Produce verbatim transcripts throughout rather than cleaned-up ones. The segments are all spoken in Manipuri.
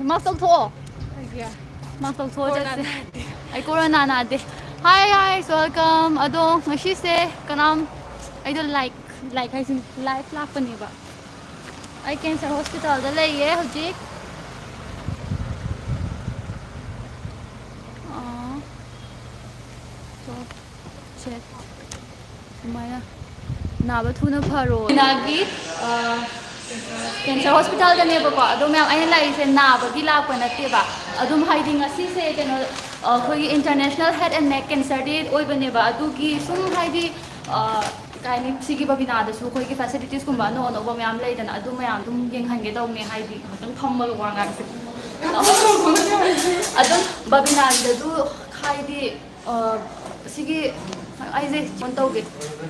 ꯃꯥꯁ ꯇꯧꯊꯣꯛꯑꯣ꯫ ꯃꯥꯁ ꯇꯧꯊꯣꯛꯑꯣ꯫ ꯀꯣꯔꯣꯅꯥ ꯆꯠꯁꯦ꯫ ꯅꯥꯗꯦ꯫ ꯑꯩ ꯀꯣꯔꯣꯅꯥ ꯅꯥꯗꯦ꯫ Hi guys, welcome. ꯑꯗꯣ ꯉꯁꯤꯁꯦ ꯀꯅꯥꯝ, ꯑꯩꯗꯣ ꯂꯥꯏꯛ, ꯂꯥꯏꯛ ꯍꯥꯏꯁꯤꯅꯤ, ꯂꯥꯏꯐ ꯂꯥꯛꯄꯅꯦꯕ꯫ ꯑꯩ ꯀꯦꯟꯁꯔ ꯍꯣꯁꯄꯤꯇꯥꯜꯗ ꯂꯩꯌꯦ ꯍꯧꯖꯤꯛ꯫ ꯑꯥ, ꯁꯦ꯫ ꯁꯨꯃꯥꯏꯅ ꯅꯥꯕ ꯊꯨꯅ ꯐꯔꯣ꯫ ꯏꯅꯥꯒꯤ, ꯑ, ꯀꯦꯟꯁꯔ ꯍꯣꯁꯄꯤꯇꯥꯜꯗꯅꯦꯕꯀꯣ꯫ ꯑꯗꯣ ꯃꯌꯥꯝ, ꯑꯩꯅ ꯂꯥꯛꯏꯁꯦ ꯅꯥꯕꯒꯤ ꯂꯥꯛꯄ ꯅꯠꯇꯦꯕ꯫ ꯑꯗꯨꯝ ꯍꯥꯏꯗꯤ ꯉꯁꯤꯁꯦ ꯀꯩꯅꯣ, ꯑ, ꯑꯩꯈꯣꯏꯒꯤ International Head and Neck Cancer Day ꯑꯣꯏꯕꯅꯦꯕ꯫ ꯑꯗꯨꯒꯤ ꯁꯨꯝ ꯍꯥꯏꯗꯤ, ꯑ, ꯀꯩ ꯍꯥꯏꯅꯤ, ꯁꯤꯒꯤ ꯕꯕꯤꯅꯥꯗꯁꯨ ꯑꯩꯈꯣꯏꯒꯤ ꯐꯦꯁꯤꯂꯤꯇꯤꯁꯀꯨꯝꯕ ꯑꯅꯧ ꯑꯅꯧꯕ ꯃꯌꯥꯝ ꯂꯩꯗꯅ, ꯑꯗꯨ ꯃꯌꯥꯝ ꯑꯗꯨꯝ ꯌꯦꯡꯍꯟꯒꯦ ꯇꯧꯕꯅꯦ꯫ ꯍꯥꯏꯗꯤ ꯉꯥꯛꯇꯪ ꯐꯝꯃꯒ ꯋꯥ ꯉꯥꯡꯁꯦ꯫ ꯑꯗꯨꯝ ꯕꯕꯤꯅꯥꯒꯤꯗꯁꯨ ꯍꯥꯏꯗꯤ, ꯑ, ꯁꯤꯒꯤ ꯑꯩꯁꯦ ꯐꯣꯟ ꯇꯧꯒꯦ꯫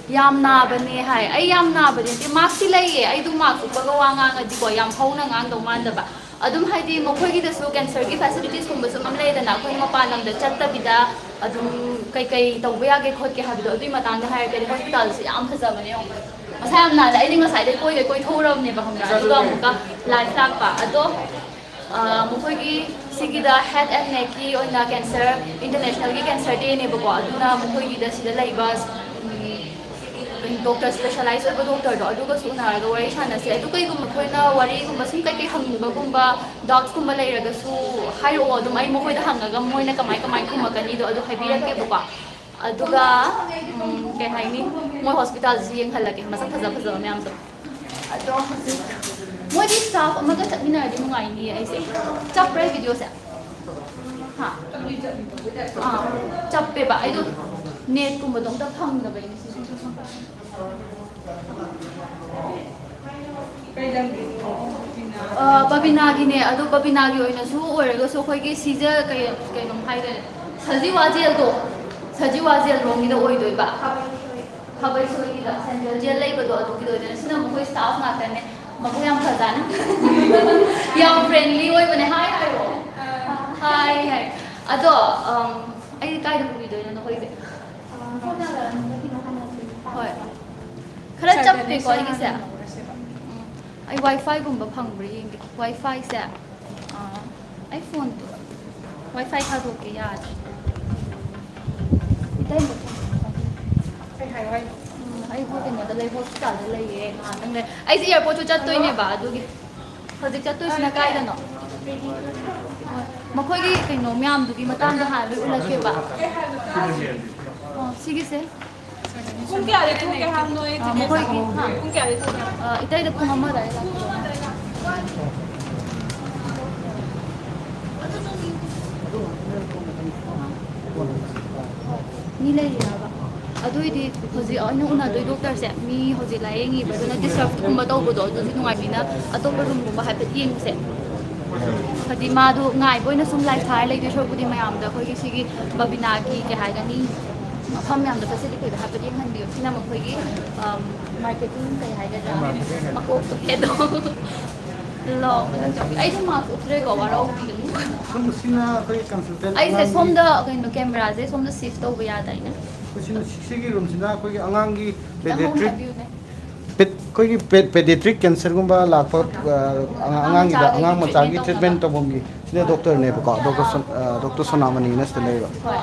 ꯌꯥꯝ ꯅꯥꯕꯅꯦ ꯍꯥꯏ꯫ ꯑꯩ ꯌꯥꯝ ꯅꯥꯕꯅꯦ ꯅꯠꯇꯦ, ꯃꯥꯛꯁꯤ ꯂꯩꯌꯦ꯫ ꯑꯩꯗꯣ ꯃꯥꯛ ꯎꯞꯄꯒ ꯋꯥ ꯉꯥꯡꯉꯗꯤꯀꯣ ꯌꯥꯝ ꯍꯧꯅ ꯉꯥꯡꯗꯧ ꯃꯥꯟꯗꯕ꯫ ꯑꯗꯨꯝ ꯍꯥꯏꯗꯤ ꯃꯈꯣꯏꯒꯤꯗꯁꯨ ꯀꯦꯟꯁꯔꯒꯤ ꯐꯦꯁꯤꯂꯤꯇꯤꯁꯀꯨꯝꯕꯁꯨ ꯃꯌꯥꯝ ꯂꯩꯗꯅ, ꯑꯩꯈꯣꯏꯅ ꯃꯄꯥꯟ ꯂꯝꯗ ꯆꯠꯇꯕꯤꯗ ꯑꯗꯨꯝ ꯀꯩꯀꯩ ꯇꯧꯕ ꯌꯥꯒꯦ ꯈꯣꯠꯀꯦ ꯍꯥꯏꯕꯗꯣ, ꯑꯗꯨꯒꯤ ꯃꯇꯥꯡꯗ ꯍꯥꯏꯔꯒꯗꯤ ꯍꯣꯁꯄꯤꯇꯥꯜꯁꯦ ꯌꯥꯝ ꯐꯖꯕꯅꯦ꯫ ꯌꯦꯡꯉꯣ, ꯃꯁꯥ ꯌꯥꯝ ꯅꯥꯜꯂꯦ꯫ ꯑꯩꯗꯤ ꯉꯁꯥꯏꯗꯩ ꯀꯣꯏꯒꯩ ꯀꯣꯏꯊꯣꯛꯎꯔꯕꯅꯦꯕ, ꯈꯪꯕ꯭ꯔꯥ? ꯑꯗꯨꯒ ꯑꯃꯨꯛꯀ ꯂꯥꯏꯐ ꯂꯥꯛꯄ꯫ ꯑꯗꯣ ꯑ, ꯃꯈꯣꯏꯒꯤ ꯁꯤꯒꯤꯗ ꯍꯦꯗ ꯑꯦꯟ ꯅꯦꯛꯀꯤ ꯑꯣꯏꯅ ꯀꯦꯟꯁꯔ, ꯏꯟꯇꯔꯅꯦꯁꯅꯦꯜꯒꯤ ꯀꯦꯟꯁꯔ ꯗꯦꯅꯦꯕꯀꯣ꯫ ꯑꯗꯨꯅ ꯃꯈꯣꯏꯒꯤꯗ ꯁꯤꯗ ꯂꯩꯕ, ꯎꯝ, ꯗꯣꯛꯇꯔ, ꯁ꯭ꯄꯦꯁꯦꯂꯥꯏꯁ ꯑꯣꯏꯕ ꯗꯣꯛꯇꯔꯗꯣ, ꯑꯗꯨꯒꯁꯨ ꯎꯅꯔꯒ ꯋꯥꯔꯤ ꯁꯥꯟꯅꯁꯦ꯫ ꯑꯗꯨ ꯀꯩꯒꯨꯝꯕ ꯑꯩꯈꯣꯏꯅ ꯋꯥꯔꯤꯒꯨꯝꯕ ꯁꯨꯝ ꯀꯩꯀꯩ ꯍꯪꯅꯤꯡꯕꯒꯨꯝꯕ, ꯗꯥꯎꯠꯁꯀꯨꯝꯕ ꯂꯩꯔꯒꯁꯨ ꯍꯥꯏꯔꯛꯑꯣ꯫ ꯑꯗꯨꯝ ꯑꯩ ꯃꯈꯣꯏꯗ ꯍꯪꯉꯒ ꯃꯣꯏꯅ ꯀꯃꯥꯏ ꯀꯃꯥꯏ ꯈꯨꯝꯃꯛꯀꯅꯤꯗꯣ ꯑꯗꯨ ꯍꯥꯏꯕꯤꯔꯛꯀꯦꯕꯀꯣ꯫ ꯑꯗꯨꯒ, ꯎꯝ, ꯀꯩ ꯍꯥꯏꯅꯤ, ꯃꯣꯏ ꯍꯣꯁꯄꯤꯇꯥꯜꯁꯤꯁꯨ ꯌꯦꯡꯍꯜꯂꯛꯀꯦ, ꯃꯁꯛ ꯐꯖ ꯐꯖꯕ ꯃꯌꯥꯝꯗꯣ꯫ ꯑꯗꯣ ꯍꯧꯖꯤꯛ ꯃꯣꯏꯗꯤ ꯁ꯭ꯇꯥꯐ ꯑꯃꯒ ꯆꯠꯃꯤꯟꯅꯔꯗꯤ ꯅꯨꯡꯉꯥꯏꯅꯤꯌꯦ ꯑꯩꯁꯦ꯫ ꯆꯞꯄ꯭ꯔꯥ ꯚꯤꯗꯤꯑꯣꯁꯦ? ꯍꯥ? ꯑꯥ, ꯆꯞꯄꯦꯕ꯫ ꯑꯩꯗꯣ ꯅꯦꯠꯀꯨꯝꯕꯗꯣ ꯑꯝꯇ ꯐꯪꯗꯕꯩꯅꯦ ꯁꯤꯁꯦ꯫ ꯑ, ꯕꯕꯤꯅꯥꯒꯤꯅꯦ꯫ ꯑꯗꯣ ꯕꯕꯤꯅꯥꯒꯤ ꯑꯣꯏꯅꯁꯨ ꯑꯣꯏꯔꯒꯁꯨ ꯑꯩꯈꯣꯏꯒꯤ ꯁꯤꯖ-, ꯀꯩ, ꯀꯩꯅꯣꯝ ꯍꯥꯏꯗꯣꯏꯅꯦ, ꯁꯖꯤꯋꯥ ꯖꯦꯜꯗꯣ, ꯁꯖꯤꯋꯥ ꯖꯦꯜ ꯂꯣꯝꯒꯤꯗ ꯑꯣꯏꯗꯣꯏꯕ꯫ ꯈꯥꯕꯩꯁꯣꯏꯒꯤꯗ ꯁꯦꯟꯇ꯭ꯔꯦꯜ ꯖꯦꯜ ꯂꯩꯕꯗꯣ ꯑꯗꯨꯒꯤꯗ ꯑꯣꯏꯗꯣꯏꯅꯦ꯫ ꯁꯤꯅ ꯃꯈꯣꯏ ꯁ꯭ꯇꯥꯐ ꯉꯥꯛꯇꯅꯦ꯫ ꯃꯕꯨꯛ ꯌꯥꯝ ꯐꯖꯥꯅꯤ꯫ ꯌꯥꯝ ꯐ꯭ꯔꯦꯟꯂꯤ ꯑꯣꯏꯕꯅꯦ꯫ ꯍꯥꯏ ꯍꯥꯏꯔꯣ꯫ ꯍꯥꯏ ꯍꯥꯏ꯫ ꯑꯗꯣ, ꯑꯝ, ꯑꯩ ꯀꯥꯏꯗ ꯄꯨꯕꯤꯗꯣꯏꯅꯣ ꯅꯈꯣꯏꯁꯦ? ꯍꯣꯏ꯫ ꯈꯔ ꯆꯞꯄꯦꯀꯣ ꯑꯩꯒꯤꯁꯦ꯫ ꯎꯝ꯫ ꯑꯩ ꯋꯥꯏ ꯐꯥꯏꯒꯨꯝꯕ ꯐꯪꯕ꯭ꯔꯥ ꯌꯦꯡꯒꯦ꯫ ꯋꯥꯏ ꯐꯥꯏꯁꯦ, ꯑꯥ, ꯑꯩ ꯐꯣꯟꯗꯣ ꯋꯥꯏ ꯐꯥꯏ ꯊꯥꯗꯣꯛꯀꯦ, ꯌꯥꯗ꯭ꯔꯦ꯫ ꯏꯇꯩ, ꯀꯩ ꯍꯥꯏꯌꯣ ꯍꯥꯏꯅꯣ? ꯎꯝ, ꯑꯩ ꯍꯣ-, ꯀꯩꯅꯣꯗ ꯂꯩ, ꯍꯣꯁꯄꯤꯇꯥꯜꯗ ꯂꯩꯌꯦ, ꯉꯥꯏꯍꯥꯛꯇꯪ ꯂꯩ꯫ ꯑꯩꯁꯦ ꯑꯦꯌꯥꯔꯄꯣꯔꯠꯁꯨ ꯆꯠꯇꯣꯏꯅꯦꯕ, ꯑꯗꯨꯒꯤ꯫ ꯍꯧꯖꯤꯛ ꯆꯠꯇꯣꯏꯁꯤꯅ ꯀꯥꯏꯗꯅꯣ? ꯍꯣꯏ, ꯃꯈꯣꯏꯒꯤ ꯀꯩꯅꯣ ꯃꯌꯥꯝꯗꯨꯒꯤ ꯃꯇꯥꯡꯗ ꯍꯥꯟꯅ ꯂꯣꯏ ꯎꯠꯂꯛꯀꯦꯕ꯫ ꯑꯣ, ꯁꯤꯒꯤꯁꯦ꯫ ꯄꯨꯡ ꯀꯌꯥꯗ ꯊꯣꯛꯀꯦ ꯍꯥꯏꯕꯅꯣ? ꯑꯩ ꯑꯥ, ꯃꯈꯣꯏꯒꯤ, ꯍꯥ? ꯄꯨꯡ ꯀꯌꯥꯗ ꯊꯣꯛꯀꯦ ꯍꯥꯏꯕꯅꯣ? ꯑꯥ, ꯏꯇꯩꯗ ꯄꯨꯡ ꯑꯃ ꯑꯗꯨꯋꯥꯏꯗ ꯂꯥꯛꯄꯤꯔꯣ꯫ ꯃꯤ ꯂꯩꯔꯤꯔꯕ? ꯑꯗꯨꯏꯗꯤ ꯍꯧꯖꯤꯛ ꯑꯩꯅ ꯎꯅꯗꯣꯏ ꯗꯣꯛꯇꯔꯁꯦ ꯃꯤ ꯍꯧꯖꯤꯛ ꯂꯥꯏꯌꯦꯡꯉꯤꯕ, ꯑꯗꯨꯅ ꯗꯤꯁꯇꯔꯕꯀꯨꯝꯕ ꯇꯧꯕꯗꯣ ꯑꯗꯨꯗꯤ ꯅꯨꯡꯉꯥꯏꯕꯅꯤꯅ ꯑꯇꯣꯞꯄ ꯔꯨꯝꯒꯨꯝꯕ ꯍꯥꯏꯐꯦꯠ ꯌꯦꯡꯉꯨꯁꯦ꯫ ꯍꯥꯏꯗꯤ ꯃꯥꯗꯣ ꯉꯥꯏꯕ ꯑꯣꯏꯅ ꯁꯨꯝ ꯂꯥꯏ ꯊꯥꯔ ꯂꯩꯗꯣꯏ ꯁꯔꯨꯛꯄꯨꯗꯤ ꯃꯌꯥꯝꯗ ꯑꯩꯈꯣꯏꯒꯤ ꯁꯤꯒꯤ ꯕꯕꯤꯅꯥꯒꯤ ꯀꯩ ꯍꯥꯏꯒꯅꯤ, ꯃꯐꯝ ꯃꯌꯥꯝꯗ ꯐꯦꯁꯤꯂꯤꯇꯤꯗ ꯍꯥꯏꯐꯦꯠ ꯌꯦꯡꯍꯟꯕꯤꯌꯨ꯫ ꯁꯤꯅ ꯃꯈꯣꯏꯒꯤ, ꯑꯝ, ꯃꯥꯔꯀꯦꯇꯤꯡ ꯀꯩ ꯍꯥꯏꯒꯗ꯭ꯔꯥ, ꯃꯀꯣꯛꯇꯣ ꯍꯦꯗꯣ꯫ ꯂꯥꯎꯕꯗ ꯆꯠꯄꯤ꯫ ꯑꯩꯁꯨ ꯃꯥꯁ ꯎꯞꯇ꯭ꯔꯦꯀꯣ, ꯋꯥꯔꯧꯕꯤꯒꯅꯨ꯫ ꯁꯣꯝ-, ꯁꯤꯅ ꯑꯩꯈꯣꯏꯒꯤ consultant ꯑꯩꯁꯦ ꯑꯉꯥꯡꯒꯤ ꯁꯣꯝꯗ ꯀꯩꯅꯣ ꯀꯦꯃꯦꯔꯥꯁꯦ ꯁꯣꯝꯗ ꯁꯤꯐ ꯇꯧꯕ ꯌꯥꯗꯥꯏꯅꯦ? ꯑꯩꯈꯣꯏ ꯁꯤꯅ, ꯁꯤꯒꯤ ꯔꯨꯝꯁꯤꯅ ꯑꯩꯈꯣꯏꯒꯤ ꯑꯉꯥꯡꯒꯤ ꯈꯤꯇꯪ ꯑꯃꯨꯛ ꯄꯦꯗꯤꯌꯥꯇ꯭ꯔꯤꯛ, ꯍꯥꯏꯕꯤꯌꯨꯅꯦ꯫ ꯄꯦꯠ-, ꯑꯩꯈꯣꯏꯒꯤ ꯄꯦ-, ꯄꯦꯗꯤꯌꯥꯇ꯭ꯔꯤꯛ ꯀꯦꯟꯁꯔꯒꯨꯝꯕ ꯂꯥꯛꯄ, ꯑ, ꯑꯉꯥꯡ-, ꯑꯉꯥꯡꯒꯤꯗ, ꯑꯉꯥꯡ ꯃꯆꯥꯒꯤ ꯇ꯭ꯔꯤꯠꯃꯦꯟ ꯇꯧꯐꯝꯒꯤ ꯁꯤꯅ ꯗꯣꯛꯇꯔꯅꯦꯕꯀꯣ, ꯗꯣꯛꯇꯔ ꯁꯣ-, ꯑ, ꯗꯣꯛꯇꯔ ꯁꯣꯅꯥꯃꯅꯤꯅ ꯁꯤꯗ ꯂꯩꯕ꯫ ꯍꯣꯏ꯫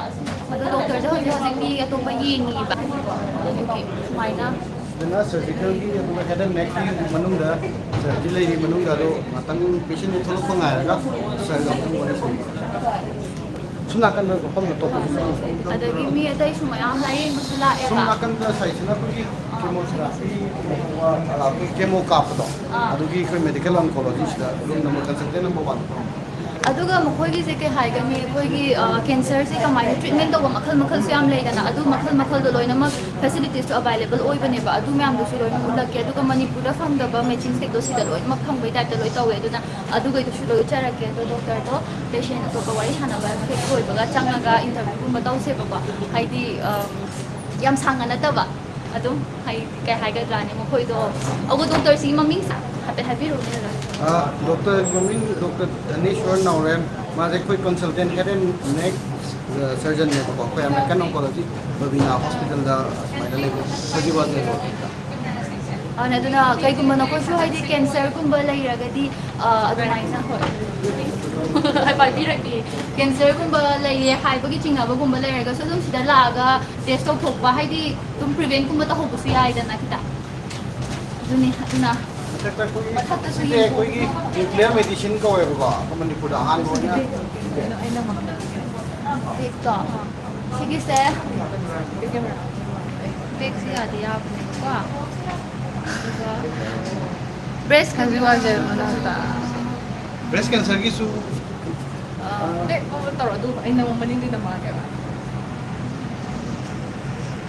ꯑꯗꯣ ꯗꯣꯛꯇꯔꯁꯦ ꯍꯧꯖꯤꯛ ꯍꯧꯖꯤꯛ ꯃꯤ ꯑꯇꯣꯞꯄ ꯌꯦꯡꯉꯤꯕ꯫ ꯑꯗꯨꯗꯨꯒꯤ ꯁꯨꯃꯥꯏꯅ꯫ ꯑꯗꯨꯅ ꯁꯔꯖꯤꯀꯦꯜꯒꯤ ꯑꯗꯨꯒ ꯍꯦꯗ ꯑꯦꯟ ꯅꯦꯛꯀꯤ ꯃꯅꯨꯡꯗ ꯁꯔꯖꯔꯤ ꯂꯩꯔꯤ ꯃꯅꯨꯡꯗ ꯑꯗꯣ ꯉꯥꯛꯇꯪ ꯄꯦꯁꯦꯟꯗꯨ ꯊꯣꯛꯂꯛꯄ ꯉꯥꯏꯔꯒ ꯁꯔꯒ ꯑꯃꯨꯛꯇꯪ ꯋꯥꯔꯤ ꯁꯥꯟꯅꯁꯤ꯫ ꯁꯣꯝ ꯅꯥꯀꯟꯗ ꯃꯐꯝ ꯑꯇꯣꯞꯄ ꯑꯗꯒꯤ ꯃꯤ ꯑꯇꯩꯁꯨ ꯃꯌꯥꯝ ꯂꯥꯏꯌꯦꯡꯕꯁꯨ ꯂꯥꯛꯑꯦꯕ꯫ ꯁꯣꯝ ꯅꯥꯀꯟꯗ ꯁꯥꯏꯁꯤꯅ ꯑꯩꯈꯣꯏꯒꯤ ꯀꯦꯃꯣꯊꯦꯔꯥꯄꯤ, ꯑꯩꯈꯣꯏ ꯀꯦꯃꯣ ꯀꯥꯞꯄꯗꯣ, ꯑꯥ꯫ ꯑꯗꯨꯒꯤ ꯑꯩꯈꯣꯏ ꯃꯦꯗꯤꯀꯦꯜ ꯑꯣꯟꯀꯣꯂꯣꯖꯤꯁꯤꯗ room number, consultant number one. ꯑꯗꯨꯒ ꯃꯈꯣꯏꯒꯤꯁꯦ ꯀꯩ ꯍꯥꯏꯒꯅꯤ, ꯑꯩꯈꯣꯏꯒꯤ, ꯑ, ꯀꯦꯟꯁꯔꯁꯦ ꯀꯃꯥꯏꯅ ꯇ꯭ꯔꯤꯠꯃꯦꯟ ꯇꯧꯕ ꯃꯈꯜ ꯃꯈꯜꯁꯨ ꯌꯥꯝ ꯂꯩꯗꯅ, ꯑꯗꯨ ꯃꯈꯜ ꯃꯈꯜꯗꯣ ꯂꯣꯏꯅꯃꯛ ꯐꯦꯁꯤꯂꯤꯇꯤꯁꯇꯣ ꯑꯦꯕꯥꯏꯂꯦꯕꯜ ꯑꯣꯏꯕꯅꯦꯕ, ꯑꯗꯨ ꯃꯌꯥꯝꯗꯨꯁꯨ ꯂꯣꯏꯅ ꯎꯠꯂꯛꯀꯦ꯫ ꯑꯗꯨꯒ ꯃꯅꯤꯄꯨꯔꯗ ꯐꯪꯗꯕ ꯃꯦꯆꯤꯟꯁ ꯀꯩꯗꯣ ꯁꯤꯗ ꯂꯣꯏꯅꯃꯛ ꯐꯪꯕꯩ ꯇꯥꯏꯞꯇ ꯂꯣꯏ ꯇꯧꯋꯦ꯫ ꯑꯗꯨꯅ ꯑꯗꯨꯈꯩꯗꯨꯁꯨ ꯂꯣꯏ ꯎꯠꯆꯔꯛꯀꯦ꯫ ꯑꯗꯣ ꯗꯣꯛꯇꯔꯗꯣ ꯄꯦꯁꯦꯟ ꯑꯇꯣꯞꯄ ꯋꯥꯔꯤ ꯁꯥꯟꯅꯕ ꯍꯦꯛ ꯂꯣꯏꯕꯒ ꯆꯪꯉꯒ ꯏꯟꯇꯔꯚ꯭ꯌꯨꯒꯨꯝꯕ ꯇꯧꯁꯦꯕꯀꯣ, ꯍꯥꯏꯗꯤ, ꯑ, ꯌꯥꯝ ꯁꯥꯡꯅ ꯅꯠꯇꯕ꯫ ꯑꯗꯨꯝ ꯍꯥꯏ-, ꯀꯩ ꯍꯥꯏꯒꯗ꯭ꯔꯥꯅꯦ, ꯃꯈꯣꯏꯗꯣ, ꯑꯗꯨꯒ ꯗꯣꯛꯇꯔꯁꯤꯒꯤ ꯃꯃꯤꯡ ꯁꯥ-, ꯍꯥꯏꯐꯦꯠ ꯍꯥꯏꯕꯤꯔꯛꯎꯅꯦ, ꯑꯣꯖꯥ꯫ ꯑꯥ, ꯗꯣꯛꯇꯔꯒꯤ ꯃꯃꯤꯡ ꯗꯣꯛꯇꯔ ꯙꯅꯦꯁ꯭ꯋꯔ ꯅꯥꯎꯔꯦꯝ꯫ ꯃꯥꯁꯦ ꯑꯩꯈꯣꯏ ꯀꯟꯁꯜꯇꯦꯟ ꯍꯦꯗ ꯑꯦꯟ ꯅꯦꯛ, ꯑ, ꯁꯔꯖꯟꯅꯦꯕꯀꯣ꯫ ꯑꯩꯈꯣꯏ ꯑꯃꯦꯔꯤꯀꯟ ꯑꯣꯟꯀꯣꯂꯣꯖꯤ ꯕꯕꯤꯅꯥ ꯍꯣꯁꯄꯤꯇꯥꯜꯗ ꯁꯨꯃꯥꯏꯅ ꯂꯩꯕ, ꯍꯧꯖꯤꯛ ꯋꯥꯗ ꯂꯩꯕ꯫ ꯑꯗꯨꯅ, ꯑꯗꯨꯅ ꯀꯩꯒꯨꯝꯕ ꯅꯈꯣꯏꯁꯨ ꯍꯥꯏꯗꯤ ꯀꯦꯟꯁꯔꯒꯨꯝꯕ ꯂꯩꯔꯒꯗꯤ, ꯑ, ꯑꯗꯨꯃꯥꯏꯅ, ꯍꯣꯏ꯫ ꯄꯥꯏꯕꯤꯔꯛꯀꯦ꯫ ꯀꯦꯟꯁꯔꯒꯨꯝꯕ ꯂꯩꯌꯦ ꯍꯥꯏꯕꯒꯤ ꯆꯤꯡꯅꯕꯒꯨꯝꯕ ꯂꯩꯔꯒꯁꯨ ꯑꯗꯨꯝ ꯁꯤꯗ ꯂꯥꯛꯑꯒ ꯇꯦꯁ ꯇꯧꯊꯣꯛꯄ, ꯍꯥꯏꯗꯤ ꯑꯗꯨꯝ ꯄ꯭ꯔꯤꯚꯦꯟꯒꯨꯝꯕ ꯇꯧꯍꯧꯕꯁꯨ ꯌꯥꯏꯗꯅ ꯈꯤꯇꯪ꯫ ꯑꯗꯨꯅꯤ, ꯑꯗꯨꯅ ꯃꯊꯛꯇ ꯑꯩꯈꯣꯏꯒꯤ ꯃꯊꯛꯇꯁꯨ ꯁꯤꯁꯦ ꯌꯦꯡꯊꯣꯛ-, ꯑꯩꯈꯣꯏꯒꯤ ꯅ꯭ꯌꯨꯀ꯭ꯂꯤꯌꯔ ꯃꯦꯗꯤꯁꯤꯟ ꯀꯧꯋꯦꯕꯀꯣ, ꯑꯩꯈꯣꯏ ꯃꯅꯤꯄꯨꯔꯗ ꯑꯍꯥꯟꯕ ꯑꯣꯏꯅ꯫ ꯕꯦꯛꯇꯣ꯫ ꯁꯤꯒꯤꯁꯦ ꯕꯦꯛꯁꯦ ꯌꯥꯗꯤ ꯌꯥꯕꯅꯦꯕꯀꯣ꯫ ꯑꯗꯨꯒ ꯕ꯭ꯔꯦꯁ ꯀꯦꯟꯁꯔ ꯃꯅꯥꯛꯇ꯫ ꯕ꯭ꯔꯦꯁ ꯀꯦꯟꯁꯔꯒꯤꯁꯨ ꯑꯥ, ꯕꯦꯛ ꯑꯣꯚꯔ ꯇꯧꯔꯣ, ꯑꯗꯨ ꯑꯩ ꯅꯪ ꯃꯅꯤꯡꯗ ꯅꯝꯃꯛꯑꯒꯦꯕ꯫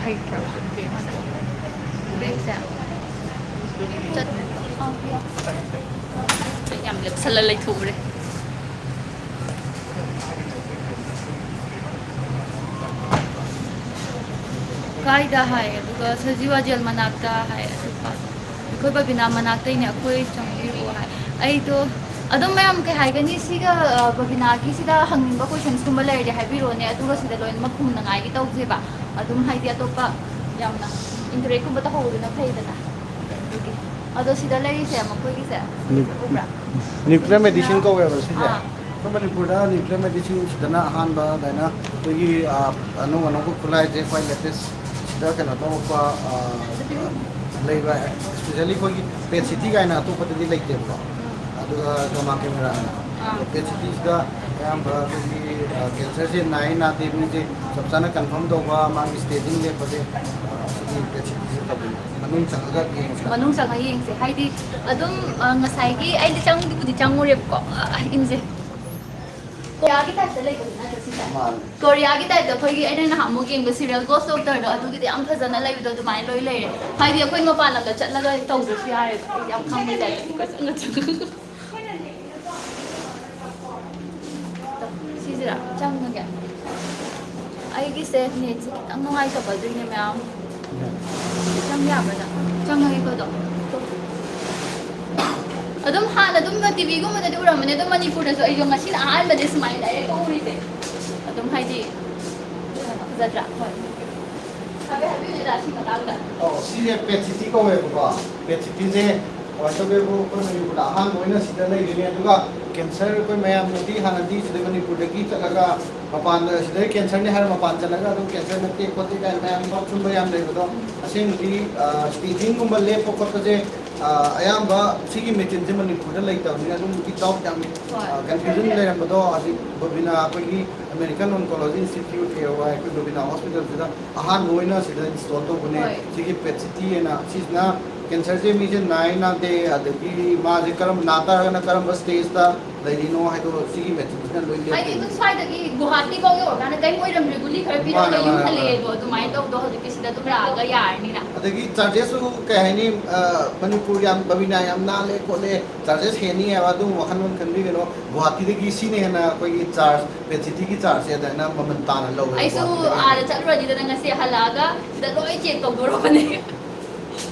ꯍꯩꯇ꯭ꯔꯕ? ꯕꯦꯛꯁꯦ꯫ ꯆꯠ-, ꯑꯥ, ꯌꯥ-, ꯑꯩ ꯌꯥꯝ ꯂꯦꯞꯁꯜꯂ ꯂꯩꯊꯣꯛꯎꯔꯦ꯫ ꯀꯥꯏꯗ ꯍꯥꯏ? ꯑꯗꯨꯒ ꯁꯖꯤꯋꯥ ꯖꯦꯜ ꯃꯅꯥꯛꯇ ꯍꯥꯏ꯫ ꯑꯗꯨꯒ ꯑꯩꯈꯣꯏ ꯕꯕꯤꯅꯥ ꯃꯅꯥꯛꯇꯩꯅꯦ, ꯑꯩꯈꯣꯏ ꯆꯪꯕꯤꯔꯛꯑꯣ ꯍꯥꯏ꯫ ꯑꯩꯗꯣ ꯑꯗꯨꯝ ꯃꯌꯥꯝ ꯀꯩ ꯍꯥꯏꯒꯅꯤ, ꯁꯤꯒ, ꯑ, ꯕꯕꯤꯅꯥꯒꯤꯁꯤꯗ ꯍꯪꯅꯤꯡꯕ ꯀꯣꯏꯁꯟꯁꯀꯨꯝꯕ ꯂꯩꯔꯗꯤ ꯍꯥꯏꯕꯤꯔꯛꯑꯣꯅꯦ, ꯑꯗꯨꯒ ꯁꯤꯗ ꯂꯣꯏꯅꯃꯛ ꯈꯨꯝꯅꯉꯥꯏꯒꯤ ꯇꯧꯁꯦꯕ꯫ ꯑꯗꯨꯝ ꯍꯥꯏꯗꯤ ꯑꯇꯣꯞꯄ ꯌꯥꯝꯅ ꯏꯟꯇꯔꯦꯛꯀꯨꯝꯕ ꯇꯧꯍꯧꯕꯗꯨꯅ ꯐꯩꯗꯅ꯫ ꯑꯗꯨꯒꯤ꯫ ꯑꯗꯣ ꯁꯤꯗ ꯂꯩꯔꯤꯁꯦ ꯃꯈꯣꯏꯒꯤꯁꯦ ꯅ꯭ꯌꯨ-, ꯎꯕ꯭ꯔꯥ? ꯅ꯭ꯌꯨꯀ꯭ꯂꯤꯌꯔ ꯃꯦꯗꯤꯁꯤꯟ ꯀꯧꯋꯦꯕ ꯁꯤꯁꯦ꯫ ꯑꯥ꯫ ꯑꯩꯈꯣꯏ ꯃꯅꯤꯄꯨꯔꯗ ꯅ꯭ꯌꯨꯀ꯭ꯂꯤꯌꯔ ꯃꯦꯗꯤꯁꯤꯟ ꯁꯤꯗꯅ ꯑꯍꯥꯟꯕ ꯑꯗꯨꯃꯥꯏꯅ ꯑꯩꯈꯣꯏꯒꯤ, ꯑ, ꯑꯅꯧ ꯑꯅꯧꯕ ꯈꯨꯠꯂꯥꯏꯁꯦ ꯈ꯭ꯋꯥꯏ ꯂꯦꯇꯦꯁ ꯁꯤꯗ ꯀꯩꯅꯣ ꯇꯧꯔꯛꯄ, ꯑ, ꯂꯩꯕ, especially ꯑꯩꯈꯣꯏꯒꯤ ꯄꯦꯠ ꯁꯤ ꯇꯤ ꯀꯥꯏꯅ ꯑꯇꯣꯞꯄꯗꯗꯤ ꯂꯩꯇꯦꯕꯀꯣ꯫ ꯑꯗꯨꯒ ꯒꯃꯥ ꯀꯦꯃꯦꯔꯥ ꯍꯥꯏꯅ꯫ ꯑꯥ꯫ ꯑꯗꯣ ꯄꯦꯠ ꯁꯤ ꯇꯤꯁꯤꯗ ꯑꯌꯥꯝꯕ ꯑꯩꯈꯣꯏꯒꯤ, ꯑ, ꯀꯦꯟꯁꯔꯁꯦ ꯅꯥꯏ ꯅꯥꯗꯦ ꯃꯤꯁꯦ ꯆꯞ ꯆꯥꯅ ꯀꯟꯐꯥꯔꯝ ꯇꯧꯕ, ꯃꯥꯒꯤ ꯁ꯭ꯇꯦꯖꯤꯡ ꯂꯦꯞꯄꯁꯦ, ꯑ, ꯁꯤꯒꯤ ꯄꯦꯠ ꯁꯤ ꯇꯤꯁꯤꯗ ꯇꯧꯕꯅꯤ꯫ ꯃꯅꯨꯡ ꯆꯪꯉꯒ ꯌꯦꯡꯁꯦ꯫ ꯃꯅꯨꯡ ꯆꯪꯉ ꯌꯦꯡꯁꯦ꯫ ꯍꯥꯏꯗꯤ ꯑꯗꯨꯝ, ꯑ, ꯉꯁꯥꯏꯒꯤ ꯑꯩꯗꯤ ꯆꯪꯕꯨꯗꯤ ꯆꯪꯉꯨꯔꯦꯕꯀꯣ, ꯑ, ꯏꯟꯁꯦ꯫ ꯀꯣꯔꯤꯌꯥꯒꯤ ꯇꯥꯏꯞꯇ ꯂꯩꯕꯅꯤ ꯅꯠꯇ꯭ꯔꯣ ꯁꯤꯁꯦ? ꯃꯥꯅꯦ꯫ ꯀꯣꯔꯤꯌꯥꯒꯤ ꯇꯥꯏꯞꯇ ꯑꯩꯈꯣꯏꯒꯤ ꯑꯩꯅ ꯅꯍꯥꯟꯃꯨꯛ ꯌꯦꯡꯕ serial Ghost Doctorꯗꯣ, ꯑꯗꯨꯒꯤꯗꯤ ꯌꯥꯝ ꯐꯖꯅ ꯂꯩꯕꯗꯣ ꯑꯗꯨꯃꯥꯏꯅ ꯂꯣꯏ ꯂꯩꯔꯦ꯫ ꯍꯥꯏꯗꯤ ꯑꯩꯈꯣꯏ ꯃꯄꯥꯟ ꯂꯝꯗ ꯆꯠꯂꯒ ꯇꯧꯗ꯭ꯔꯁꯨ ꯌꯥꯔꯦꯕ꯫ ꯑꯩ ꯌꯥꯝ ꯈꯪꯕꯩ ꯇꯥꯏꯞꯇ ꯀꯣꯏꯆꯠ ꯆꯠ-, ꯁꯤꯁꯤꯔꯥ? ꯆꯪꯉꯒꯦ꯫ ꯑꯩꯒꯤꯁꯦ ꯅꯦꯠꯁꯦ ꯈꯤꯇꯪ ꯅꯨꯡꯉꯥꯏꯇꯕ ꯑꯗꯨꯏꯅꯦ ꯃꯌꯥꯝ꯫ ꯆꯪ ꯌꯥꯕ꯭ꯔꯥ ꯅꯪ? ꯆꯪꯉꯒꯦꯀꯣ ꯑꯗꯣ꯫ ꯑꯗꯨꯝ ꯍꯥꯟꯅ ꯑꯗꯨꯝ ꯇꯤꯚꯤꯒꯨꯝꯕꯗꯗꯤ ꯎꯔꯝꯕꯅꯦ, ꯑꯗꯣ ꯃꯅꯤꯄꯨꯔꯗꯁꯨ ꯑꯩꯁꯨ ꯉꯁꯤꯅ ꯑꯍꯥꯟꯕꯅꯦ ꯁꯨꯃꯥꯏꯅ direct ꯎꯔꯤꯁꯦ꯫ ꯑꯗꯨꯝ ꯍꯥꯏꯗꯤ ꯐꯖꯗ꯭ꯔꯥ? ꯍꯣꯏ꯫ ꯍꯥꯏꯐꯦꯠ ꯍꯥꯏꯕꯤꯌꯨꯅꯦ ꯁꯤ ꯃꯇꯥꯡꯗ꯫ ꯑꯣ, ꯁꯤꯁꯦ ꯄꯦꯠ ꯁꯤ ꯇꯤ ꯀꯧꯋꯦꯕꯀꯣ꯫ ꯄꯦꯠ ꯁꯤ ꯇꯤꯁꯦ ꯀꯃꯥꯏꯅ ꯇꯧꯒꯦꯕꯨ, ꯑꯩꯈꯣꯏ ꯃꯅꯤꯄꯨꯔꯗ ꯑꯍꯥꯟꯕ ꯑꯣꯏꯅ ꯁꯤꯗ ꯂꯩꯔꯤꯅꯦ꯫ ꯑꯗꯨꯒ ꯀꯦꯟꯁꯔ, ꯑꯩꯈꯣꯏ ꯃꯌꯥꯝꯅꯗꯤ ꯍꯥꯟꯅꯗꯤ ꯁꯤꯗ ꯃꯅꯤꯄꯨꯔꯗꯒꯤ ꯆꯠꯂꯒ ꯃꯄꯥꯟꯗ, ꯁꯤꯗ ꯀꯦꯟꯁꯔꯅꯤ ꯍꯥꯏꯔ ꯃꯄꯥꯟ ꯆꯠꯂꯒ ꯑꯗꯨꯝ ꯀꯦꯟꯁꯔ ꯅꯠꯇꯦ ꯈꯣꯠꯇꯦ ꯀꯥꯏꯅ ꯃꯌꯥꯝ ꯄꯥꯎ ꯆꯨꯝꯕ ꯌꯥꯝ ꯂꯩꯕꯗꯣ, ꯑꯁꯦꯡꯕꯗꯤ, ꯑ, ꯁ꯭ꯇꯤꯆꯤꯡꯒꯨꯝꯕ ꯂꯦꯞꯄ ꯈꯣꯠꯄꯁꯦ, ꯑ, ꯑꯌꯥꯝꯕ ꯁꯤꯒꯤ ꯃꯦꯆꯤꯟꯁꯦ ꯃꯅꯤꯄꯨꯔꯗ ꯂꯩꯇꯕꯅꯤꯅ ꯑꯗꯨꯝ ꯗꯥꯎꯠ ꯌꯥꯝ, ꯍꯣꯏ꯫ ꯑ, ꯀꯟꯐ꯭ꯌꯨꯖꯟ ꯂꯩꯔꯝꯕꯗꯣ ꯍꯧꯖꯤꯛ ꯕꯕꯤꯅꯥ, ꯑꯩꯈꯣꯏꯒꯤ American Oncology Institute, ꯑꯦ ꯑꯣ ꯑꯥꯏ, ꯑꯩꯈꯣꯏ ꯕꯕꯤꯅꯥ ꯍꯣꯁꯄꯤꯇꯥꯜꯁꯤꯗ ꯑꯍꯥꯟꯕ ꯑꯣꯏꯅ ꯁꯤꯗ ꯏꯟꯁꯇꯣꯜ ꯇꯧꯕꯅꯦ꯫ ꯍꯣꯏ꯫ ꯁꯤꯒꯤ ꯄꯦꯠ ꯁꯤꯇꯤ ꯍꯥꯏꯅ, ꯁꯤꯁꯤꯅ ꯀꯦꯟꯁꯔꯁꯦ ꯃꯤꯁꯦ ꯅꯥꯏ ꯅꯥꯗꯦ, ꯑꯗꯒꯤ ꯃꯥꯁꯦ ꯀꯔꯝꯕ, ꯅꯥ ꯇꯥꯔꯒꯅ ꯀꯔꯝꯕ ꯁ꯭ꯇꯦꯖꯇ ꯂꯩꯔꯤꯅꯣ ꯍꯥꯏꯗꯣ ꯁꯤꯒꯤ ꯃꯦꯆꯤꯟꯁꯤꯅ ꯂꯣꯏ ꯍꯥꯏꯗꯤ ꯂꯦꯞꯄꯤꯅꯦ꯫ ꯑꯗꯨꯝ ꯁ꯭ꯋꯥꯏꯗꯒꯤ ꯒꯨꯋꯥꯍꯥꯇꯤ ꯐꯥꯎ ꯌꯧꯔꯀꯥꯟꯗ ꯀꯩꯝ ꯑꯣꯏꯔꯝꯗ꯭ꯔꯦ, ꯒꯨꯂꯤ ꯈꯔ ꯄꯤꯔꯝꯃꯒ ꯃꯥꯅꯦ, ꯌꯨꯝ ꯃꯥꯅꯦ, ꯍꯜꯂꯛꯑꯦꯗꯣ, ꯃꯥꯅꯦ꯫ ꯑꯗꯨꯃꯥꯏꯅ ꯇꯧꯕꯗꯣ ꯍꯧꯖꯤꯛꯇꯤ ꯁꯤꯗ ꯑꯗꯨꯝ ꯂꯥꯛꯑꯒ ꯌꯥꯔꯅꯤꯅ꯫ ꯑꯗꯒꯤ ꯆꯥꯔꯖꯦꯁꯁꯨ ꯀꯩ ꯍꯥꯏꯅꯤ, ꯑ, ꯃꯅꯤꯄꯨꯔ ꯌꯥꯝ, ꯕꯕꯤꯅꯥ ꯌꯥꯝ ꯅꯥꯜꯂꯦ ꯈꯣꯠꯂꯦ, ꯆꯥꯔꯖꯦꯁ ꯍꯦꯟꯅꯤ ꯍꯥꯏꯕ ꯑꯗꯨꯒꯨꯝꯕ ꯋꯥꯈꯜꯂꯣꯟ ꯈꯟꯕꯤꯒꯅꯣ꯫ ꯒꯨꯋꯥꯍꯥꯇꯤꯗꯒꯤ ꯁꯤꯅ ꯍꯦꯟꯅ ꯑꯩꯈꯣꯏꯒꯤ ꯆꯥꯔꯖ, ꯄꯦꯠ ꯁꯤꯇꯤꯒꯤ ꯆꯥꯔꯖꯁꯦ ꯑꯗꯨꯃꯥꯏꯅ ꯃꯃꯜ ꯇꯥꯅ ꯂꯧꯋꯦ ꯑꯩꯁꯨ ꯒꯨꯋꯥꯍꯥꯇꯤꯗꯒꯤ꯫ ꯑꯥꯗ ꯆꯠꯂꯨꯔꯅꯤꯗꯅ, ꯉꯁꯤ ꯍꯜꯂꯛꯑꯒ ꯁꯤꯗ ꯂꯣꯏ ꯆꯦꯛ ꯇꯧꯗꯣꯔꯕꯅꯦ꯫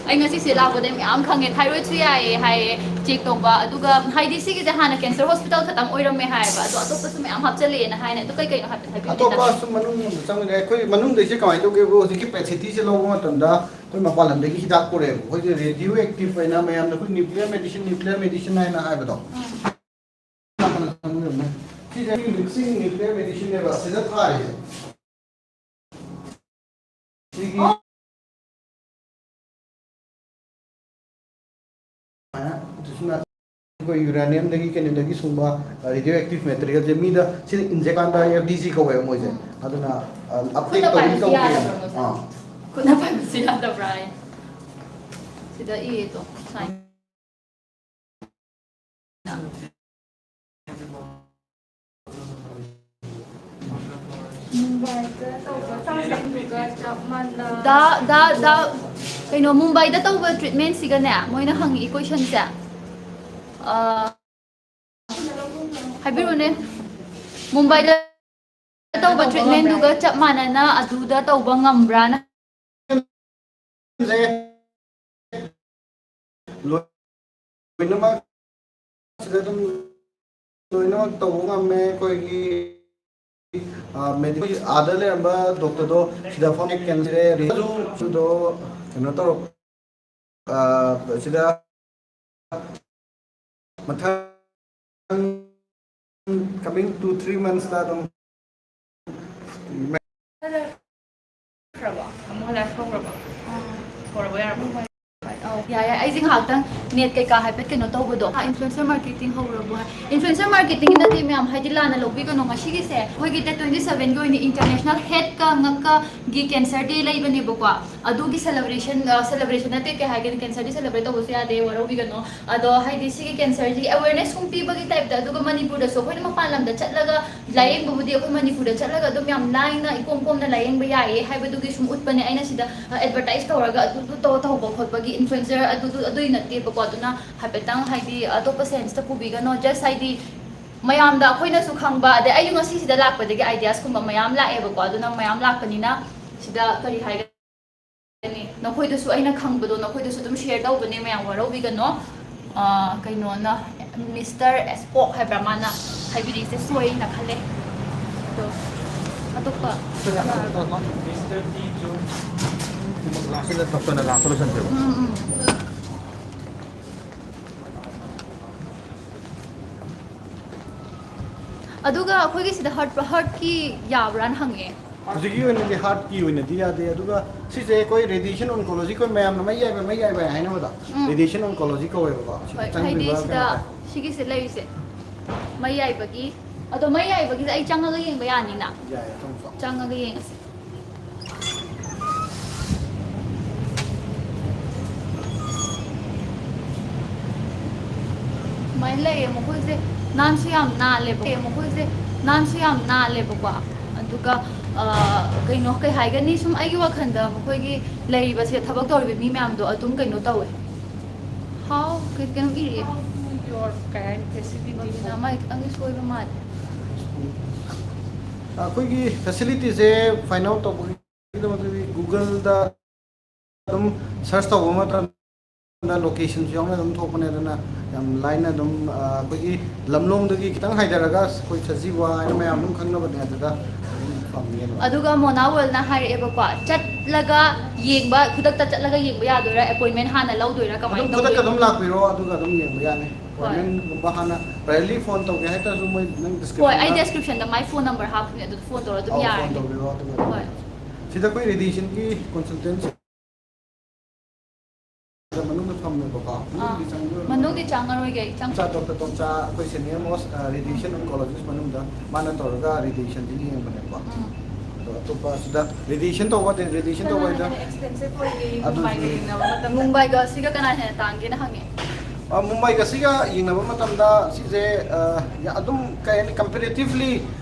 ꯑꯩ ꯉꯁꯤꯁꯦ ꯂꯥꯛꯄꯗ ꯃꯌꯥꯝ ꯈꯪꯉꯦ, ꯊꯥꯏꯔꯣꯏꯗꯁꯨ ꯌꯥꯏꯌꯦ ꯍꯥꯏꯌꯦ ꯆꯦꯛ ꯇꯧꯕ, ꯑꯗꯨꯒ ꯍꯥꯏꯗꯤ ꯁꯤꯒꯤꯁꯦ ꯍꯥꯟꯅ ꯀꯦꯟꯁꯔ ꯍꯣꯁꯄꯤꯇꯥꯜ ꯈꯛꯇꯪ ꯑꯣꯏꯔꯝꯃꯦ ꯍꯥꯏꯌꯦꯕ, ꯑꯗꯣ ꯑꯇꯣꯞꯄꯁꯨ ꯃꯌꯥꯝ ꯍꯥꯞꯆꯜꯂꯛꯑꯦꯅ ꯍꯥꯏꯅꯦ꯫ ꯑꯗꯨ ꯀꯩ ꯀꯩꯅꯣ ꯍꯥꯏꯐꯦꯠ ꯍꯥꯏꯕꯤꯌꯨꯅꯦ꯫ ꯑꯇꯣꯞꯄ ꯁꯨꯝ ꯃꯅꯨꯡ ꯆꯪꯉꯤꯅꯦ꯫ ꯑꯩꯈꯣꯏ ꯃꯅꯨꯡꯗꯩꯁꯦ ꯀꯃꯥꯏꯅ ꯇꯧꯒꯦꯕꯨ, ꯍꯧꯖꯤꯛꯀꯤ ꯄꯦꯠ ꯁꯤꯇꯤꯁꯦ ꯂꯧꯕ ꯃꯇꯝꯗ ꯑꯩꯈꯣꯏ ꯃꯄꯥꯟ ꯂꯝꯗꯒꯤ ꯍꯤꯗꯥꯛ ꯄꯨꯔꯛꯑꯦꯕ꯫ ꯑꯩꯈꯣꯏꯁꯦ ꯔꯦꯗꯤꯑꯣ ꯑꯦꯛꯇꯤꯚ ꯑꯣꯏꯅ ꯃꯌꯥꯝꯅ ꯑꯩꯈꯣꯏ ꯅ꯭ꯌꯨꯀ꯭ꯂꯤꯌꯔ ꯃꯦꯗꯤꯁꯤꯟ, ꯅ꯭ꯌꯨꯀ꯭ꯂꯤꯌꯔ ꯃꯦꯗꯤꯁꯤꯟ ꯍꯥꯏꯅ ꯍꯥꯏꯕꯗꯣ꯫ ꯁꯤꯁꯦ ꯑꯩꯈꯣꯏ ꯃꯤꯛꯁꯤꯡ ꯅ꯭ꯌꯨꯀ꯭ꯂꯤꯌꯔ ꯃꯦꯗꯤꯁꯤꯟꯅꯦꯕ ꯁꯤꯗ ꯊꯥꯔꯤꯁꯦ꯫ ꯁꯤꯒꯤ ꯑꯗꯨꯁꯨꯅ ꯑꯩꯈꯣꯏ ꯌꯨꯔꯦꯅꯤꯌꯝꯗꯒꯤ ꯀꯩꯅꯣꯗꯒꯤ ꯁꯨꯡꯕ ꯔꯦꯗꯤꯑꯣ ꯑꯦꯛꯇꯤꯚ ꯃꯦꯇꯔꯤꯌꯦꯜꯁꯦ ꯃꯤꯗ ꯁꯤꯗ ꯏꯟꯖꯦꯛ ꯀꯥꯟꯗ ꯑꯦꯐ ꯗꯤ ꯁꯤ ꯀꯧꯋꯦꯕ ꯃꯣꯏꯁꯦ꯫ ꯎꯝ꯫ ꯑꯗꯨꯅ, ꯑ, ꯑꯞꯇꯦꯛ ꯈꯨꯠꯅ ꯇꯧꯕꯤ ꯄꯥꯏꯕꯁꯨ ꯇꯧꯗꯦ꯫ ꯌꯥꯗꯕ꯭ꯔꯥ ꯃꯣꯏꯁꯦ? ꯑꯥ꯫ ꯈꯨꯠꯅ ꯄꯥꯏꯕꯁꯨ ꯌꯥꯗꯕ꯭ꯔꯥ ꯍꯥꯏ? ꯁꯤꯗ ꯏꯌꯦ ꯇꯣ, ꯁꯥꯏꯟ꯫ ꯃꯨꯝꯕꯥꯏꯗ ꯇꯧꯕ ꯇ꯭ꯔꯤꯠꯃꯦꯟꯗꯨꯒ ꯆꯞ ꯃꯥꯟꯅ- ꯗꯥ, ꯗꯥ, ꯗꯥ, ꯀꯩꯅꯣ, ꯃꯨꯝꯕꯥꯏꯗ ꯇꯧꯕ ꯇ꯭ꯔꯤꯠꯃꯦꯟꯁꯤꯒꯅꯦ, ꯃꯣꯏꯅ ꯍꯪꯉꯛꯏ ꯀꯣꯏꯁꯟꯁꯦ, ꯑ, ꯍꯥꯏꯕꯤꯔꯣꯅꯦ, ꯃꯨꯝꯕꯥꯏꯗ ꯇꯧꯕ ꯇ꯭ꯔꯤꯠꯃꯦꯟꯗꯨꯒ ꯆꯞ ꯃꯥꯟꯅꯅ ꯑꯗꯨꯗ ꯇꯧꯕ ꯉꯝꯕ꯭ꯔꯥꯅ? ꯂꯣꯏꯅꯃꯛ ꯁꯤꯗ ꯑꯗꯨꯝ ꯂꯣꯏꯅꯃꯛ ꯇꯧꯕ ꯉꯝꯃꯦ꯫ ꯑꯩꯈꯣꯏꯒꯤ, ꯑ, ꯃꯦꯗꯤꯀꯦꯜ ꯑꯥꯗ ꯂꯩꯔꯝꯕ ꯗꯣꯛꯇꯔꯗꯣ ꯁꯤꯗ ꯐꯝꯃꯦ, ꯀꯦꯟꯁꯔ ꯔꯤꯁꯔꯁꯇꯣ ꯀꯩꯅꯣ ꯇꯧꯔꯛ-, ꯑ, ꯁꯤꯗ ꯃꯊꯪ coming two three months ꯇ ꯑꯗꯨꯝ ꯈ꯭ꯔꯕꯣ? ꯑꯃꯨꯛ ꯂꯥꯏꯐ ꯍꯧꯈ꯭ꯔꯕꯣ? ꯍꯧꯔꯕꯣ? ꯌꯥꯔꯕꯣ? ꯑꯧ, ꯌꯥꯏ, ꯌꯥꯏ꯫ ꯑꯩꯁꯦ ꯉꯥꯏꯍꯥꯛꯇꯪ ꯅꯦꯠ ꯀꯩꯀꯥ ꯍꯥꯏꯐꯦꯠ ꯀꯩꯅꯣ ꯇꯧꯕꯗꯣ, ꯏꯟꯐ꯭ꯂꯨꯑꯦꯟꯁꯔ ꯃꯥꯔꯀꯦꯇꯤꯡ ꯍꯧꯔꯕꯣ ꯍꯥꯏ? ꯏꯟꯐ꯭ꯂꯨꯑꯦꯟꯁꯔ ꯃꯥꯔꯀꯦꯇꯤꯡꯒꯤ ꯅꯠꯇꯦ ꯃꯌꯥꯝ, ꯍꯥꯏꯗꯤ ꯂꯥꯟꯅ ꯂꯧꯕꯤꯒꯅꯣ꯫ ꯉꯁꯤꯒꯤꯁꯦ ꯑꯩꯈꯣꯏꯒꯤ ꯗꯦꯠ ꯇ꯭ꯋꯦꯟꯇꯤ ꯁꯚꯦꯟꯒꯤ ꯑꯣꯏꯅ ꯏꯟꯇꯔꯅꯦꯁꯅꯦꯜ ꯍꯦꯠꯀ ꯉꯛꯀꯒꯤ ꯀꯦꯟꯁꯔ ꯗꯦ ꯂꯩꯕꯅꯦꯕꯀꯣ꯫ ꯑꯗꯨꯒꯤ ꯁꯦꯂꯦꯕ꯭ꯔꯦꯁꯟ, ꯁꯦꯂꯦꯕ꯭ꯔꯦꯁꯟ ꯅꯠꯇꯦ, ꯀꯩ ꯍꯥꯏꯒꯅꯤ, ꯀꯦꯟꯁꯔꯗꯤ ꯁꯦꯂꯦꯕ꯭ꯔꯦꯠ ꯇꯧꯕꯁꯨ ꯌꯥꯗꯦ, ꯋꯥꯔꯧꯕꯤꯒꯅꯣ꯫ ꯑꯗꯣ ꯍꯥꯏꯗꯤ ꯁꯤꯒꯤ ꯀꯦꯟꯁꯔꯁꯤꯒꯤ ꯑꯦꯋꯦꯔꯅꯦꯁ ꯁꯨꯝ ꯄꯤꯕꯒꯤ ꯇꯥꯏꯞꯇ, ꯑꯗꯨꯒ ꯃꯅꯤꯄꯨꯔꯗꯁꯨ ꯑꯩꯈꯣꯏꯅ ꯃꯄꯥꯟ ꯂꯝꯗ ꯆꯠꯂꯒ ꯂꯥꯏꯌꯦꯡꯕꯕꯨꯗꯤ ꯑꯩꯈꯣꯏ ꯃꯅꯤꯄꯨꯔꯗ ꯆꯠꯂꯒ ꯑꯗꯨꯝ ꯌꯥꯝ ꯂꯥꯏꯅ ꯏꯀꯣꯝ ꯀꯣꯝꯅ ꯂꯥꯏꯌꯦꯡꯕ ꯌꯥꯏꯌꯦ ꯍꯥꯏꯕꯗꯨꯒꯤ ꯁꯨꯝ ꯎꯠꯄꯅꯦ ꯑꯩꯅ ꯁꯤꯗ ꯑꯦꯗꯚꯔꯇꯥꯏꯁ ꯇꯧꯔꯒ ꯑꯗꯨꯗꯨ ꯇꯧ ꯇꯧꯕ ꯈꯣꯠꯄꯒꯤ ꯏꯟꯐ꯭ꯂꯨꯑꯦꯟꯁꯔ ꯑꯗꯨꯗꯨ ꯑꯗꯨꯏ ꯅꯠꯇꯦꯕꯀꯣ꯫ ꯑꯗꯨꯅ ꯍꯥꯏꯐꯦꯠꯇꯪ ꯍꯥꯏꯗꯤ ꯑꯇꯣꯞꯄ ꯁꯦꯟꯁꯇ ꯄꯨꯕꯤꯒꯅꯣ, ꯖꯁ ꯍꯥꯏꯗꯤ ꯃꯌꯥꯝꯗ ꯑꯩꯈꯣꯏꯅꯁꯨ ꯈꯪꯕ, ꯑꯗꯩ ꯑꯩꯁꯨ ꯉꯁꯤꯁꯤꯗ ꯂꯥꯛꯄꯗꯒꯤ ꯑꯥꯏꯗꯤꯌꯥꯁꯀꯨꯝꯕ ꯃꯌꯥꯝ ꯂꯥꯛꯑꯦꯕꯀꯣ꯫ ꯑꯗꯨꯅ ꯃꯌꯥꯝ ꯂꯥꯛꯄꯅꯤꯅ ꯁꯤꯗ ꯀꯔꯤ ꯍꯥꯏꯒꯅꯤ, ꯅꯈꯣꯏꯗꯁꯨ ꯑꯩꯅ ꯈꯪꯕꯗꯣ ꯅꯈꯣꯏꯗꯁꯨ ꯑꯗꯨꯝ ꯁꯤꯌꯔ ꯇꯧꯕꯅꯦ, ꯃꯌꯥꯝ ꯋꯥꯔꯧꯕꯤꯒꯅꯣ꯫ ꯑꯥ, ꯀꯩꯅꯣꯅ, ꯃꯤꯁꯇꯔ ꯑꯦꯁꯄꯣꯛ ꯍꯥꯏꯕ꯭ꯔꯥ, ꯃꯥꯅ ꯍꯥꯏꯕꯤꯔꯛꯏꯁꯦ ꯁꯣꯏꯅ ꯈꯜꯂꯦ꯫ ꯑꯗꯣ ꯑꯇꯣꯞꯄ ꯂꯥꯁꯇ ꯇꯞꯇꯅ ꯂꯥꯁꯇ ꯂꯣꯏꯁꯟꯁꯦꯕ꯫ ꯎꯝ, ꯎꯝ꯫ ꯑꯗꯨꯒ ꯑꯩꯈꯣꯏꯒꯤ ꯁꯤꯗ ꯍꯥꯔꯠ, ꯍꯥꯔꯠꯀꯤ ꯌꯥꯕ꯭ꯔꯥꯅ ꯍꯪꯉꯛꯑꯦ꯫ ꯍꯧꯖꯤꯛꯀꯤ ꯑꯣꯏꯅꯗꯤ ꯍꯥꯔꯠꯀꯤ ꯑꯣꯏꯅꯗꯤ ꯌꯥꯗꯦ꯫ ꯑꯗꯨꯒ ꯁꯤꯁꯦ ꯑꯩꯈꯣꯏ ꯔꯦꯗꯤꯌꯦꯁꯟ ꯑꯣꯟꯀꯣꯂꯣꯖꯤ, ꯑꯩꯈꯣꯏ ꯃꯌꯥꯝꯅ ꯃꯩ ꯌꯥꯏꯕ, ꯃꯩ ꯌꯥꯏꯕ ꯍꯥꯏꯅꯕꯗꯣ, ꯎꯝ꯫ Radiation oncology ꯀꯧꯋꯦꯕꯀꯣ꯫ ꯁꯤ ꯍꯣꯏ, ꯍꯥꯏꯗꯤ ꯆꯪꯗꯣꯏꯕ ꯁꯤꯗ ꯀꯩꯅꯣꯁꯦ꯫ ꯁꯤꯒꯤꯁꯦ ꯂꯩꯔꯤꯁꯦ ꯃꯩ ꯌꯥꯏꯕꯒꯤ꯫ ꯑꯗꯣ ꯃꯩ ꯌꯥꯏꯕꯒꯤꯁꯦ ꯑꯩ ꯆꯪꯉꯒ ꯌꯦꯡꯕ ꯌꯥꯅꯤꯅ? ꯌꯥꯏꯌꯦ, ꯆꯪꯉꯣ꯫ ꯆꯪꯉꯒ ꯌꯦꯡꯉꯁꯦ꯫ ꯁꯨꯃꯥꯏꯅ ꯂꯩꯌꯦ ꯃꯈꯣꯏꯁꯦ꯫ ꯅꯥꯟꯁꯨ ꯌꯥꯝ ꯅꯥꯜꯂꯦꯕ ꯃꯈꯣꯏꯁꯦ꯫ ꯅꯥꯟꯁꯨ ꯌꯥꯝ ꯅꯥꯜꯂꯦꯕꯀꯣ꯫ ꯑꯗꯨꯒ ꯑ, ꯀꯩꯅꯣ, ꯀꯩ ꯍꯥꯏꯒꯅꯤ, ꯁꯨꯝ ꯑꯩꯒꯤ ꯋꯥꯈꯜꯗ ꯃꯈꯣꯏꯒꯤ ꯂꯩꯔꯤꯕꯁꯦ, ꯊꯕꯛ ꯇꯧꯔꯤꯕ ꯃꯤ ꯃꯌꯥꯝꯗꯣ ꯑꯗꯨꯝ ꯀꯩꯅꯣ ꯇꯧꯋꯦ꯫ ꯍꯥꯎ, ꯀꯩ-, ꯀꯩꯅꯣꯝ ꯏꯔꯛꯑꯦ꯫ Your ꯀꯩ ꯍꯥꯏꯅꯤ, facility ꯃꯥꯏ ꯈꯤꯇꯪꯗꯤ ꯁꯣꯏꯕ ꯃꯥꯜꯂꯦ꯫ ꯑꯩꯈꯣꯏꯒꯤ ꯐꯦꯁꯤꯂꯤꯇꯤꯁꯦ ꯐꯥꯏꯟ ꯑꯥꯎꯠ ꯇꯧꯕꯒꯤꯗꯃꯛꯇꯗꯤ ꯒꯨꯒꯜꯗ ꯑꯗꯨꯝ ꯁꯔꯁ ꯇꯧꯕ ꯃꯇꯝꯗ ꯂꯣꯀꯦꯁꯟꯁꯨ ꯌꯥꯎꯅ ꯑꯗꯨꯝ ꯊꯣꯛꯄꯅꯦ꯫ ꯑꯗꯨꯅ ꯌꯥꯝ ꯂꯥꯏꯅ ꯑꯗꯨꯝ, ꯑ, ꯑꯩꯈꯣꯏꯒꯤ ꯂꯝꯂꯣꯡꯗꯒꯤ ꯈꯤꯇꯪ ꯍꯥꯏꯊꯔꯒ ꯑꯩꯈꯣꯏ ꯁꯖꯤꯋꯥ ꯍꯥꯏꯅ ꯃꯌꯥꯝ ꯑꯗꯨꯝ ꯈꯪꯅꯕꯅꯦ꯫ ꯑꯗꯨꯗ ꯑꯗꯨꯝ ꯐꯪꯅꯤ ꯑꯗꯨꯃꯥꯏꯅ꯫ ꯑꯗꯨꯒ ꯃꯣꯅꯥ ꯋꯥꯔꯜꯅ ꯍꯥꯏꯔꯛꯑꯦꯕꯀꯣ, ꯆꯠꯂꯒ ꯌꯦꯡꯕ, ꯈꯨꯗꯛꯇ ꯆꯠꯂꯒ ꯌꯦꯡꯕ ꯌꯥꯗꯣꯏꯔꯥ, ꯑꯦꯄꯣꯏꯟꯃꯦꯟ ꯍꯥꯟꯅ ꯂꯧꯗꯣꯏꯔꯥ, ꯀꯃꯥꯏꯅ ꯑꯗꯨꯝ ꯈꯨꯗꯛꯇ ꯇꯧꯗꯣꯏꯅꯣ? ꯑꯗꯨꯝ ꯂꯥꯛꯄꯤꯔꯣ, ꯑꯗꯨꯒ ꯑꯗꯨꯝ ꯌꯦꯡꯕ ꯌꯥꯅꯤ꯫ ꯍꯣꯏ꯫ ꯑꯦꯄꯣꯏꯟꯃꯦꯟꯒꯨꯝꯕ ꯍꯥꯟꯅ ꯄ꯭ꯔꯥꯏꯌꯔꯂꯤ ꯐꯣꯟ ꯇꯧꯒꯦ ꯍꯥꯏꯇꯥꯔꯁꯨ, ꯃꯣꯏ ꯅꯪ ꯍꯣꯏ, ꯑꯩ ꯗꯤꯁꯀ꯭ꯔꯤꯞꯁꯟꯗ ꯗꯤꯁꯀ꯭ꯔꯤꯞꯁꯟꯗ ꯃꯥꯏ ꯐꯣꯟ ꯅꯝꯕꯔ ꯍꯥꯞꯄꯅꯦ, ꯑꯗꯨꯗ ꯐꯣꯟ ꯇꯧꯔ ꯑꯗꯨꯝ ꯑꯧ, ꯐꯣꯟ ꯌꯥꯔꯅꯤ꯫ ꯇꯧꯕꯤꯔꯣ, ꯑꯗꯨꯒ ꯑꯗꯨꯝ ꯍꯣꯏ꯫ ꯁꯤꯗ ꯑꯩꯈꯣꯏ ꯔꯦꯗꯤꯌꯦꯁꯟꯒꯤ ꯀꯟꯁꯜꯇꯦꯟꯁꯤ ꯃꯅꯨꯡꯗ ꯊꯝꯃꯦꯕꯀꯣ꯫ ꯑꯥ꯫ ꯃꯅꯨꯡꯗꯤ ꯆꯪꯕ ꯃꯅꯨꯡꯗꯤ ꯆꯪꯉꯔꯣꯏꯒꯦ, ꯆꯪ- ꯇꯣꯝꯆꯥ, ꯗꯣꯛꯇꯔ ꯇꯣꯝꯆꯥ, ꯑꯩꯈꯣꯏ ꯁꯦꯅꯤꯌꯔ ꯃꯣꯁ, ꯑ, ꯔꯦꯗꯤꯌꯦꯁꯟ ꯑꯣꯟꯀꯣꯂꯣꯖꯤꯁ ꯃꯅꯨꯡꯗ ꯃꯥꯅ ꯇꯧꯔꯒ ꯔꯦꯗꯤꯌꯦꯁꯟꯁꯤꯒꯤ ꯌꯦꯡꯕꯅꯦꯕꯀꯣ꯫ ꯎꯝ꯫ ꯑꯗꯣ ꯑꯇꯣꯞꯄ ꯁꯤꯗ ꯔꯦꯗꯤꯌꯦꯁꯟ ꯇꯧꯕ, ꯔꯦꯗꯤꯌꯦꯁꯟ ꯇꯧꯕ ꯀꯅꯥꯅ ꯍꯥꯏꯗ ꯑꯦꯛꯁꯄꯦꯟꯁꯤꯞ ꯑꯣꯏꯒꯦ ꯑꯗꯨꯗꯤ ꯃꯨꯝꯕꯥꯏꯒ ꯌꯦꯡꯅꯕ ꯃꯇꯝꯗ? ꯃꯨꯝꯕꯥꯏꯒ ꯁꯤꯒ ꯀꯅꯥ ꯍꯦꯟꯅ ꯇꯥꯡꯒꯦꯅ ꯍꯪꯉꯦ꯫ ꯑ, ꯃꯨꯝꯕꯥꯏꯒ ꯁꯤꯒ ꯌꯦꯡꯅꯕ ꯃꯇꯝꯗ ꯁꯤꯁꯦ, ꯑ, ꯌꯥ-, ꯑꯗꯨꯝ ꯀꯩ ꯍꯥꯏꯅꯤ, ꯀꯝꯄꯦꯔꯦꯇꯤꯚꯂꯤ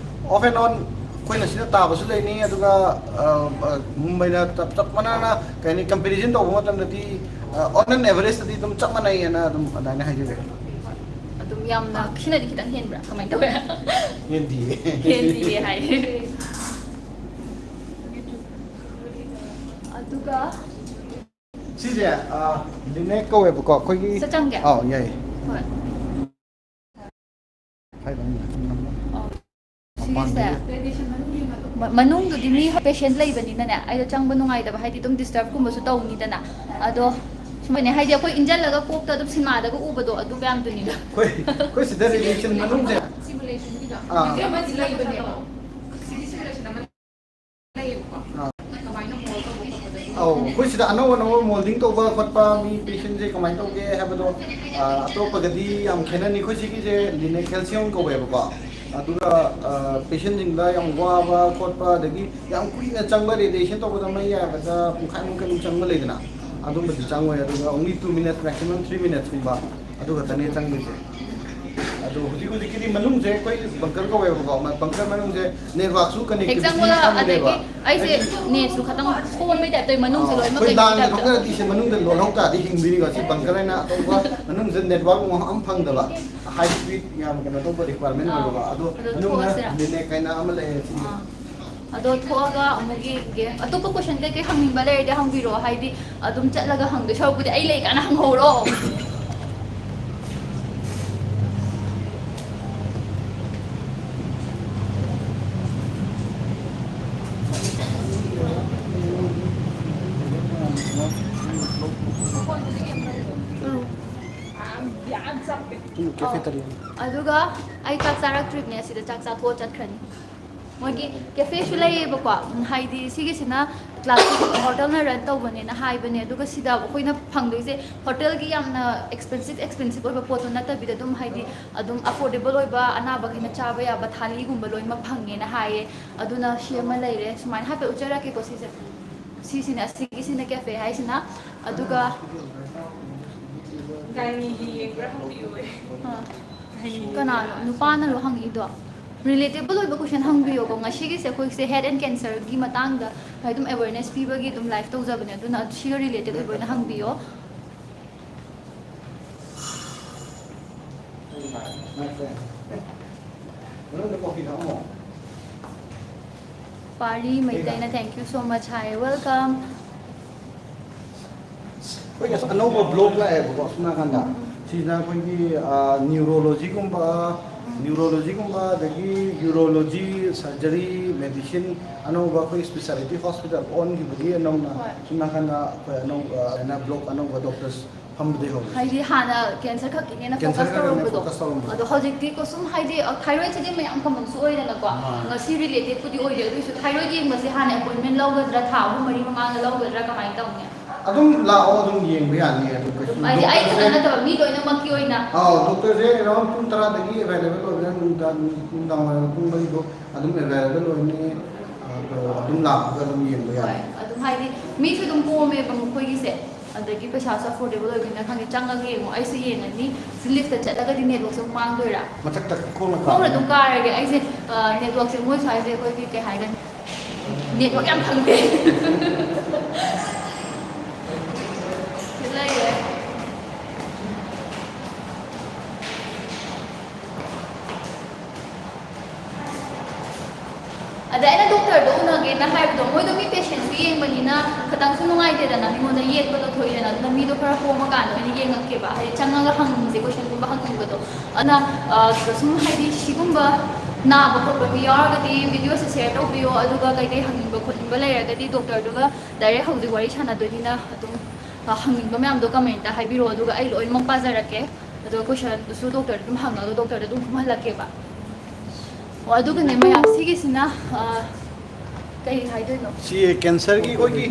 ꯑꯣꯐ ꯑꯦꯟ ꯑꯣꯟ ꯑꯩꯈꯣꯏꯅ ꯁꯤꯗ ꯇꯥꯕꯁꯨ ꯂꯩꯅꯤ, ꯑꯗꯨꯒ, ꯑ, ꯑ, ꯃꯨꯝꯕꯥꯏꯅ ꯆꯞ, ꯆꯞ ꯃꯥꯟꯅꯅ ꯀꯩ ꯍꯥꯏꯅꯤ, ꯀꯝꯄꯦꯔꯤꯖꯟ ꯇꯧꯕ ꯃꯇꯝꯗꯗꯤ, ꯑ, on an average ꯇꯗꯤ ꯑꯗꯨꯝ ꯆꯞ ꯃꯥꯟꯅꯩꯌꯦꯅ ꯑꯗꯨꯝ ꯑꯗꯨꯃꯥꯏꯅ ꯍꯥꯏꯖꯒꯦ꯫ ꯑꯗꯨꯝ ꯌꯥꯝꯅ ꯁꯤꯅꯗꯤ ꯈꯤꯇꯪ ꯍꯦꯟꯕ꯭ꯔꯥ? ꯀꯃꯥꯏꯅ ꯇꯧꯋꯦ? ꯍꯦꯟꯗꯤꯌꯦ꯫ ꯍꯦꯟꯗꯤꯌꯦ ꯍꯥꯏꯌꯦ꯫ ꯑꯗꯨꯒ ꯁꯤꯁꯦ, ꯑ, ꯂꯤꯅꯦꯛ ꯀꯧꯋꯦꯕꯀꯣ, ꯑꯩꯈꯣꯏꯒꯤ ꯁꯠ ꯆꯪꯒꯦ? ꯑꯥꯎ, ꯌꯥꯏꯌꯦ꯫ ꯍꯣꯏ꯫ ꯍꯥꯏꯕ ꯑꯃ ꯅꯝꯃꯣ꯫ ꯑꯣ꯫ ꯃꯄꯥꯟꯗꯒꯤ꯫ ꯁꯤꯒꯤꯁꯦ ꯃ-, ꯃꯅꯨꯡꯗꯨꯗꯤ ꯃꯤ ꯄꯦꯁꯦꯟ ꯂꯩꯕꯅꯤꯅꯅꯦ, ꯑꯩꯗꯣ ꯆꯪꯕ ꯅꯨꯡꯉꯥꯏꯇꯕ, ꯍꯥꯏꯗꯤ ꯑꯗꯨꯝ ꯗꯤꯁꯇꯔꯕꯀꯨꯝꯕꯁꯨ ꯇꯧꯅꯤꯗꯅ꯫ ꯑꯗꯣ ꯁꯨꯃꯥꯏꯅ, ꯍꯥꯏꯗꯤ ꯑꯩꯈꯣꯏ ꯏꯟꯖꯜꯂꯒ ꯀꯣꯛꯇ ꯑꯗꯨꯝ ꯁꯤꯅꯦꯃꯥꯗꯒ ꯎꯕꯗꯣ, ꯑꯗꯨ ꯃꯌꯥꯝꯗꯨꯅꯤꯗ꯫ ꯑꯩꯈꯣꯏ, ꯑꯩꯈꯣꯏ ꯁꯤꯗ ꯔꯦꯗꯤꯌꯦꯁꯟ ꯃꯅꯨꯡꯁꯦ꯫ ꯑꯥ꯫ ꯑꯃꯗꯤ ꯂꯩꯕꯅꯦꯕ꯫ ꯁꯤꯒꯤ ꯁꯤꯃꯨꯂꯦꯁꯟ ꯑꯃ ꯂꯩꯌꯦꯕꯀꯣ꯫ ꯑꯥ꯫ ꯀꯃꯥꯏꯅ ꯃꯣꯜ ꯇꯧꯕ ꯈꯣꯠꯄꯗꯣ? ꯑꯧ, ꯑꯩꯈꯣꯏ ꯁꯤꯗ ꯑꯅꯧ ꯑꯅꯧꯕ ꯃꯣꯜꯗꯤꯡ ꯇꯧꯕ ꯈꯣꯠꯄ ꯃꯤ ꯄꯦꯁꯦꯟꯁꯦ ꯀꯃꯥꯏꯅ ꯇꯧꯒꯦ ꯍꯥꯏꯕꯗꯣ, ꯑꯥ, ꯑꯇꯣꯞꯄꯒꯗꯤ ꯌꯥꯝ ꯈꯦꯠꯅꯅꯤ꯫ ꯑꯩꯈꯣꯏ ꯁꯤꯒꯤꯁꯦ ꯂꯤꯅꯦꯛ ꯀꯦꯜꯁꯤꯌꯝ ꯀꯧꯋꯦꯕꯀꯣ꯫ ꯑꯗꯨꯒ, ꯑꯥ, ꯄꯦꯁꯦꯟꯁꯤꯡꯗ ꯌꯥꯝ ꯋꯥꯕ ꯈꯣꯠꯄ, ꯑꯗꯒꯤ ꯌꯥꯝ ꯀꯨꯏꯅ ꯆꯪꯕ, ꯔꯦꯗꯤꯌꯦꯁꯟ ꯇꯧꯕꯗ ꯃꯩ ꯌꯥꯏꯕꯗ ꯄꯨꯡꯈꯥꯏꯃꯨꯛ ꯀꯩꯃꯨꯛ ꯆꯪꯕ ꯂꯩꯗꯅ, ꯑꯗꯨꯝꯕꯗꯤ ꯆꯪꯉꯣꯏ꯫ ꯑꯗꯨꯒ only two minutes, maximum three minutes ꯀꯨꯝꯕ ꯑꯗꯨ ꯈꯛꯇꯅꯦ ꯆꯪꯗꯣꯏꯁꯦ꯫ ꯑꯗꯣ ꯍꯧꯖꯤꯛ ꯍꯧꯖꯤꯛꯀꯤꯗꯤ ꯃꯅꯨꯡꯁꯦ ꯑꯩꯈꯣꯏ ꯕꯪꯀꯔ ꯀꯧꯋꯦꯕꯀꯣ, ꯃ-, ꯕꯪꯀꯔ ꯃꯅꯨꯡꯁꯦ ꯅꯦꯠꯋꯥꯛꯁꯨ ꯍꯦꯛ ꯀꯅꯦꯛꯇꯤꯚꯤꯇꯤ ꯆꯪꯕꯒ ꯐꯪꯗꯦꯕ꯫ ꯑꯗꯒꯤ ꯑꯩꯁꯦ ꯍꯥꯏꯗꯤ ꯅꯦꯠꯁꯨ ꯈꯇꯪ ꯁꯣꯟꯕꯩ ꯇꯥꯏꯞ ꯇꯧꯋꯤ, ꯃꯅꯨꯡꯁꯦ ꯑꯥ, ꯂꯣꯏꯅꯃꯛ ꯑꯩꯈꯣꯏ ꯀꯩꯅꯣꯒꯤ ꯂꯥꯟꯒ ꯇꯥꯏꯞꯇ꯫ ꯊꯣꯛꯅꯔꯗꯤ ꯁꯤ ꯃꯅꯨꯡꯗ ꯂꯣꯜꯍꯧ ꯇꯥꯔꯗꯤ ꯍꯤꯡꯗꯣꯏꯅꯤꯀꯣ꯫ ꯁꯤ ꯕꯪꯀꯔ ꯍꯥꯏꯅ ꯑꯇꯣꯞꯄ ꯃꯅꯨꯡꯁꯤꯗ ꯅꯦꯠꯋꯥꯛ ꯑꯃ ꯐꯪꯗꯕ, ꯍꯥꯏ ꯁ꯭ꯄꯤꯗ ꯌꯥꯝ ꯀꯩꯅꯣ ꯇꯧꯕ ꯔꯤꯀ꯭ꯋꯥꯏꯔꯃꯦꯟ ꯑꯥ, ꯑꯣꯏꯕꯀꯣ꯫ ꯑꯗꯣ ꯑꯗꯣ ꯃꯅꯨꯡꯗ ꯊꯣꯛꯑꯁꯤꯔꯥ? ꯂꯤꯅꯦꯛ ꯍꯥꯏꯅ ꯑꯃ ꯂꯩꯌꯦ ꯁꯤꯒꯤ꯫ ꯑꯥ꯫ ꯑꯗꯣ ꯊꯣꯛꯑꯒ ꯑꯃꯨꯛ ꯌꯦꯡꯒꯦ꯫ ꯑꯇꯣꯞꯄ ꯀꯣꯏꯁꯟ ꯀꯩꯀꯩ ꯍꯪꯅꯤꯡꯕ ꯂꯩꯔꯗꯤ ꯍꯪꯕꯤꯔꯛꯑꯣ, ꯍꯥꯏꯗꯤ ꯑꯗꯨꯝ ꯆꯠꯂꯒ ꯍꯪꯗꯣꯏ ꯁꯔꯨꯛꯄꯨꯗꯤ ꯑꯩ ꯂꯩ ꯀꯥꯟꯗ ꯍꯪꯍꯧꯔꯣ꯫ ꯀꯦꯐꯦ ꯇꯔꯦꯠ꯫ ꯑꯗꯨꯒ ꯑꯩ ꯆꯥꯛ ꯆꯥꯔꯛꯇ꯭ꯔꯤꯕꯅꯦ, ꯑꯁꯤꯗ ꯆꯥꯛ ꯆꯥꯊꯣꯛꯑ ꯆꯠꯈ꯭ꯔꯅꯤ꯫ ꯃꯣꯏꯒꯤ ꯀꯦꯐꯦꯁꯨ ꯂꯩꯌꯦꯕꯀꯣ, ꯎꯝ, ꯍꯥꯏꯗꯤ ꯁꯤꯒꯤꯁꯤꯅ ꯀ꯭ꯂꯥꯁꯤꯛ ꯍꯣꯇꯦꯜꯅ ꯔꯟ ꯇꯧꯕꯅꯦꯅ ꯍꯥꯏꯕꯅꯦ꯫ ꯑꯗꯨꯒ ꯁꯤꯗ ꯑꯩꯈꯣꯏꯅ ꯐꯪꯗꯣꯏꯁꯦ ꯍꯣꯇꯦꯜꯒꯤ ꯌꯥꯝꯅ ꯑꯦꯛꯁꯄꯦꯟꯁꯤꯞ ꯑꯦꯛꯁꯄꯦꯟꯁꯤꯞ ꯑꯣꯏꯕ ꯄꯣꯠꯇꯣ ꯅꯠꯇꯕꯤꯗ, ꯑꯗꯨꯝ ꯍꯥꯏꯗꯤ ꯑꯗꯨꯝ ꯑꯐꯣꯔꯗꯦꯕꯜ ꯑꯣꯏꯕ, ꯑꯅꯥꯕꯈꯩꯅ ꯆꯥꯕ ꯌꯥꯕ ꯊꯥꯂꯤꯒꯨꯝꯕ ꯂꯣꯏꯅꯃꯛ ꯐꯪꯉꯦꯅ ꯍꯥꯏꯌꯦ꯫ ꯑꯗꯨꯅ ꯁꯤ ꯑꯃ ꯂꯩꯔꯦ꯫ ꯁꯨꯃꯥꯏꯅ ꯍꯥꯏꯐꯦꯠ ꯎꯠꯆꯔꯛꯀꯦꯀꯣ ꯁꯤꯁꯦ꯫ ꯁꯤꯁꯤꯅ, ꯑꯁꯤꯒꯤꯁꯤꯅ ꯀꯦꯐꯦ ꯍꯥꯏꯁꯤꯅ꯫ ꯑꯗꯨꯒ ꯒꯥꯏꯅꯤꯒꯤ ꯌꯦꯡꯕ꯭ꯔꯥ ꯍꯪꯕꯤꯌꯣꯌꯦ꯫ ꯑꯥ꯫ ꯒꯥꯏꯅꯤꯒꯤ ꯀꯅꯥꯅꯣ? ꯅꯨꯄꯥꯅꯔꯣ ꯍꯪꯉꯛꯏꯗꯣ? ꯔꯤꯂꯦꯇꯦꯕꯜ ꯑꯣꯏꯕ ꯀꯣꯏꯁꯟ ꯍꯪꯕꯤꯌꯣꯀꯣ꯫ ꯉꯁꯤꯒꯤꯁꯦ ꯑꯩꯈꯣꯏꯁꯦ ꯍꯦꯗ ꯑꯦꯟ ꯀꯦꯟꯁꯔꯒꯤ ꯃꯇꯥꯡꯗ ꯑꯗꯨꯝ ꯑꯦꯋꯦꯔꯅꯦꯁ ꯄꯤꯕꯒꯤ ꯑꯗꯨꯝ ꯂꯥꯏꯐ ꯇꯧꯖꯕꯅꯦ꯫ ꯑꯗꯨꯅ ꯁꯤꯒ ꯔꯤꯂꯦꯇꯦꯠ ꯑꯣꯏꯕ ꯑꯣꯏꯅ ꯍꯪꯕꯤꯌꯣ꯫ ꯄꯥꯔꯤ ꯃꯩꯇꯩꯅ thank you so much high. Welcome꯫ ꯑꯩꯈꯣꯏꯒꯤ ꯑꯅꯧꯕ ꯕ꯭ꯂꯣꯛ ꯂꯥꯛꯑꯦꯕꯀꯣ, ꯑꯁꯣꯝ ꯅꯥꯀꯟꯗ꯫ ꯁꯤꯁꯤꯅ ꯑꯩꯈꯣꯏꯒꯤ, ꯑ, ꯅ꯭ꯌꯨꯔꯣꯂꯣꯖꯤꯒꯨꯝꯕ, ꯅ꯭ꯌꯨꯔꯣꯂꯣꯖꯤꯒꯨꯝꯕ, ꯑꯗꯒꯤ ꯌꯨꯔꯣꯂꯣꯖꯤ, ꯁꯔꯖꯔꯤ, ꯃꯦꯗꯤꯁꯤꯟ, ꯑꯅꯧꯕ ꯑꯩꯈꯣꯏ ꯁ꯭ꯄꯦꯁꯥꯂꯤꯇꯤ ꯍꯣꯁꯄꯤꯇꯥꯜ ꯑꯣꯟꯈꯤꯕꯒꯤ ꯅꯧꯅ ꯍꯣꯏ꯫ ꯁꯣꯝ ꯅꯥꯀꯟꯗ ꯑꯩꯈꯣꯏ ꯑꯅꯧꯕ, ꯑ, ꯍꯥꯏꯅ ꯕ꯭ꯂꯣꯛ ꯑꯅꯧꯕ ꯗꯣꯛꯇꯔꯁ ꯐꯝꯕꯗꯩ ꯍꯧꯔꯦ꯫ ꯍꯥꯏꯗꯤ ꯍꯥꯟꯅ ꯀꯦꯟꯁꯔ ꯈꯛꯀꯤꯅꯦꯅ ꯀꯦꯟꯁꯔ ꯐꯣꯀꯁ ꯈꯛꯇꯅꯦ ꯇꯧꯔꯝꯕꯗꯣ꯫ ꯐꯣꯀꯁ ꯇꯧꯔꯝꯕꯗꯣ꯫ ꯑꯗꯣ ꯍꯧꯖꯤꯛꯇꯤ ꯀꯣ ꯁꯨꯝ ꯍꯥꯏꯗꯤ, ꯑ, ꯊꯥꯏꯔꯣꯏꯗꯁꯤꯗꯤ ꯃꯌꯥꯝ ꯀꯃꯟꯁꯨ ꯑꯣꯏꯗꯅꯀꯣ꯫ ꯃꯥꯅꯦ꯫ ꯉꯁꯤ ꯔꯤꯂꯦꯇꯦꯠꯄꯨꯗꯤ ꯑꯣꯏꯗꯦ, ꯑꯗꯨꯏꯁꯨ ꯊꯥꯏꯔꯣꯏꯗ ꯌꯦꯡꯕꯁꯦ ꯍꯥꯟꯅ ꯑꯦꯄꯣꯏꯟꯃꯦꯟ ꯂꯧꯒꯗ꯭ꯔꯥ, ꯊꯥ ꯑꯍꯨꯝ ꯃꯔꯤ ꯃꯃꯥꯡꯗ ꯂꯧꯒꯗ꯭ꯔꯥ, ꯀꯃꯥꯏꯅ ꯇꯧꯅꯤ? ꯑꯗꯨꯝ ꯂꯥꯛꯑꯣ, ꯑꯗꯨꯝ ꯌꯦꯡꯕ ꯌꯥꯅꯤ꯫ ꯑꯗꯨꯝ ꯀꯩꯁꯨ ꯑꯗꯨꯝ ꯍꯥꯏꯗꯤ ꯑꯩ ꯈꯛꯇ ꯗꯣꯛꯇꯔꯁꯦ ꯅꯠꯇꯕ ꯃꯤ ꯂꯣꯏꯅꯃꯛꯀꯤ ꯑꯣꯏꯅ꯫ ꯑꯥꯎ, ꯗꯣꯛꯇꯔꯁꯦ ꯑꯦꯔꯥꯎꯟ ꯄꯨꯡ ꯇꯔꯥꯗꯒꯤ ꯑꯦꯚꯥꯏꯂꯦꯕꯜ ꯑꯣꯏꯕꯅ ꯅꯨꯡꯗꯥꯡ, ꯅꯨꯡꯗꯥꯡ ꯋꯥꯏꯔꯝ ꯄꯨꯡ ꯃꯔꯤꯐꯥꯎ ꯑꯗꯨꯝ ꯑꯦꯚꯥꯏꯂꯦꯕꯜ ꯑꯣꯏꯅꯤ꯫ ꯑꯗꯣ ꯑꯗꯨꯝ ꯂꯥꯛꯄꯒ ꯑꯗꯨꯝ ꯌꯦꯡꯕ ꯍꯣꯏ, ꯌꯥꯅꯤ꯫ ꯑꯗꯨꯝ ꯍꯥꯏꯗꯤ ꯃꯤꯁꯨ ꯑꯗꯨꯝ ꯀꯣꯝꯃꯦꯕ ꯃꯈꯣꯏꯒꯤꯁꯦ꯫ ꯑꯗꯒꯤ ꯄꯩꯁꯥꯁꯨ ꯑꯦꯐꯣꯔꯗꯦꯕꯜ ꯑꯣꯏꯕꯅꯤꯅ ꯈꯪꯗꯦ, ꯆꯪꯉꯒ ꯌꯦꯡꯉꯣ꯫ ꯑꯩꯁꯨ ꯌꯦꯡꯉꯅꯤ꯫ ꯁꯤ ꯂꯤꯐꯇ ꯆꯠꯂꯒꯗꯤ ꯅꯦꯠꯋꯥꯛꯁꯦ ꯑꯃꯨꯛ ꯃꯥꯡꯗꯣꯏꯔꯥ? ꯃꯊꯛꯇ ꯈꯣꯡꯅ ꯈꯣꯡꯅ ꯀꯥꯕ꯫ ꯑꯗꯨꯝ ꯀꯥꯔꯒꯦ꯫ ꯑꯩꯁꯦ, ꯑ, ꯅꯦꯠꯋꯥꯛꯁꯦ ꯃꯣꯏ ꯁ꯭ꯋꯥꯏꯁꯦ ꯑꯩꯈꯣꯏꯒꯤ ꯀꯩ ꯍꯥꯏꯒꯅꯤ? ꯅꯦꯠꯋꯥꯛ ꯌꯥꯝ ꯐꯪꯗꯦ꯫ ꯂꯩꯔꯦ꯫ ꯑꯗ ꯑꯩꯅ ꯗꯣꯛꯇꯔꯗꯣ ꯎꯅꯒꯦꯅ ꯍꯥꯏꯕꯗꯣ, ꯃꯣꯏꯗꯣ ꯃꯤ ꯄꯦꯁꯦꯟꯁꯨ ꯌꯦꯡꯕꯅꯤꯅ ꯈꯤꯇꯪꯁꯨ ꯅꯨꯡꯉꯥꯏꯇꯦꯗꯅ, ꯃꯤꯉꯣꯟꯗ ꯌꯦꯠꯄꯗꯣ ꯊꯣꯛꯏꯗꯅ꯫ ꯑꯗꯨꯅ ꯃꯤꯗꯣ ꯈꯔ ꯀꯣꯝꯃꯀꯥꯟꯗ ꯑꯣꯏꯅ ꯌꯦꯡꯉꯛꯀꯦꯕ, ꯍꯥꯏꯗꯤ ꯆꯪꯉꯒ ꯍꯪꯅꯤꯡꯕꯁꯦ, ꯀꯣꯏꯁꯟꯒꯨꯝꯕ ꯍꯪꯅꯤꯡꯕꯗꯣ꯫ ꯑꯗꯨꯅ, ꯑ, ꯁꯨꯝ ꯍꯥꯏꯗꯤ ꯁꯤꯒꯨꯝꯕ ꯅꯥꯕ ꯈꯣꯠꯄ ꯃꯤ ꯌꯥꯎꯔꯒꯗꯤ ꯚꯤꯗꯤꯑꯣꯁꯦ ꯁꯤꯌꯔ ꯇꯧꯕꯤꯌꯣ, ꯑꯗꯨꯒ ꯀꯩꯀꯩ ꯍꯪꯅꯤꯡꯕ ꯈꯣꯠꯅꯤꯡꯕ ꯂꯩꯔꯒꯗꯤ ꯗꯣꯛꯇꯔꯗꯨꯒ ꯗꯥꯏꯔꯦꯛ ꯍꯧꯖꯤꯛ ꯋꯥꯔꯤ ꯁꯥꯟꯅꯗꯣꯏꯅꯤꯅ ꯑꯗꯨꯝ, ꯑ, ꯍꯪꯅꯤꯡꯕ ꯃꯌꯥꯝꯗꯣ ꯀꯃꯦꯟꯇ ꯍꯥꯏꯕꯤꯔꯛꯑꯣ, ꯑꯗꯨꯒ ꯑꯩ ꯂꯣꯏꯅꯃꯛ ꯄꯥꯖꯔꯛꯀꯦ꯫ ꯑꯗꯣ ꯀꯣꯏꯁꯟꯗꯨꯁꯨ ꯗꯣꯛꯇꯔꯗ ꯑꯗꯨꯝ ꯍꯪꯉꯒ ꯗꯣꯛꯇꯔꯗ ꯑꯗꯨꯝ ꯈꯨꯝꯍꯜꯂꯛꯀꯦꯕ꯫ ꯑꯣ, ꯑꯗꯨꯒꯅꯦ ꯃꯌꯥꯝ, ꯁꯤꯒꯤꯁꯤꯅ, ꯑ, ꯀꯩ ꯍꯥꯏꯗꯣꯏꯅꯣ? ꯁꯤ ꯀꯦꯟꯁꯔꯒꯤ ꯑꯩꯈꯣꯏꯒꯤ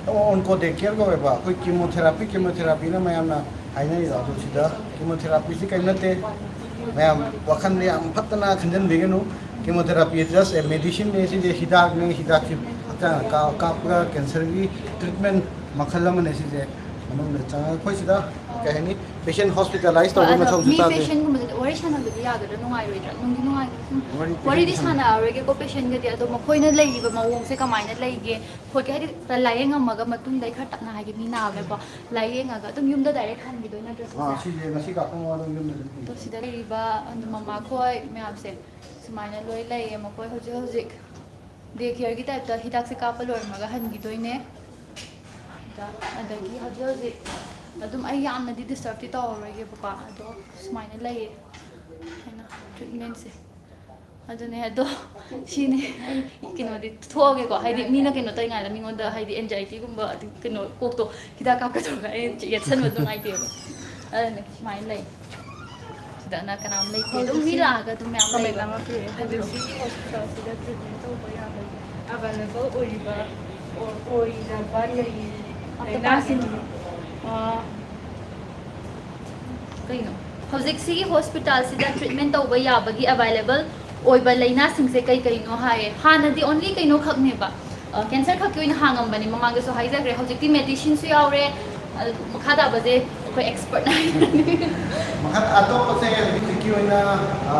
ꯑꯣꯟꯀꯣꯗꯦ ꯀꯦꯌꯔ ꯀꯧꯋꯦꯕ, ꯑꯩꯈꯣꯏ ꯀꯤꯃꯣꯊꯦꯔꯥꯄꯤ, ꯀꯤꯃꯣꯊꯦꯔꯥꯄꯤꯅ ꯃꯌꯥꯝꯅ ꯍꯥꯏꯅꯔꯤꯗꯣ꯫ ꯑꯗꯣ ꯁꯤꯗ ꯀꯤꯃꯣꯊꯦꯔꯥꯄꯤꯁꯤ ꯀꯔꯤꯝ ꯅꯠꯇꯦ꯫ ꯃꯌꯥꯝ ꯋꯥꯈꯜꯗ ꯌꯥꯝ ꯐꯠꯇꯅ ꯈꯟꯖꯟꯕꯤꯒꯅꯨ꯫ ꯀꯤꯃꯣꯊꯦꯔꯥꯄꯤ just a medicine ꯅꯦ꯫ ꯁꯤꯁꯦ ꯍꯤꯗꯥꯛꯅꯦ꯫ ꯍꯤꯗꯥꯛꯁꯤ ꯍꯛꯆꯥꯡꯗ ꯀꯥꯞ-, ꯀꯥꯞꯄꯒ ꯀꯦꯟꯁꯔꯒꯤ ꯇ꯭ꯔꯤꯠꯃꯦꯟ ꯃꯈꯜ ꯑꯃꯅꯦ꯫ ꯁꯤꯁꯦ ꯃꯅꯨꯡꯗ ꯆꯪꯉꯒ ꯑꯩꯈꯣꯏ ꯁꯤꯗ ꯀꯩ ꯍꯥꯏꯅꯤ, ꯄꯦꯁꯦꯟ ꯍꯣꯁꯄꯤꯇꯥꯂꯥꯏꯁ ꯇꯧꯕꯒꯤ ꯑꯗꯣ ꯃꯊꯧꯁꯨ ꯃꯤ ꯇꯥꯗꯦ꯫ ꯄꯦꯁꯦꯟꯒꯨꯝꯕꯁꯦ ꯋꯥꯔꯤ ꯁꯥꯟꯅꯕꯗꯤ ꯌꯥꯒꯗ꯭ꯔꯥ? ꯅꯨꯡꯉꯥꯏꯔꯣꯏꯗ꯭ꯔꯥ? ꯅꯨꯡꯗꯤ ꯅꯨꯡꯉꯥꯏ-, ꯁꯨꯝ ꯋꯥꯔꯤ ꯋꯥꯔꯤꯗꯤ ꯄꯦꯁꯦꯟ ꯁꯥꯟꯅ- ꯁꯥꯟꯅꯔꯔꯣꯏꯒꯦꯀꯣ ꯄꯦꯁꯦꯟꯒꯗꯤ꯫ ꯑꯗꯣ ꯃꯈꯣꯏꯅ ꯂꯩꯔꯤꯕ ꯃꯑꯣꯡꯁꯦ ꯀꯃꯥꯏꯅ ꯂꯩꯒꯦ ꯈꯣꯠꯀꯦ, ꯍꯥꯏꯗꯤ ꯂꯥꯏꯌꯦꯡꯉꯝꯃꯒ ꯃꯇꯨꯡꯗ ꯑꯩ ꯈꯔ ꯇꯞꯅ ꯍꯥꯏꯒꯦ, ꯃꯤ ꯅꯥꯕꯀꯣ, ꯂꯥꯏꯌꯦꯡꯉꯒ ꯑꯗꯨꯝ ꯌꯨꯝꯗ ꯗꯥꯏꯔꯦꯛ ꯍꯟꯈꯤꯗꯣꯏ ꯅꯠꯇ꯭ꯔꯣ ꯑꯥ, ꯁꯤꯁꯦ? ꯁꯤꯁꯦ ꯉꯁꯤ ꯀꯥꯞꯄꯝꯃꯒ ꯑꯗꯨꯝ ꯌꯨꯝꯗ ꯑꯗꯨꯝ ꯑꯗꯣ ꯍꯟꯈꯤꯗꯣꯏꯅꯦ꯫ ꯁꯤꯗ ꯂꯩꯔꯤꯕ ꯃꯃꯥꯈꯣꯏ ꯃꯌꯥꯝꯁꯦ ꯁꯨꯃꯥꯏꯅ ꯂꯣꯏ ꯂꯩꯌꯦ꯫ ꯃꯈꯣꯏ ꯍꯧꯖꯤꯛ ꯍꯧꯖꯤꯛ ꯗꯦ ꯀꯦꯌꯔꯒꯤ ꯇꯥꯏꯞꯇ ꯍꯤꯗꯥꯛꯁꯦ ꯀꯥꯞꯄ ꯂꯣꯏꯔꯝꯃꯒ ꯍꯟꯈꯤꯗꯣꯏꯅꯦ꯫ ꯑꯗ-, ꯑꯗꯒꯤ ꯍꯧꯖꯤꯛ ꯍꯧꯖꯤꯛ ꯑꯗꯨꯝ ꯑꯩ ꯌꯥꯝꯅꯗꯤ ꯗꯤꯁꯇꯔꯕꯇꯤ ꯇꯧꯔꯔꯣꯏꯒꯦꯕꯀꯣ꯫ ꯑꯗꯣ ꯁꯨꯃꯥꯏꯅ ꯂꯩꯌꯦ ꯍꯥꯏꯅ ꯇ꯭ꯔꯤꯠꯃꯦꯟꯁꯦ꯫ ꯑꯗꯨꯅꯦ꯫ ꯑꯗꯣ ꯁꯤꯅꯤ꯫ ꯑꯩ ꯀꯩꯅꯣꯗꯤ ꯊꯣꯛꯑꯒꯦꯀꯣ, ꯍꯥꯏꯗꯤ ꯃꯤꯅ ꯀꯩꯅꯣ ꯇꯧꯔꯤꯉꯩꯗ ꯃꯤꯉꯣꯟꯗ ꯍꯥꯏꯗꯤ ꯑꯦꯟꯖꯥꯏꯇꯤꯒꯨꯝꯕ ꯑꯗꯨ ꯀꯩꯅꯣ ꯀꯣꯛꯇꯣ ꯍꯤꯗꯥꯛ ꯀꯥꯞꯀꯗꯧꯔꯒ ꯑꯩ ꯌꯦꯠꯁꯟꯕ ꯅꯨꯡꯉꯥꯏꯇꯦꯕ꯫ ꯑꯗꯨꯅꯦ ꯁꯨꯃꯥꯏꯅ ꯂꯩ꯫ ꯁꯤꯗꯅ ꯀꯅꯥꯝ ꯂꯩꯇꯦ꯫ ꯑꯗꯨꯝ ꯃꯤ ꯂꯥꯛꯑꯒ ꯑꯗꯨꯝ ꯃꯌꯥꯝ ꯂꯩꯕ꯫ ꯍꯧꯖꯤꯛ ꯁꯤꯒꯤ ꯍꯣꯁꯄꯤꯇꯥꯜꯁꯤꯗ ꯇ꯭ꯔꯤꯠꯃꯦꯟ ꯇꯧꯕ ꯌꯥꯕꯒꯤ ꯑꯦꯚꯥꯏꯂꯦꯕꯜ ꯑꯣꯏꯔꯤꯕ, ꯑꯣꯏꯔꯕ ꯂꯩ-, ꯑꯝꯇ ꯂꯥꯏꯅꯥꯁꯤꯡ ꯄꯥꯁꯤꯜꯂꯣ꯫ ꯑꯥ, ꯀꯩꯅꯣ? ꯍꯧꯖꯤꯛ ꯁꯤꯒꯤ ꯍꯣꯁꯄꯤꯇꯥꯜꯁꯤꯗ ꯇ꯭ꯔꯤꯠꯃꯦꯟ ꯇꯧꯕ ꯌꯥꯕꯒꯤ ꯑꯦꯚꯥꯏꯂꯦꯕꯜ ꯑꯣꯏꯕ ꯂꯥꯏꯅꯥꯁꯤꯡꯁꯦ ꯀꯩ ꯀꯩꯅꯣ ꯍꯥꯏꯌꯦ꯫ ꯍꯥꯟꯅꯗꯤ ꯑꯣꯟꯂꯤ ꯀꯩꯅꯣ ꯈꯛꯅꯦꯕ, ꯑ, ꯀꯦꯟꯁꯔ ꯈꯛꯀꯤ ꯑꯣꯏꯅ ꯍꯥꯡꯉꯝꯕꯅꯦ, ꯃꯃꯥꯡꯗꯁꯨ ꯍꯥꯏꯖꯈ꯭ꯔꯦ꯫ ꯍꯧꯖꯤꯛꯇꯤ ꯃꯦꯗꯤꯁꯤꯟꯁꯨ ꯌꯥꯎꯔꯦ꯫ ꯑ, ꯃꯈꯥ ꯇꯥꯕꯁꯦ ꯑꯩꯈꯣꯏ ꯑꯦꯛꯁꯄꯔꯠꯅ ꯍꯥꯏꯔꯅꯤ꯫ ꯃꯈꯥ ꯑꯇꯣꯞꯄꯁꯦ ꯍꯧꯖꯤꯛ ꯍꯧꯖꯤꯛꯀꯤ ꯑꯣꯏꯅ, ꯑ,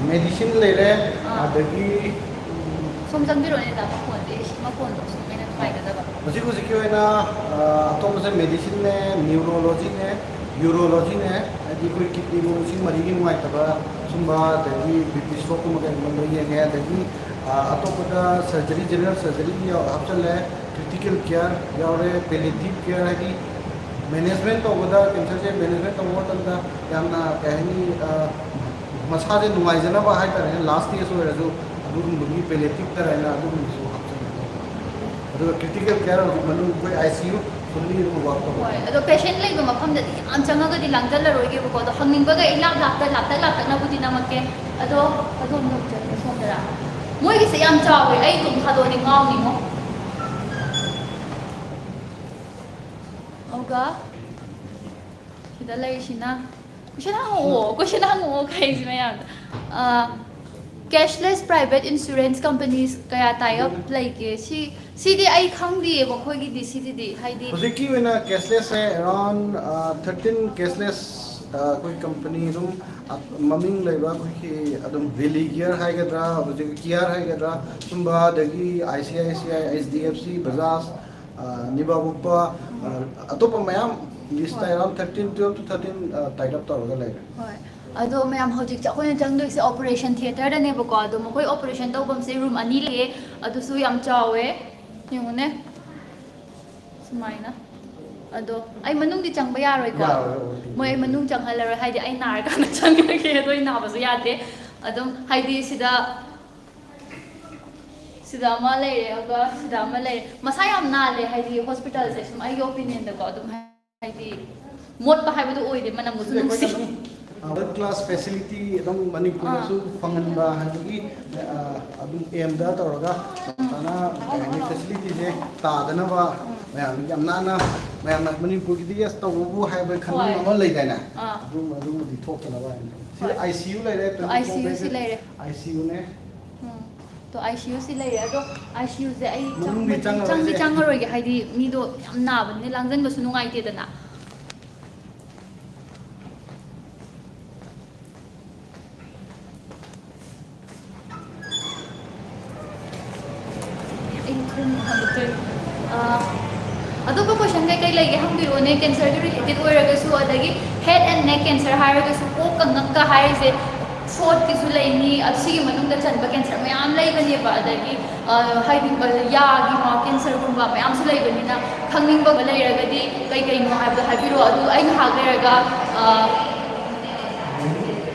ꯃꯦꯗꯤꯁꯤꯟ ꯂꯩꯔꯦ, ꯑꯥ꯫ ꯑꯗꯒꯤ, ꯎꯝ, ꯁꯣꯝ ꯆꯪꯕꯤꯔꯛꯑꯣꯅꯦ, ꯗꯥ, ꯃꯈꯣꯟꯁꯦ, ꯃꯈꯣꯟꯗꯣ ꯁꯨꯝ ꯑꯩꯅ ꯅꯨꯡꯉꯥꯏꯒꯗꯕ꯫ ꯍꯧꯖꯤꯛ ꯍꯧꯖꯤꯛꯀꯤ ꯑꯣꯏꯅ, ꯑ, ꯑꯇꯣꯞꯄꯁꯦ ꯃꯦꯗꯤꯁꯤꯟꯅꯦ, ꯅ꯭ꯌꯨꯔꯣꯂꯣꯖꯤꯅꯦ, ꯌꯨꯔꯣꯂꯣꯖꯤꯅꯦ, ꯍꯥꯏꯗꯤ ꯑꯩꯈꯣꯏ ꯀꯤꯗꯅꯤ ꯅꯨꯡ ꯁꯤ ꯃꯔꯤꯒꯤ ꯅꯨꯡꯉꯥꯏꯇꯕ ꯁꯨꯝꯕ, ꯑꯗꯒꯤ ꯕꯤ ꯄꯤ ꯁ꯭ꯇ꯭ꯔꯣꯛꯀꯨꯝꯕ ꯀꯩꯒꯨꯝꯕ ꯂꯣꯏ ꯌꯦꯡꯉꯦ꯫ ꯑꯗꯒꯤ, ꯑ, ꯑꯇꯣꯞꯄꯗ ꯁꯔꯖꯔꯤ, ꯖꯦꯅꯔꯦꯜ ꯁꯔꯖꯔꯤ ꯌꯥꯎ-, ꯍꯥꯞꯆꯜꯂꯦ, ꯀ꯭ꯔꯤꯇꯤꯀꯦꯜ ꯀꯤꯌꯔ ꯌꯥꯎꯔꯦ, ꯄꯦꯂꯤꯌꯦꯇꯤꯚ ꯀꯤꯌꯔ, ꯍꯥꯏꯗꯤ ꯃꯦꯅꯦꯖꯃꯦꯟ ꯇꯧꯕꯗ, ꯀꯦꯟꯁꯔꯁꯦ ꯃꯦꯅꯦꯖꯃꯦꯟ ꯇꯧꯕ ꯃꯇꯝꯗ ꯌꯥꯝꯅ, ꯀꯩ ꯍꯥꯏꯅꯤ, ꯑ, ꯃꯁꯥꯁꯦ ꯅꯨꯡꯉꯥꯏꯖꯅꯕ ꯍꯥꯏꯇꯥꯔꯦꯅꯦ, ꯂꯥꯁ ꯁ꯭ꯇꯦꯖ ꯑꯣꯏꯔꯁꯨ ꯑꯗꯨꯒꯨꯝꯕꯒꯤ ꯄꯦꯂꯤꯌꯦꯇꯤꯚ ꯀꯤꯌꯔ ꯍꯥꯏꯅ ꯑꯗꯨꯒꯨꯝꯕꯁꯨ ꯍꯥꯞꯆꯜꯂꯦ꯫ ꯑꯗꯨꯒ ꯀ꯭ꯔꯤꯇꯤꯀꯦꯜ ꯀꯤꯌꯔ ꯍꯧꯖꯤꯛ ꯃꯅꯨꯡ ꯑꯩꯈꯣꯏ ꯑꯥꯏ ꯁꯤ ꯌꯨ ꯍꯣꯏ, ꯑꯗꯣ ꯄꯦꯁꯦꯟ ꯂꯩꯕ ꯃꯐꯝꯗꯗꯤ ꯌꯥꯝ ꯆꯪꯉꯒꯗꯤ ꯂꯥꯡꯖꯜꯂꯔꯣꯏꯒꯦꯕꯀꯣ, ꯑꯗꯣ ꯍꯪꯅꯤꯡꯕꯒ ꯏꯂꯥꯞ ꯂꯥꯞꯇ, ꯂꯥꯞꯇꯛ ꯂꯥꯞꯇꯛꯅꯕꯨꯗꯤ ꯅꯝꯃꯛꯀꯦ꯫ ꯑꯗꯣ ꯑꯗꯣꯝꯗ ꯑꯃꯨꯛ ꯆꯠꯂꯦ, ꯁꯣꯝꯗꯔꯥ? ꯃꯣꯏꯒꯤꯁꯦ ꯌꯥꯝ ꯆꯥꯎꯋꯦ, ꯑꯩ ꯑꯗꯨꯝ ꯊꯥꯗꯣꯛꯑꯗꯤ ꯉꯥꯎꯅꯤꯉꯣ꯫ ꯑꯗꯨꯒ ꯁꯤꯗ ꯂꯩꯔꯤꯁꯤꯅ, ꯀꯣꯏꯁꯟ ꯍꯪꯉꯛꯑꯣ, ꯀꯣꯏꯁꯟ ꯍꯪꯉꯛꯑꯣ, ꯀꯩꯁꯤ ꯃꯌꯥꯝꯗ꯫ ꯑ, cashless private insurance companies ꯀꯌꯥ tie up ꯂꯩꯒꯦ? ꯁꯤ, ꯁꯤꯗꯤ ꯑꯩ ꯈꯪꯗꯤꯌꯦ ꯃꯈꯣꯏꯒꯤꯗꯤ, ꯁꯤꯗꯤꯗꯤ ꯍꯥꯏꯗꯤ ꯍꯧꯖꯤꯛꯀꯤ ꯑꯣꯏꯅ cashless ꯁꯦ around, ꯑ, thirteen cashless, ꯑ, ꯑꯩꯈꯣꯏ company ꯑꯗꯨꯝ, ꯑ, ꯃꯃꯤꯡ ꯂꯩꯕ ꯑꯩꯈꯣꯏꯒꯤ ꯑꯗꯨꯝ Religear ꯍꯥꯏꯒꯗ꯭ꯔꯥ, ꯍꯧꯖꯤꯛ Care ꯍꯥꯏꯒꯗ꯭ꯔꯥ, ꯁꯨꯝꯕ, ꯑꯗꯒꯤ I C I C I, H D F C, Bajaj, ꯑ, ꯅꯤꯕꯥ ꯕꯨꯞꯄ, ꯑ, ꯑꯇꯣꯞꯄ ꯃꯌꯥꯝ list ꯍꯣꯏ꯫ Around thirteen, twelve to thirteen, ꯑ, tie up ꯇꯧꯔꯒ ꯂꯩꯔꯦ꯫ ꯍꯣꯏ꯫ ꯑꯗꯣ ꯃꯌꯥꯝ ꯍꯧꯖꯤꯛ ꯑꯩꯈꯣꯏꯅ ꯆꯪꯗꯣꯏꯁꯦ operation theatre ꯗꯅꯦꯕꯀꯣ꯫ ꯑꯗꯣ ꯃꯈꯣꯏ operation ꯇꯧꯐꯝꯁꯦ room ꯑꯅꯤ ꯂꯩꯌꯦ꯫ ꯑꯗꯨꯁꯨ ꯌꯥꯝ ꯆꯥꯎꯋꯦ꯫ ꯌꯦꯡꯉꯨꯅꯦ꯫ ꯁꯨꯃꯥꯏꯅ꯫ ꯑꯗꯣ ꯑꯩ ꯃꯅꯨꯡꯗꯤ ꯆꯪꯕ ꯌꯥꯔꯣꯏꯀꯣ? ꯌꯥꯔꯣꯏ, ꯑꯣ, ꯃꯣꯏ ꯑꯩ ꯃꯅꯨꯡ ꯆꯪꯍꯜꯂꯔꯣꯏ, ꯍꯥꯏꯗꯤ ꯑꯩ ꯅꯥꯔꯀꯥꯟꯗ ꯆꯪꯉꯒꯦ, ꯑꯗꯣ ꯑꯩ ꯅꯥꯕꯁꯨ ꯌꯥꯗꯦ꯫ ꯑꯗꯨꯝ ꯍꯥꯏꯗꯤ ꯁꯤꯗ, ꯁꯤꯗ ꯑꯃ ꯂꯩꯔꯦ, ꯑꯗꯨꯒ ꯁꯤꯗ ꯑꯃ ꯂꯩꯔꯦ꯫ ꯃꯁꯥ ꯌꯥꯝ ꯅꯥꯜꯂꯦ, ꯍꯥꯏꯗꯤ hospital ꯁꯦ ꯁꯨꯝ ꯑꯩꯒꯤ opinion ꯗꯀꯣ, ꯑꯗꯨꯝ ꯍꯥꯏꯗꯤ ꯃꯣꯠꯄ ꯍꯥꯏꯕꯗꯨ ꯑꯣꯏꯗꯦ, ꯃꯅꯝꯒꯁꯨ ꯁꯤꯗꯤ ꯑꯩꯈꯣꯏꯅ ꯅꯨꯡꯁꯤ꯫ ꯑꯗꯨꯝ, ꯑ, world class facility ꯑꯗꯨꯝ ꯃꯅꯤꯄꯨꯔꯗꯁꯨ ꯑꯥ꯫ ꯐꯪꯍꯟꯕ ꯍꯥꯏꯕꯒꯤ, ꯑ, ꯑꯗꯨꯝ aim ꯗ ꯇꯧꯔꯒ ꯐꯖꯅ, ꯀꯩ ꯍꯥꯏꯅꯤ, facility ꯁꯦ ꯇꯥꯗꯅꯕ ꯃꯌꯥꯝ ꯌꯥꯝ ꯅꯥꯟꯅ, ꯃꯌꯥꯝꯅ ꯃꯅꯤꯄꯨꯔꯒꯤꯗꯤ yes ꯇꯧꯕꯕꯨ ꯍꯥꯏꯕ ꯈꯟꯕ ꯍꯣꯏ꯫ ꯑꯃ ꯂꯩꯗꯥꯏꯅꯦ? ꯑꯥ꯫ ꯑꯗꯨꯝ, ꯑꯗꯨꯝꯕꯗꯤ ꯊꯣꯛꯇꯅꯕ ꯍꯥꯏꯅ꯫ ꯁꯤꯗ ꯍꯣꯏ꯫ I C U ꯂꯩꯔꯦ, ꯑꯗꯣ I C U ꯁꯤ twenty-four bed ꯂꯩꯔꯦ꯫ I C U ꯅꯦ꯫ ꯎꯝ꯫ ꯑꯗꯣ I C U ꯁꯤ ꯂꯩꯔꯦ꯫ ꯑꯗꯣ I C U ꯁꯦ ꯑꯩ ꯃꯅꯨꯡꯗꯤ ꯆꯪꯕ-, ꯆꯪꯉꯔꯣꯏꯁꯦ꯫ ꯆꯪꯗꯤ ꯆꯪꯉꯔꯣꯏꯒꯦ, ꯍꯥꯏꯗꯤ ꯃꯤꯗꯣ ꯌꯥꯝ ꯅꯥꯕꯅꯤꯅ ꯂꯥꯡꯖꯟꯕꯁꯨ ꯅꯨꯡꯉꯥꯏꯇꯦꯗꯅ꯫ ꯑꯩ ꯊꯣꯡ ꯍꯥꯡꯗꯣꯛꯇꯣꯏꯅꯦ꯫ ꯑꯥ, ꯑꯇꯣꯞꯄ question ꯀꯩꯀꯩ ꯂꯩꯒꯦ ꯍꯪꯕꯤꯔꯛꯑꯣꯅꯦ, cancer ꯒꯤ related ꯑꯣꯏꯔꯒꯁꯨ, ꯑꯗꯒꯤ head and neck cancer ꯍꯥꯏꯔꯒꯁꯨ, ꯀꯣꯛꯀ ꯉꯛꯀ ꯍꯥꯏꯔꯤꯁꯦ, throat ꯀꯤꯁꯨ ꯂꯩꯅꯤ, ꯑꯁꯤꯒꯤ ꯃꯅꯨꯡꯗ ꯆꯟꯕ cancer ꯃꯌꯥꯝ ꯂꯩꯕꯅꯦꯕ, ꯑꯗꯒꯤ, ꯑ, ꯍꯥꯏꯗꯤ, ꯑ, ꯌꯥꯒꯤ mouth cancer ꯒꯨꯝꯕ ꯃꯌꯥꯝꯁꯨ ꯂꯩꯕꯅꯤꯅ, ꯈꯪꯅꯤꯡꯕ ꯂꯩꯔꯒꯗꯤ ꯀꯩ ꯀꯩꯅꯣ ꯍꯥꯏꯕꯗꯣ ꯍꯥꯏꯕꯤꯔꯛꯑꯣ, ꯑꯗꯨ ꯑꯩ ꯉꯥꯏꯍꯥꯛ ꯂꯩꯔꯒ, ꯑ,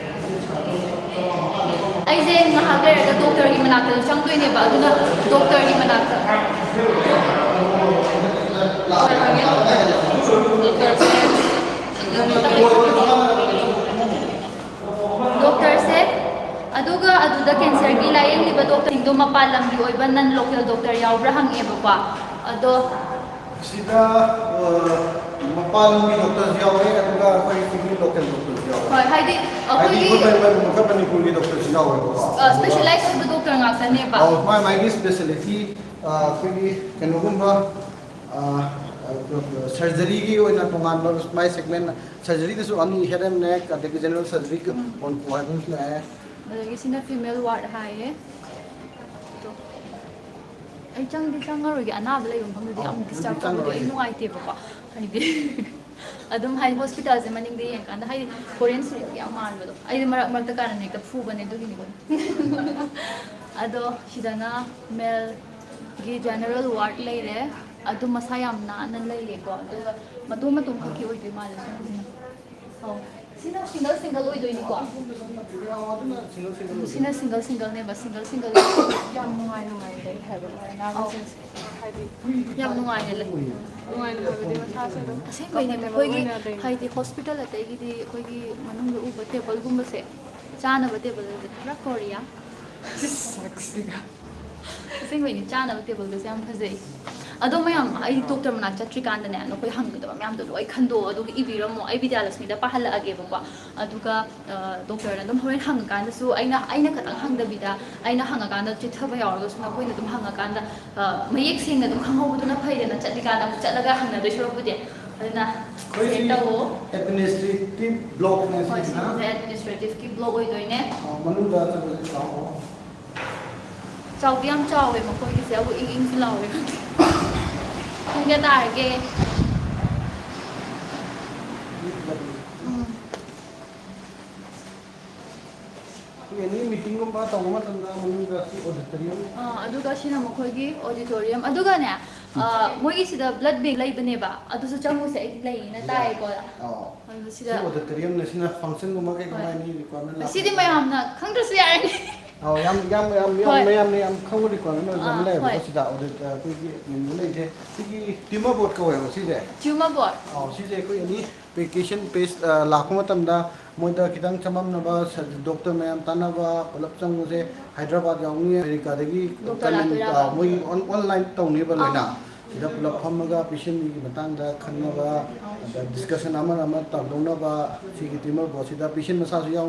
ꯑꯩꯁꯦ ꯉꯥꯏꯍꯥꯛ ꯂꯩꯔꯒ doctor ꯒꯤ ꯃꯅꯥꯛꯇ ꯆꯪꯗꯣꯏꯅꯦꯕ, ꯑꯗꯨꯅ doctor ꯒꯤ ꯃꯅꯥꯛꯇ꯫ ꯗꯣꯛꯇꯔꯁꯦ, ꯑꯗꯨꯒ ꯑꯗꯨꯗ ꯀꯦꯟꯁꯔꯒꯤ ꯂꯥꯌꯦꯡꯂꯤꯕ ꯗꯣꯛꯇꯔꯁꯤꯡꯗꯣ ꯃꯄꯥꯟ ꯂꯝꯒꯤ ꯑꯣꯏꯕ ꯅꯟ ꯂꯣꯀꯦꯜ ꯗꯣꯛꯇꯔ ꯌꯥꯎꯕ꯭ꯔꯥ ꯍꯪꯉꯦꯕꯀꯣ꯫ ꯑꯗꯣ ꯁꯤꯗ, ꯑ, ꯃꯄꯥꯟ ꯂꯝꯒꯤ ꯗꯣꯛꯇꯔꯁꯨ ꯌꯥꯎꯋꯦ, ꯑꯗꯨꯒ ꯑꯩꯈꯣꯏ ꯁꯤꯒꯤ ꯂꯣꯀꯦꯜ ꯗꯣꯛꯇꯔꯁꯨ ꯌꯥꯎꯋꯦ꯫ ꯍꯣꯏ, ꯍꯥꯏꯗꯤ ꯍꯥꯏꯗꯤ ꯑꯩꯈꯣꯏꯒꯤ, ꯑꯩꯈꯣꯏ ꯃꯅꯤ-, ꯃꯅꯤ-, ꯑꯩꯈꯣꯏ ꯃꯅꯤꯄꯨꯔꯒꯤ ꯗꯣꯛꯇꯔꯁꯨ ꯌꯥꯎꯋꯦꯕꯀꯣ꯫ ꯑ, specialize ꯑꯣꯏꯕ ꯗꯣꯛꯇꯔ ꯉꯥꯛꯇꯅꯦꯕ꯫ ꯑꯧ, ꯃꯥꯏ ꯃꯥꯏꯒꯤ speciality, ꯑ, ꯑꯩꯈꯣꯏꯒꯤ ꯀꯩꯅꯣꯒꯨꯝꯕ, ꯑ, ꯑ, surgeryꯒꯤ ꯑꯣꯏꯅ ꯇꯣꯉꯥꯟꯕ ꯃꯥꯏ segment, surgeryꯗꯁꯨ ꯑꯅꯤ, head and neck, ꯑꯗꯒꯤ general surgery, ꯎꯝ, ꯑꯣꯟꯀꯣ ꯍꯥꯏꯕ ꯑꯃꯁꯨ ꯂꯩꯔꯦ꯫ ꯑꯗꯒꯤ ꯁꯤꯅ female ward ꯍꯥꯏꯌꯦ꯫ ꯑꯗꯣ ꯑꯩ ꯆꯪꯗꯤ ꯆꯪꯉꯔꯣꯏꯒꯦ, ꯑꯅꯥꯕ ꯂꯩꯕ ꯃꯐꯝꯗꯗꯤ ꯑꯧ, ꯌꯥꯝ ꯑꯗꯨꯗꯤ disturb ꯇꯧꯕꯗꯣ ꯑꯩ ꯆꯪꯉꯔꯣꯏꯒꯦ꯫ ꯅꯨꯡꯉꯥꯏꯇꯦꯕꯀꯣ꯫ ꯍꯥꯏꯗꯤ ꯑꯗꯨꯝ ꯍꯥꯏꯗꯤ hospitalꯁꯦ ꯃꯅꯤꯡꯗ ꯌꯦꯡꯉꯀꯥꯟꯗ ꯍꯥꯏꯗꯤ foreign ꯁꯤꯡꯒꯤ ꯌꯥꯝ ꯃꯥꯟꯕꯗꯣ꯫ ꯑꯩꯗꯤ ꯃꯔꯛ ꯃꯔꯛꯇ ꯀꯥꯔꯟ ꯍꯦꯛꯇ ꯐꯨꯕꯅꯦ ꯑꯗꯨꯒꯤꯅꯤꯀꯣ꯫ ꯑꯗꯣ ꯁꯤꯗꯅ maleꯒꯤ general ward ꯂꯩꯔꯦ꯫ ꯑꯗꯨꯝ ꯃꯁꯥ ꯌꯥꯝ ꯅꯥꯟꯅ ꯂꯩꯔꯦꯀꯣ꯫ ꯑꯗꯨꯒ ꯃꯇꯣꯝ ꯃꯇꯣꯝ ꯈꯛꯀꯤ ꯑꯣꯏꯗꯣꯏ ꯃꯥꯜꯂꯦ ꯁꯤꯒꯤꯁꯤꯅ꯫ ꯑꯧ꯫ ꯁꯤꯅ single single ꯑꯣꯏꯗꯣꯏꯅꯤꯀꯣ? ꯑꯗꯨꯅ single single ꯑꯗꯨꯅ ꯑꯣꯏꯗꯣꯏꯅꯤ꯫ Single singleꯅꯦꯕ, single single꯫ ꯌꯥꯝ ꯅꯨꯡꯉꯥꯏ ꯅꯨꯡꯉꯥꯏꯅ ꯂꯩ ꯍꯥꯏꯕ ꯃꯣꯏ ꯑꯅꯥꯕꯁꯤꯡꯁꯦ꯫ ꯍꯥꯏꯗꯤ ꯌꯥꯝ ꯅꯨꯡꯉꯥꯏꯅ ꯂꯩ꯫ ꯅꯨꯡꯉꯥꯏꯅ ꯍꯥꯏꯕꯗꯤ ꯃꯁꯥꯁꯦ ꯑꯗꯨꯝ ꯑꯁꯦꯡꯕꯩꯅꯦ, comfortable ꯃꯈꯣꯏꯒꯤ ꯑꯣꯏꯅ ꯂꯩ꯫ ꯍꯥꯏꯗꯤ hospital ꯑꯇꯩꯒꯤꯗꯤ ꯑꯩꯈꯣꯏꯒꯤ ꯃꯅꯨꯡꯗ ꯎꯕ tableꯒꯨꯝꯕꯁꯦ, ꯆꯥꯅꯕ tableꯒꯁꯦ ꯄꯨꯔꯥ Korea꯫ ꯁꯛꯁꯤꯒ꯫ ꯑꯁꯦꯡꯕꯩꯅꯦ, ꯆꯥꯅꯕ tableꯒꯁꯦ ꯌꯥꯝ ꯐꯖꯩ꯫ ꯑꯗꯣ ꯃꯌꯥꯝ, ꯑꯩ doctor ꯃꯅꯥꯛ ꯆꯠꯇ꯭ꯔꯤꯀꯥꯟꯗꯅꯦ, ꯅꯈꯣꯏ ꯍꯪꯒꯗꯕ ꯃꯌꯥꯝꯗꯣ ꯂꯣꯏ ꯈꯟꯗꯣꯛꯑꯣ, ꯑꯗꯨꯒ ꯏꯕꯤꯔꯝꯃꯣ꯫ ꯑꯩ ꯕꯤꯗ꯭ꯌꯥꯂꯛꯁꯃꯤꯗ ꯄꯥꯍꯜꯂꯛꯑꯒꯦꯕꯀꯣ꯫ ꯑꯗꯨꯒ, ꯑ, doctorꯅ ꯑꯗꯨꯝ ꯍꯣꯔꯦꯟ ꯍꯪꯉꯀꯥꯟꯗꯁꯨ ꯑꯩꯅ, ꯑꯩꯅ ꯈꯇꯪ ꯍꯪꯗꯕꯤꯗ, ꯑꯩꯅ ꯍꯪꯉꯀꯥꯟꯗ ꯆꯤꯠꯊꯕ ꯌꯥꯎꯔꯒꯁꯨ ꯅꯈꯣꯏꯅ ꯑꯗꯨꯝ ꯍꯪꯉꯀꯥꯟꯗ, ꯑ, ꯃꯌꯦꯛ ꯁꯦꯡꯅ ꯑꯗꯨꯝ ꯈꯪꯍꯧꯕꯗꯨꯅ ꯐꯩꯗꯅ, ꯆꯠꯂꯤꯀꯥꯟꯗ ꯑꯃꯨꯛ ꯆꯠꯂꯒ ꯍꯪꯅꯗꯣꯏ ꯁꯔꯨꯛꯄꯨꯗꯤ꯫ ꯑꯗꯨꯅ ꯑꯩꯈꯣꯏ send ꯁꯤ ꯇꯧꯋꯣ꯫ Administrative blockꯅꯦ ꯍꯣꯏ, ꯁꯤꯁꯤꯅ꯫ ꯁꯤꯒꯤꯁꯦ administrativeꯀꯤ block ꯑꯣꯏꯗꯣꯏꯅꯦ꯫ ꯑ, ꯃꯅꯨꯡꯗ ꯆꯪꯕꯁꯦ ꯆꯥꯎꯕ꯫ ꯆꯥꯎꯗꯤ ꯌꯥꯝ ꯆꯥꯎꯋꯦ ꯃꯈꯣꯏꯒꯤꯁꯦ, ꯑꯗꯨꯕꯨ ꯏꯪ ꯏꯪꯁꯨ ꯂꯥꯎꯋꯦ꯫ ꯄꯨꯡ ꯀꯌꯥ ꯇꯥꯔꯒꯦ? ꯎꯝ꯫ ꯑꯩꯈꯣꯏ ꯑꯦꯅꯤ ꯃꯤꯇꯤꯡꯒꯨꯝꯕ ꯇꯧꯕ ꯃꯇꯝꯗ ꯃꯅꯨꯡꯗ ꯁꯤ auditorium꯫ ꯑꯥ, ꯑꯗꯨꯒ ꯁꯤꯅ ꯃꯈꯣꯏꯒꯤ auditorium꯫ ꯑꯗꯨꯒꯅꯦ, ꯑꯥ, ꯃꯣꯏꯒꯤ ꯁꯤꯗ blood bank ꯂꯩꯕꯅꯦꯕ, ꯑꯗꯨꯁꯨ ꯆꯪꯉꯨꯁꯦ, ꯑꯩꯗꯤ ꯂꯩꯌꯦꯅ ꯇꯥꯏꯌꯦꯀꯣ꯫ ꯑꯥ꯫ ꯑꯗꯨ ꯁꯤꯗ ꯁꯤ auditoriumꯅ, ꯁꯤꯅ functionꯒꯨꯝꯕ ꯀꯩꯒꯨꯝꯕ ꯍꯣꯏ꯫ Any requirement ꯂꯥꯛꯄ ꯁꯤꯗꯤ ꯃꯌꯥꯝꯅ ꯈꯪꯗ꯭ꯔꯁꯨ ꯌꯥꯔꯅꯤ꯫ ꯑꯧ, ꯌꯥꯝ ꯌꯥꯝ ꯌꯥꯝ ꯌꯥꯝ ꯍꯣꯏ꯫ ꯃꯌꯥꯝꯅ ꯌꯥꯝ ꯈꯪꯕ requirement ꯑꯣꯏꯕ ꯑꯃ ꯑꯥ, ꯂꯩꯌꯦꯕꯀꯣ꯫ ꯍꯣꯏ꯫ ꯁꯤꯗ ꯑꯣꯗꯤꯠ ꯑꯩꯈꯣꯏꯒꯤ ꯃꯤꯡꯗ ꯂꯩꯁꯦ, ꯁꯤꯒꯤ tumor board ꯀꯧꯋꯦꯕ ꯁꯤꯁꯦ꯫ Tumor board꯫ ꯑꯧ, ꯁꯤꯁꯦ ꯑꯩꯈꯣꯏ ꯑꯦꯅꯤ ꯄꯦꯁꯦꯟ ꯄꯦꯁ ꯂꯥꯛꯄ ꯃꯇꯝꯗ ꯃꯣꯏꯗ ꯈꯤꯇꯪ ꯆꯃꯝꯅꯕ, ꯗꯣꯛꯇꯔ ꯃꯌꯥꯝ ꯇꯥꯟꯅꯕ, ꯄꯨꯂꯞ ꯆꯪꯕꯁꯦ꯫ ꯍꯥꯏꯗ꯭ꯔꯕꯥꯗ ꯌꯥꯎꯅꯤ, ꯑꯃꯦꯔꯤꯀꯥꯗꯒꯤ ꯗꯣꯛꯇꯔ ꯀꯃꯟ, ꯂꯥꯛꯇꯣꯏꯔꯕ? ꯃꯣꯏ ꯑꯣꯟꯂꯥꯏꯟ ꯇꯧꯅꯦꯕ ꯂꯣꯏꯅ꯫ ꯑꯥ꯫ ꯁꯤꯗ ꯄꯨꯂꯞ ꯐꯝꯃꯒ ꯄꯦꯁꯦꯟꯒꯤ ꯃꯇꯥꯡꯗ ꯈꯟꯅꯕ, ꯑꯗ ꯗꯤꯁꯀꯁꯟ ꯑꯃꯅ ꯑꯃ ꯇꯧꯗꯧꯅꯕ, ꯁꯤꯒꯤ ꯇ꯭ꯌꯨꯃꯔ ꯕꯣꯔꯗꯁꯤꯗ ꯄꯦꯁꯦꯟ ꯃꯁꯥꯁꯨ ꯌꯥꯎ,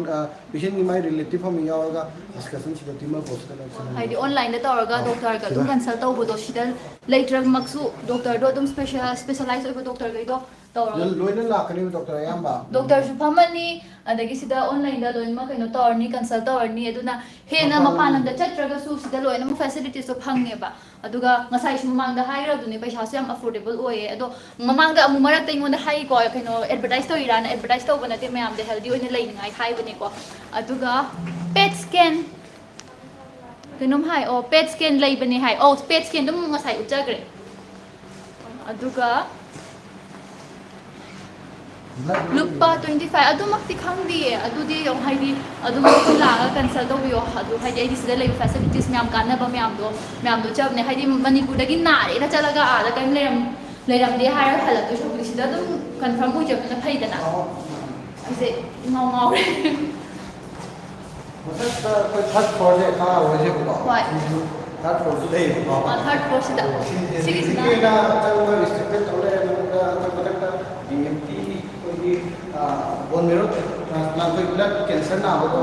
ꯄꯦꯁꯦꯟꯒꯤ ꯃꯥꯏ ꯔꯤꯂꯦꯇꯤꯚ ꯑꯃ ꯌꯥꯎꯔꯒ ꯗꯤꯁꯀꯁꯟꯁꯤꯗ ꯇ꯭ꯌꯨꯃꯔ ꯕꯣꯔꯗꯁꯤꯗ ꯂꯣꯏꯁꯤꯟꯅꯕ꯫ ꯍꯥꯏꯗꯤ ꯑꯣꯟꯂꯥꯏꯟꯗ ꯇꯧꯔꯒ ꯗꯣꯛꯇꯔꯒ ꯑꯗꯨꯝ ꯀꯟꯁꯜ ꯇꯧꯕꯗꯣ ꯁꯤꯗ ꯂꯩꯇ꯭ꯔꯃꯛꯁꯨ ꯗꯣꯛꯇꯔꯗꯣ ꯑꯗꯨꯝ ꯁ꯭ꯄꯦꯁꯦꯂꯥꯏꯁ ꯑꯣꯏꯕ ꯗꯣꯛꯇꯔꯈꯩꯗꯣ ꯇꯧꯔꯒ ꯂꯣꯏꯅ ꯂꯥꯛꯀꯅꯦꯕ ꯗꯣꯛꯇꯔ ꯑꯌꯥꯝꯕ꯫ ꯗꯣꯛꯇꯔꯁꯨ ꯐꯝꯃꯅꯤ, ꯑꯗꯒꯤ ꯁꯤꯗ ꯑꯣꯟꯂꯥꯏꯟꯗ ꯂꯣꯏꯅꯃꯛ ꯀꯩꯅꯣ ꯇꯧꯔꯅꯤ, ꯀꯟꯁꯜ ꯇꯧꯔꯅꯤ꯫ ꯑꯗꯨꯅ ꯍꯦꯟꯅ ꯃꯄꯥꯟ ꯂꯝꯗ ꯆꯠꯇ꯭ꯔꯒꯁꯨ ꯁꯤꯗ ꯂꯣꯏꯅꯃꯛ ꯐꯦꯁꯤꯂꯤꯇꯤꯁꯇꯣ ꯐꯪꯉꯦꯕ꯫ ꯑꯗꯨꯒ ꯉꯁꯥꯏꯁꯨ ꯃꯃꯥꯡꯗ ꯍꯥꯏꯈ꯭ꯔꯗꯨꯅꯦ, ꯄꯩꯁꯥꯁꯨ ꯌꯥꯝ ꯑꯐꯣꯔꯗꯦꯕꯜ ꯑꯣꯏꯌꯦ꯫ ꯑꯗꯣ ꯃꯃꯥꯡꯗ ꯑꯃꯨꯛ ꯃꯔꯛꯇ ꯑꯩꯉꯣꯟꯗ ꯍꯥꯏꯀꯣ, ꯀꯩꯅꯣ ꯑꯦꯗꯚꯔꯇꯥꯏꯁ ꯇꯧꯔꯤꯔꯥꯅ꯫ ꯑꯦꯗꯚꯔꯇꯥꯏꯁ ꯇꯧꯕ ꯅꯠꯇꯦ, ꯃꯌꯥꯝꯗ ꯍꯦꯜꯗꯤ ꯑꯣꯏꯅ ꯂꯩꯅꯤꯡꯉꯥꯏ ꯍꯥꯏꯕꯅꯤꯀꯣ꯫ ꯑꯗꯨꯒ ꯄꯦꯠ ꯁ꯭ꯀꯦꯟ ꯀꯩꯅꯣꯝ ꯍꯥꯏ, ꯑꯣ, ꯄꯦꯠ ꯁ꯭ꯀꯦꯟ ꯂꯩꯕꯅꯦ ꯍꯥꯏ꯫ ꯑꯣ, ꯄꯦꯠ ꯁ꯭ꯀꯦꯟ ꯑꯗꯨꯝ ꯉꯁꯥꯏ ꯎꯠꯆꯈ꯭ꯔꯦ꯫ ꯑꯗꯨꯒ ꯂꯨꯄꯥ ꯇ꯭ꯋꯦꯟꯇꯤ ꯐꯥꯏꯚ ꯑꯗꯨꯃꯛꯇꯤ ꯈꯪꯗꯤꯌꯦ꯫ ꯑꯗꯨꯗꯤ ꯑꯗꯨꯝ ꯍꯥꯏꯗꯤ ꯑꯗꯨꯝ ꯑꯩꯈꯣꯏ ꯂꯥꯛꯑꯒ ꯀꯟꯁꯜ ꯇꯧꯕꯤꯌꯣ꯫ ꯑꯗꯨ ꯍꯥꯏꯗꯤ ꯑꯩꯗꯤ ꯁꯤꯗ ꯂꯩꯕ ꯐꯦꯁꯤꯂꯤꯇꯤꯁ ꯃꯌꯥꯝ ꯀꯥꯟꯅꯕ ꯃꯌꯥꯝꯗꯣ ꯃꯌꯥꯝꯗꯣ ꯆꯠꯅꯦ꯫ ꯍꯥꯏꯗꯤ ꯃꯅꯤꯄꯨꯔꯗꯒꯤ ꯅꯥꯔꯦꯅ ꯆꯠꯂꯒ ꯑꯥꯗ ꯀꯔꯤꯝ ꯂꯩꯔꯝ ꯂꯩꯔꯝꯗꯦ ꯍꯥꯏꯔꯒ ꯍꯜꯂꯛꯇꯣꯏ ꯁꯔꯨꯛꯄꯨꯗꯤ ꯁꯤꯗ ꯑꯗꯨꯝ ꯀꯟꯐꯥꯔꯝ ꯑꯣꯏꯖꯕꯅ ꯐꯩꯗꯅ꯫ ꯑꯩꯁꯦ ꯏꯉꯥꯎ ꯉꯥꯎꯔꯦ꯫ ꯃꯊꯛꯇ ꯑꯩꯈꯣꯏ ꯊꯥꯔꯠ ꯐ꯭ꯂꯣꯔꯁꯦ ꯀꯥꯔꯨꯔꯁꯦꯕꯀꯣ꯫ ꯍꯣꯏ꯫ ꯁꯤꯁꯨ ꯊꯥꯔꯠ ꯐ꯭ꯂꯣꯔꯁꯨ ꯂꯩꯌꯦꯕꯀꯣ꯫ ꯑꯥ, ꯊꯥꯔꯠ ꯐ꯭ꯂꯣꯔꯁꯤꯗ꯫ ꯑꯣ, ꯁꯤꯁꯦ ꯁꯤꯒꯤꯁꯤꯅ ꯍꯧꯖꯤꯛꯀꯤ ꯑꯣꯏꯅ ꯑꯆꯪꯕ ꯔꯤꯁꯇ꯭ꯔꯤꯛꯇꯦꯠ ꯇꯧ ꯂꯩꯔꯦ꯫ ꯃꯊꯛꯇ, ꯃꯊꯛꯇ ꯗꯤ ꯑꯦꯝ ꯇꯤ ꯑꯩꯈꯣꯏꯒꯤ, ꯑ, ꯕꯣꯟ ꯃꯦꯔꯣ ꯇ꯭ꯔꯥꯟꯁꯄ꯭ꯂꯥꯟ, ꯑꯩꯈꯣꯏ ꯕ꯭ꯂꯗ ꯀꯦꯟꯁꯔ ꯅꯥꯕꯗꯣ,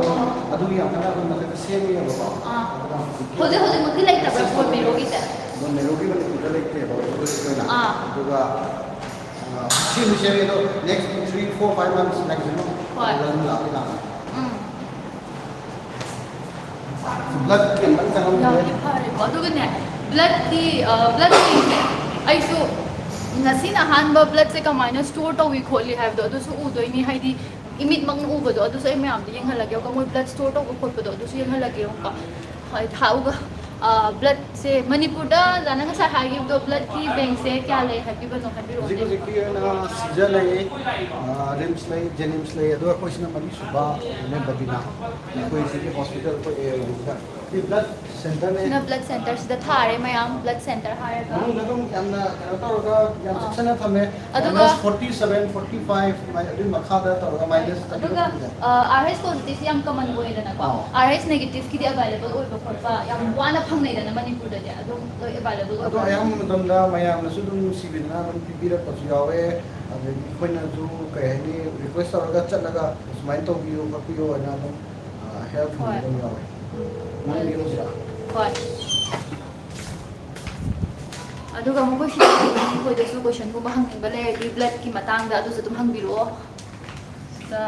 ꯑꯗꯨꯒꯤ ꯌꯥꯝ ꯀꯟꯅ ꯑꯩꯈꯣꯏ ꯃꯊꯛꯇ ꯁꯦꯝꯃꯤꯑꯕꯀꯣ꯫ ꯑꯥ꯫ ꯑꯗꯨꯅ ꯍꯧꯖꯤꯛꯀꯤ ꯍꯧꯖꯤꯛ ꯍꯧꯖꯤꯛꯃꯛꯇꯤ ꯂꯩꯇꯕ꯭ꯔꯥ ꯕꯣꯟ ꯃꯦꯔꯣꯒꯤꯁꯦ? ꯕꯣꯟ ꯃꯦꯔꯣꯒꯤ ꯃꯅꯤꯄꯨꯔꯗ ꯂꯩꯇꯦꯕ ꯍꯧꯖꯤꯛ ꯍꯧꯖꯤꯛꯀꯤ ꯑꯣꯏꯅ꯫ ꯑꯥ꯫ ꯑꯗꯨꯒ, ꯑ, ꯁꯦꯝꯗꯤ ꯁꯦꯝꯃꯤ ꯑꯗꯣ next three, four, five months maximum ꯍꯣꯏ꯫ ꯑꯗꯨꯗ ꯑꯗꯨꯝ ꯂꯥꯛꯇꯤ ꯂꯥꯛꯀꯅꯤ꯫ ꯎꯝ꯫ ꯕ꯭ꯂꯗ ꯀꯦꯝ ꯑꯃ ꯆꯪꯉꯝꯕꯅꯦ꯫ ꯌꯥꯝꯗꯤ ꯐꯔꯦꯀꯣ꯫ ꯑꯗꯨꯒꯅꯦ, ꯕ꯭ꯂꯗꯇꯤ, ꯑ, ꯕ꯭ꯂꯗꯇꯤꯅꯦ, ꯑꯩꯁꯨ ꯉꯁꯤꯅ ꯑꯍꯥꯟꯕ ꯕ꯭ꯂꯗꯁꯦ ꯀꯃꯥꯏꯅ ꯁ꯭ꯇꯣꯔ ꯇꯧꯏ ꯈꯣꯠꯂꯤ ꯍꯥꯏꯕꯗꯣ ꯑꯗꯨꯁꯨ ꯎꯗꯣꯏꯅꯤ꯫ ꯍꯥꯏꯗꯤ ꯏꯃꯤꯠꯃꯛꯅ ꯎꯕꯗꯣ ꯑꯗꯨꯁꯨ ꯑꯩ ꯃꯌꯥꯝꯗ ꯌꯦꯡꯍꯜꯂꯒꯦꯕꯀꯣ꯫ ꯃꯣꯏ ꯕ꯭ꯂꯗ ꯁ꯭ꯇꯣꯔ ꯇꯧꯕ ꯈꯣꯠꯄꯗꯣ ꯑꯗꯨꯁꯨ ꯌꯦꯡꯍꯜꯂꯒꯦꯕꯀꯣ꯫ ꯍꯣꯏ, ꯊꯥꯎꯒ ꯕ꯭ꯂꯠꯁꯦ ꯃꯅꯤꯄꯨꯔꯗ ꯗꯥꯅ ꯉꯁꯥꯏ ꯍꯥꯏꯈꯤꯕꯗꯣ, ꯕ꯭ꯂꯠꯀꯤ ꯕꯦꯡꯁꯦ ꯀꯌꯥ ꯂꯩ ꯍꯥꯏꯕꯤꯕꯅꯣ, ꯍꯥꯏꯕꯤꯔꯛꯑꯣ꯫ ꯍꯧꯖꯤꯛ ꯍꯧꯖꯤꯛꯀꯤ ꯑꯣꯏꯅ ꯁꯤꯖ ꯂꯩ, ꯔꯤꯝꯁ ꯂꯩ, ꯖꯦꯅꯤꯝꯁ ꯂꯩ, ꯑꯗꯨꯒ ꯑꯩꯈꯣꯏꯁꯤꯅ ꯃꯔꯤꯁꯨꯕ, ꯃꯦꯝ ꯕꯕꯤꯅꯥ꯫ ꯑꯩꯈꯣꯏ ꯁꯤꯒꯤ ꯍꯣꯁꯄꯤꯇꯥꯜ ꯑꯩꯈꯣꯏ ꯑꯦ ꯑꯣꯏꯕꯁꯤꯗ ꯁꯤ ꯕ꯭ꯂꯠ ꯁꯦꯟꯇꯔꯅꯦ꯫ ꯁꯤꯅ ꯕ꯭ꯂꯠ ꯁꯦꯟꯇꯔꯁꯤꯗ ꯊꯥꯔꯦ ꯃꯌꯥꯝ, ꯕ꯭ꯂꯠ ꯁꯦꯟꯇꯔ ꯍꯥꯏꯔꯒ꯫ ꯃꯅꯨꯡꯗ ꯑꯗꯨꯝ ꯌꯥꯝꯅ ꯀꯩꯅꯣ ꯇꯧꯔꯒ ꯌꯥꯝ ꯑꯥ꯫ ꯆꯦꯛꯁꯤꯟꯅ ꯊꯝꯃꯦ꯫ ꯑꯗꯨꯒ minus forty seven, forty five ꯑꯗꯨꯒꯤ ꯃꯈꯥꯗ ꯇꯧꯔꯒ ꯃꯥꯏꯅꯁ ꯊꯥꯔꯇꯤ ꯑꯗꯨꯒ ꯐꯥꯏꯚ꯫ ꯑꯥꯔ ꯑꯦꯁ ꯄꯣꯖꯤꯇꯤꯚꯁꯤ ꯌꯥꯝ ꯀꯃꯟ ꯑꯣꯏꯗꯅꯀꯣ꯫ ꯑꯥ꯫ ꯑꯥꯔ ꯑꯦꯁ ꯅꯦꯒꯦꯇꯤꯚꯀꯤꯗꯤ ꯑꯦꯚꯥꯏꯂꯦꯕꯜ ꯑꯣꯏꯕ ꯈꯣꯠꯄ ꯌꯥꯝ ꯋꯥꯅ ꯐꯪꯅꯩꯗꯅ ꯃꯅꯤꯄꯨꯔꯗꯗꯤ, ꯑꯗꯨꯝ ꯂꯣꯏ ꯑꯦꯚꯥꯏꯂꯦꯕꯜ ꯑꯗꯣ ꯑꯣꯏꯕ꯫ ꯑꯌꯥꯝꯕ ꯃꯇꯝꯗ ꯃꯌꯥꯝꯅꯁꯨ ꯑꯗꯨꯝ ꯅꯨꯡꯁꯤꯕꯤꯗꯅ ꯑꯗꯨꯝ ꯄꯤꯕꯤꯔꯛꯄꯁꯨ ꯌꯥꯎꯋꯦ꯫ ꯑꯗꯒꯤ ꯑꯩꯈꯣꯏꯅꯁꯨ ꯀꯩ ꯍꯥꯏꯅꯤ, ꯔꯤꯀ꯭ꯋꯦꯁ ꯇꯧꯔꯒ ꯆꯠꯂꯒ ꯁꯨꯃꯥꯏꯅ ꯇꯧꯕꯤꯌꯨ ꯈꯣꯠꯄꯤꯌꯨ ꯍꯥꯏꯅ ꯑꯗꯨꯝ ꯍꯦꯜꯞ ꯐꯪꯕ ꯍꯣꯏ꯫ ꯑꯗꯨꯝ ꯌꯥꯎꯋꯦ꯫ ꯎꯝ꯫ ꯃꯣꯏꯒꯤ ꯑꯣꯏꯖꯔꯥ? ꯍꯣꯏ꯫ ꯑꯗꯨꯒ ꯃꯈꯣꯏ ꯁꯤꯗ ꯃꯈꯣꯏꯗꯁꯨ ꯀꯣꯏꯁꯟꯒꯨꯝꯕ ꯍꯪꯅꯤꯡꯕ ꯂꯩꯔꯗꯤ ꯕ꯭ꯂꯠꯀꯤ ꯃꯇꯥꯡꯗ ꯑꯗꯨꯁꯨ ꯑꯗꯨꯝ ꯍꯪꯕꯤꯔꯛꯑꯣ꯫ ꯁꯤꯗ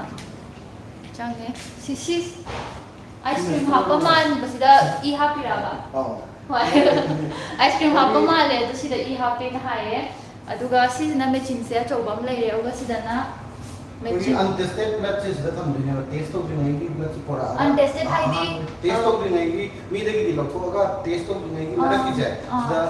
ꯆꯪꯉꯦ꯫ ꯁꯤ, ꯁꯤ ꯑꯥꯏꯁ ꯀ꯭ꯔꯤꯝ ꯍꯥꯞꯄ ꯃꯥꯟꯕꯁꯤꯗ ꯏ ꯍꯥꯞꯄꯤꯔꯕ? ꯑꯥꯎ꯫ ꯍꯣꯏ꯫ ꯑꯥꯏꯁ ꯀ꯭ꯔꯤꯝ ꯍꯥꯞꯄ ꯃꯥꯜꯂꯦ, ꯑꯗꯨ ꯁꯤꯗ ꯏ ꯍꯥꯞꯄꯦꯅ ꯍꯥꯏꯌꯦ꯫ ꯑꯗꯨꯒ ꯁꯤꯁꯤꯅ ꯃꯦꯆꯤꯟꯁꯦ ꯑꯆꯧꯕ ꯑꯃ ꯂꯩꯔꯦ, ꯑꯗꯨꯒ ꯁꯤꯗꯅ ꯑꯩꯈꯣꯏꯒꯤ ꯃꯦꯆꯤꯟ꯫ ꯑꯟꯇꯦꯁꯇꯦꯠ ꯕ꯭ꯂꯠꯁꯦ ꯁꯤꯗ ꯊꯝꯗꯣꯏꯅꯦꯕ, ꯇꯦꯁ ꯇꯧꯗ꯭ꯔꯤꯉꯩꯒꯤ ꯕ꯭ꯂꯠꯁꯦ ꯄꯨꯔꯛꯑꯒ꯫ ꯑꯟꯇꯦꯁꯇꯦꯠ ꯍꯥꯏꯗꯤ? ꯑꯍꯥꯟꯕ ꯇꯦꯁ ꯇꯧꯗ꯭ꯔꯤꯉꯩꯒꯤ, ꯃꯤꯗꯒꯤꯗꯤ ꯂꯧꯊꯣꯛꯑꯒ ꯇꯦꯁ ꯇꯧꯗ꯭ꯔꯤꯉꯩꯒꯤ ꯑꯥ, ꯃꯔꯛꯀꯤꯁꯦ, ꯑꯥ꯫ ꯁꯤꯗ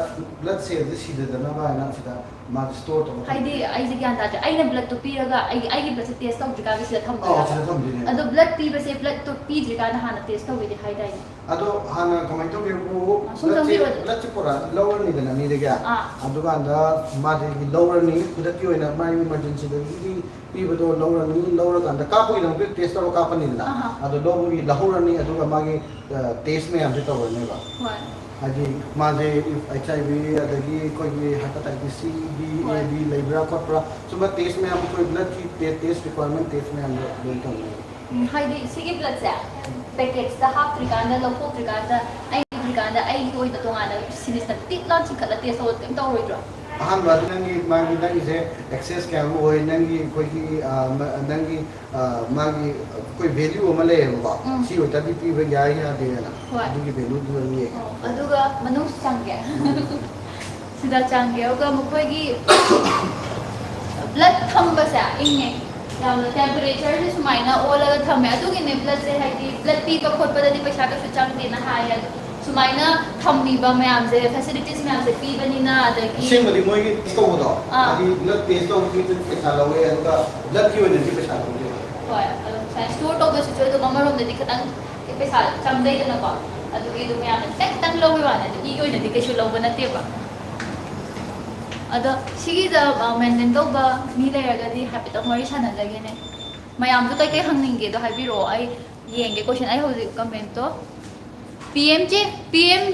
ꯕ꯭ꯂꯠ ꯁꯦꯜꯁꯦ ꯁꯤꯗꯗꯅꯕ ꯍꯥꯏꯅ ꯁꯤꯗ ꯃꯥꯁꯦ ꯁ꯭ꯇꯣꯔ ꯇꯧꯔꯒ ꯊꯝꯃꯦ꯫ ꯍꯥꯏꯗꯤ ꯑꯩꯁꯦ ꯒ꯭ꯌꯥꯟ ꯇꯥꯗ꯭ꯔꯦ, ꯑꯩꯅ ꯕ꯭ꯂꯠꯇꯣ ꯄꯤꯔꯒ ꯑꯩꯒꯤ, ꯑꯩꯒꯤ ꯕ꯭ꯂꯠꯁꯦ ꯇꯦꯁ ꯇꯧꯗ꯭ꯔꯤꯀꯥꯟꯗ ꯁꯤꯗ ꯑꯧ, ꯊꯝꯗꯣꯏꯔꯕ? ꯁꯤꯗ ꯊꯝꯗꯣꯏꯅꯦ꯫ ꯑꯗꯣ ꯕ꯭ꯂꯠ ꯄꯤꯕꯁꯦ ꯕ꯭ꯂꯠꯇꯣ ꯄꯤꯗ꯭ꯔꯤꯀꯥꯟꯗ ꯍꯥꯟꯅ ꯇꯦꯁ ꯇꯧꯒꯦꯗꯤ ꯍꯥꯏꯗꯥꯏꯅꯦ? ꯑꯗꯣ ꯍꯥꯟꯅ ꯀꯃꯥꯏꯅ ꯇꯧꯒꯦꯕꯨ, ꯑꯥ, ꯁꯨꯝ ꯕ꯭ꯂꯠꯁꯦ, ꯆꯪꯕꯤꯔꯣ ꯑꯗꯨꯝ꯫ ꯕ꯭ꯂꯠꯁꯦ ꯄꯨꯔꯥ ꯂꯧꯔꯅꯤꯗꯅ ꯃꯤꯗꯒꯤ꯫ ꯑꯥ꯫ ꯑꯗꯨꯀꯥꯟꯗ ꯃꯥꯗꯒꯤ ꯂꯧꯔꯅꯤ, ꯈꯨꯗꯛꯀꯤ ꯑꯣꯏꯅ ꯃꯥꯒꯤ ꯏꯃꯔꯖꯦꯟꯁꯤꯗꯒꯤ ꯄꯤꯕꯗꯣ ꯂꯧꯔꯅꯤ, ꯂꯧꯔꯀꯥꯟꯗ ꯀꯥꯞꯄꯒꯤꯗꯃꯛꯇ ꯇꯦꯁ ꯇꯧꯔ ꯀꯥꯞꯄꯅꯤꯗꯅ꯫ ꯑꯍꯥ꯫ ꯑꯗꯣ ꯂꯧꯕꯒꯤ ꯂꯧꯍꯧꯔꯅꯤ, ꯑꯗꯨꯒ ꯃꯥꯒꯤ, ꯑ, ꯇꯦꯁ ꯃꯌꯥꯝꯁꯦ ꯇꯧꯔꯅꯦꯕ꯫ ꯍꯣꯏ꯫ ꯍꯥꯏꯗꯤ ꯃꯥꯁꯦ ꯑꯩꯆ ꯑꯥꯏ ꯚꯤ ꯑꯗꯒꯤ ꯑꯩꯈꯣꯏꯒꯤ ꯍꯦꯄꯥꯇꯥꯏꯇꯤꯁ ꯁꯤ, ꯕꯤ, ꯑꯦ, ꯍꯣꯏ꯫ ꯕꯤ ꯂꯩꯕ꯭ꯔꯥ ꯈꯣꯠꯄ꯭ꯔꯥ, ꯁꯨꯝꯕ ꯇꯦꯁ ꯃꯌꯥꯝ, ꯑꯩꯈꯣꯏ ꯕ꯭ꯂꯠꯀꯤ ꯇꯦ-, ꯇꯦꯁ ꯔꯤꯀ꯭ꯋꯥꯏꯔꯃꯦꯟ ꯇꯦꯁ ꯃꯌꯥꯝꯗꯣ ꯂꯣꯏ ꯇꯧꯅꯩ꯫ ꯎꯝ, ꯍꯥꯏꯗꯤ ꯁꯤꯒꯤ ꯕ꯭ꯂꯠꯁꯦ ꯄꯦꯀꯦꯠꯁꯇ ꯍꯥꯞꯇ꯭ꯔꯤꯀꯥꯟꯗ, ꯂꯧꯊꯣꯛꯇ꯭ꯔꯤꯀꯥꯟꯗ, ꯑꯩ ꯄꯤꯗ꯭ꯔꯤꯀꯥꯟꯗ ꯑꯩꯒꯤ ꯑꯣꯏꯅ ꯇꯣꯉꯥꯟꯅ ꯁꯤꯔꯤꯁꯇ ꯇꯤꯠ ꯂꯥꯎ ꯆꯤꯡꯈꯠꯂ ꯇꯦꯁ ꯇꯧꯕ ꯀꯩꯝ ꯇꯧꯔꯣꯏꯗ꯭ꯔꯣ? ꯑꯍꯥꯟꯕ ꯑꯗꯨ ꯅꯪꯒꯤ, ꯃꯥꯒꯤ, ꯅꯪꯒꯤꯁꯦ ꯑꯦꯛꯁꯦꯁ ꯀꯌꯥꯃꯨꯛ ꯑꯣꯏ, ꯅꯪꯒꯤ ꯑꯩꯈꯣꯏꯒꯤ, ꯑ, ꯃ-, ꯅꯪꯒꯤ, ꯑ, ꯃꯥꯒꯤ ꯑꯩꯈꯣꯏ ꯚꯦꯂ꯭ꯌꯨ ꯑꯃ ꯂꯩꯌꯦꯕꯀꯣ, ꯎꯝ꯫ ꯁꯤ ꯑꯣꯏꯇꯥꯔꯗꯤ ꯄꯤꯕ ꯌꯥꯏ ꯌꯥꯗꯦꯅ, ꯍꯣꯏ꯫ ꯑꯗꯨꯒꯤ ꯚꯦꯂ꯭ꯌꯨꯗꯨꯗ ꯌꯦꯡꯉꯦ꯫ ꯑꯣ, ꯑꯗꯨꯒ ꯃꯅꯨꯡꯁꯨ ꯆꯪꯒꯦ꯫ ꯁꯤꯗ ꯆꯪꯒꯦ꯫ ꯑꯗꯨꯒ ꯃꯈꯣꯏꯒꯤ ꯕ꯭ꯂꯠ ꯊꯝꯕꯁꯦ ꯏꯪꯉꯦ꯫ ꯌꯥꯝꯅ ꯇꯦꯝꯄꯔꯦꯆꯔꯁꯦ ꯁꯨꯃꯥꯏꯅ ꯑꯣꯜꯂꯒ ꯊꯝꯃꯦ꯫ ꯑꯗꯨꯒꯤꯅꯦ ꯕ꯭ꯂꯠꯁꯦ, ꯍꯥꯏꯗꯤ ꯕ꯭ꯂꯠ ꯄꯤꯕ ꯈꯣꯠꯄꯗꯗꯤ ꯄꯩꯁꯥ ꯀꯩꯁꯨ ꯆꯪꯗꯦꯅ ꯍꯥꯏꯌꯦ꯫ ꯑꯗꯣ ꯁꯨꯃꯥꯏꯅ ꯊꯝꯃꯤꯕ ꯃꯌꯥꯝꯁꯦ, ꯐꯦꯁꯤꯂꯤꯇꯤꯁ ꯃꯌꯥꯝꯁꯦ ꯄꯤꯕꯅꯤꯅ, ꯑꯗꯒꯤ ꯑꯁꯦꯡꯕꯗꯤ ꯃꯣꯏꯒꯤ ꯇꯦꯁ ꯇꯧꯕꯗꯣ, ꯑꯥ꯫ ꯍꯥꯏꯗꯤ ꯕ꯭ꯂꯗ ꯇꯦꯁ ꯇꯧꯕꯒꯤ ꯄꯩꯁꯥ ꯂꯧꯋꯦ, ꯑꯗꯨꯒ ꯕ꯭ꯂꯗꯀꯤ ꯑꯣꯏꯅꯗꯤ ꯄꯩꯁꯥ ꯂꯧꯗꯦ꯫ ꯍꯣꯏ, ꯑꯗꯣ ꯉꯁꯥꯏ ꯁ꯭ꯇꯣꯔ ꯇꯧꯕꯁꯤꯁꯨ ꯑꯗꯨꯝ ꯑꯃꯔꯣꯝꯗꯗꯤ ꯈꯤꯇꯪ ꯄꯩꯁꯥ ꯆꯪꯖꯩꯗꯅꯀꯣ, ꯑꯗꯨꯒꯤ ꯑꯗꯨꯝ ꯃꯌꯥꯝꯅ ꯈꯤꯇꯪ ꯈꯤꯇꯪ ꯂꯧꯕꯩ ꯋꯥꯅꯤ, ꯑꯗꯨ ꯏꯒꯤ ꯑꯣꯏꯅꯗꯤ ꯀꯩꯁꯨ ꯂꯧꯕ ꯅꯠꯇꯦꯕ꯫ ꯑꯗꯣ ꯁꯤꯒꯤꯗ ꯃꯦꯟꯇꯦꯟ ꯇꯧꯕ ꯃꯤ ꯂꯩꯔꯒꯗꯤ ꯍꯥꯏꯐꯦꯠꯇꯪ ꯋꯥꯔꯤ ꯁꯥꯟꯅꯖꯒꯦꯅꯦ꯫ ꯃꯌꯥꯝꯗꯣ ꯀꯩꯀꯩ ꯍꯪꯅꯤꯡꯒꯦꯗꯣ ꯍꯥꯏꯕꯤꯔꯛꯑꯣ, ꯑꯩ ꯌꯦꯡꯒꯦ ꯀꯣꯏꯁꯟ꯫ ꯑꯩ ꯍꯧꯖꯤꯛ ꯀꯃꯦꯟꯇꯣ P M J, P M,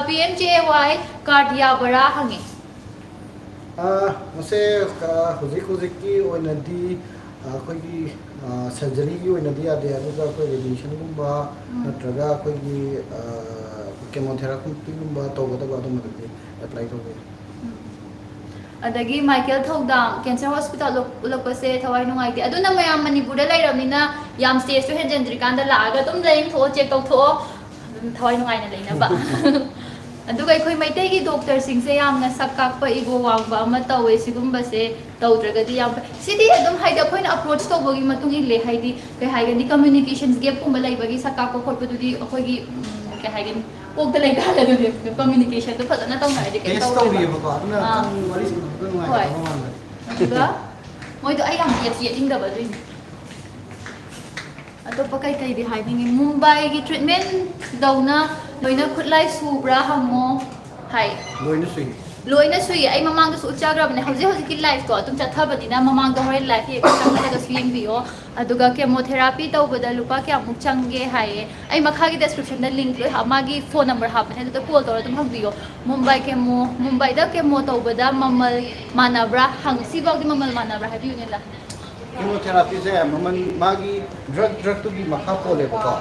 P M J A Y card ꯌꯥꯕ꯭ꯔꯥ ꯍꯪꯉꯤ꯫ ꯑ, ꯃꯁꯦ, ꯑ, ꯍꯧꯖꯤꯛ ꯍꯧꯖꯤꯛꯀꯤ ꯑꯣꯏꯅꯗꯤ, ꯑ, ꯑꯩꯈꯣꯏꯒꯤ, ꯑ, ꯁꯔꯖꯔꯤꯒꯤ ꯑꯣꯏꯅꯗꯤ ꯌꯥꯗꯦ, ꯑꯗꯨꯒ ꯑꯩꯈꯣꯏ ꯔꯦꯗꯤꯌꯦꯁꯟꯒꯨꯝꯕ ꯎꯝ꯫ ꯅꯠꯇ꯭ꯔꯒ ꯑꯩꯈꯣꯏꯒꯤ, ꯑ, ꯀꯦꯃꯣꯊꯦꯔꯥꯄꯤꯒꯨꯝꯕ ꯇꯧꯒꯗꯕ ꯑꯗꯨꯝꯕꯗꯗꯤ ꯑꯦꯄ꯭ꯂꯥꯏ ꯇꯧꯕ ꯌꯥꯏ꯫ ꯎꯝ꯫ ꯑꯗꯒꯤ ꯃꯥꯏꯀꯦꯜ ꯊꯧꯗꯥꯝ, ꯀꯦꯟꯁꯔ ꯍꯣꯁꯄꯤꯇꯥꯜ ꯎꯠꯂꯛꯄꯁꯦ ꯊꯋꯥꯏ ꯅꯨꯡꯉꯥꯏꯇꯦ꯫ ꯑꯗꯨꯅ ꯃꯌꯥꯝ ꯃꯅꯤꯄꯨꯔꯗ ꯂꯩꯔꯕꯅꯤꯅ ꯌꯥꯝ ꯁ꯭ꯇꯦꯖꯇꯨ ꯍꯦꯟꯖꯟꯗ꯭ꯔꯤꯀꯥꯟꯗ ꯂꯥꯛꯑꯒ ꯑꯗꯨꯝ ꯂꯥꯏꯌꯦꯡꯊꯣꯛꯑꯣ, ꯆꯦꯛ ꯇꯧꯊꯣꯛꯑꯣ꯫ ꯑꯗꯨꯝ ꯊꯋꯥꯏ ꯅꯨꯡꯉꯥꯏꯅ ꯂꯩꯅꯕ꯫ ꯑꯗꯨꯒ ꯑꯩꯈꯣꯏ ꯃꯩꯇꯩꯒꯤ ꯗꯣꯛꯇꯔꯁꯤꯡꯁꯦ ꯌꯥꯝꯅ ꯁꯛ ꯀꯥꯛꯄ, ꯏꯒꯣ ꯋꯥꯡꯕ ꯑꯃ ꯇꯧꯋꯦ꯫ ꯁꯤꯒꯨꯝꯕꯁꯦ ꯇꯧꯗ꯭ꯔꯒꯗꯤ ꯌꯥꯝ ꯐꯩ꯫ ꯁꯤꯗꯤ ꯑꯗꯨꯝ ꯍꯥꯏꯗꯤ ꯑꯩꯈꯣꯏꯅ ꯑꯦꯄ꯭ꯔꯣꯆ ꯇꯧꯕꯒꯤ ꯃꯇꯨꯡ ꯏꯜꯂꯦ꯫ ꯍꯥꯏꯗꯤ ꯀꯩ ꯍꯥꯏꯒꯅꯤ, ꯀꯝꯃ꯭ꯌꯨꯅꯤꯀꯦꯁꯟ ꯒꯦꯞꯀꯨꯝꯕ ꯂꯩꯕꯒꯤ ꯁꯛ ꯀꯥꯛꯄ ꯈꯣꯠꯄꯗꯨꯗꯤ ꯑꯩꯈꯣꯏꯒꯤ, ꯎꯝ, ꯀꯩ ꯍꯥꯏꯒꯅꯤ, ꯀꯣꯛꯇ ꯂꯩꯇꯥꯔꯦ꯫ ꯑꯗꯨꯗꯤ ꯀꯝꯃ꯭ꯌꯨꯅꯤꯀꯦꯁꯟꯗꯣ ꯐꯖꯅ ꯇꯧꯅꯔꯗꯤ ꯀꯩꯝ ꯇꯦꯁ ꯇꯧꯔꯣꯏꯕ꯫ ꯇꯧꯔꯤꯑꯕꯀꯣ, ꯑꯗꯨꯅ ꯑꯥ꯫ ꯈꯤꯇꯪ ꯋꯥꯔꯤ ꯁꯥꯟꯅꯕꯗ ꯍꯣꯏ꯫ ꯅꯨꯡꯉꯥꯏꯒꯗꯕ ꯃꯥꯟꯕ꯫ ꯑꯗꯨꯒ ꯃꯣꯏꯗꯣ ꯑꯩ ꯌꯥꯝ ꯌꯦꯠ-, ꯌꯦꯠꯅꯤꯡꯗꯕ ꯑꯗꯨꯏꯅꯤ꯫ ꯑꯇꯣꯞꯄ ꯀꯩꯀꯩꯗꯤ ꯍꯥꯏꯅꯤꯡꯉꯤ? ꯃꯨꯝꯕꯥꯏꯒꯤ ꯇ꯭ꯔꯤꯠꯃꯦꯟ ꯗꯧꯅ ꯂꯣꯏꯅ ꯈꯨꯠꯂꯥꯏ ꯁꯨꯕ꯭ꯔꯥ ꯍꯪꯉꯣ ꯍꯥꯏ꯫ ꯂꯣꯏꯅ ꯁꯨꯏ꯫ ꯂꯣꯏꯅ ꯁꯨꯏ꯫ ꯑꯩ ꯃꯃꯥꯡꯗꯁꯨ ꯎꯠꯆꯈ꯭ꯔꯕꯅꯦ꯫ ꯍꯧꯖꯤꯛ ꯍꯧꯖꯤꯛꯀꯤ ꯂꯥꯏꯐꯇꯣ ꯑꯗꯨꯝ ꯆꯠꯊꯕꯅꯤꯅ ꯃꯃꯥꯡꯗ ꯍꯣꯔꯦꯟ ꯂꯥꯏꯐ ꯌꯦꯡꯉ ꯆꯪꯉꯒꯁꯨ ꯌꯦꯡꯕꯤꯌꯣ꯫ ꯑꯗꯨꯒ ꯀꯦꯃꯣꯊꯦꯔꯥꯄꯤ ꯇꯧꯕꯗ ꯂꯨꯄꯥ ꯀꯌꯥꯃꯨꯛ ꯆꯪꯒꯦ ꯍꯥꯏꯌꯦ꯫ ꯑꯩ ꯃꯈꯥꯒꯤ ꯗꯤꯁꯀ꯭ꯔꯤꯞꯁꯟꯗ ꯂꯤꯡ ꯂꯣꯏ ꯍꯥ-, ꯃꯥꯒꯤ ꯐꯣꯟ ꯅꯝꯕꯔ ꯍꯥꯞꯄꯅꯦ, ꯑꯗꯨꯗ ꯀꯣꯜ ꯇꯧꯔ ꯑꯗꯨꯝ ꯍꯪꯕꯤꯌꯣ꯫ ꯃꯨꯝꯕꯥꯏ ꯀꯦꯃꯣ, ꯃꯨꯝꯕꯥꯏꯗ ꯀꯦꯃꯣ ꯇꯧꯕꯗ ꯃꯃꯜ ꯃꯥꯟꯅꯕ꯭ꯔꯥ ꯍꯪ-, ꯁꯤꯐꯥꯎꯗꯤ ꯃꯃꯜ ꯃꯥꯟꯅꯕ꯭ꯔꯥ ꯍꯥꯏꯕꯤꯌꯨꯅꯦ, ꯂꯥ꯫ ꯀꯦꯃꯣꯊꯦꯔꯥꯄꯤꯁꯦ ꯃꯃꯜ ꯃꯥꯒꯤ ꯗ꯭ꯔꯒ, ꯗ꯭ꯔꯒꯇꯨꯒꯤ ꯃꯈꯥ ꯄꯣꯜꯂꯦꯕꯀꯣ꯫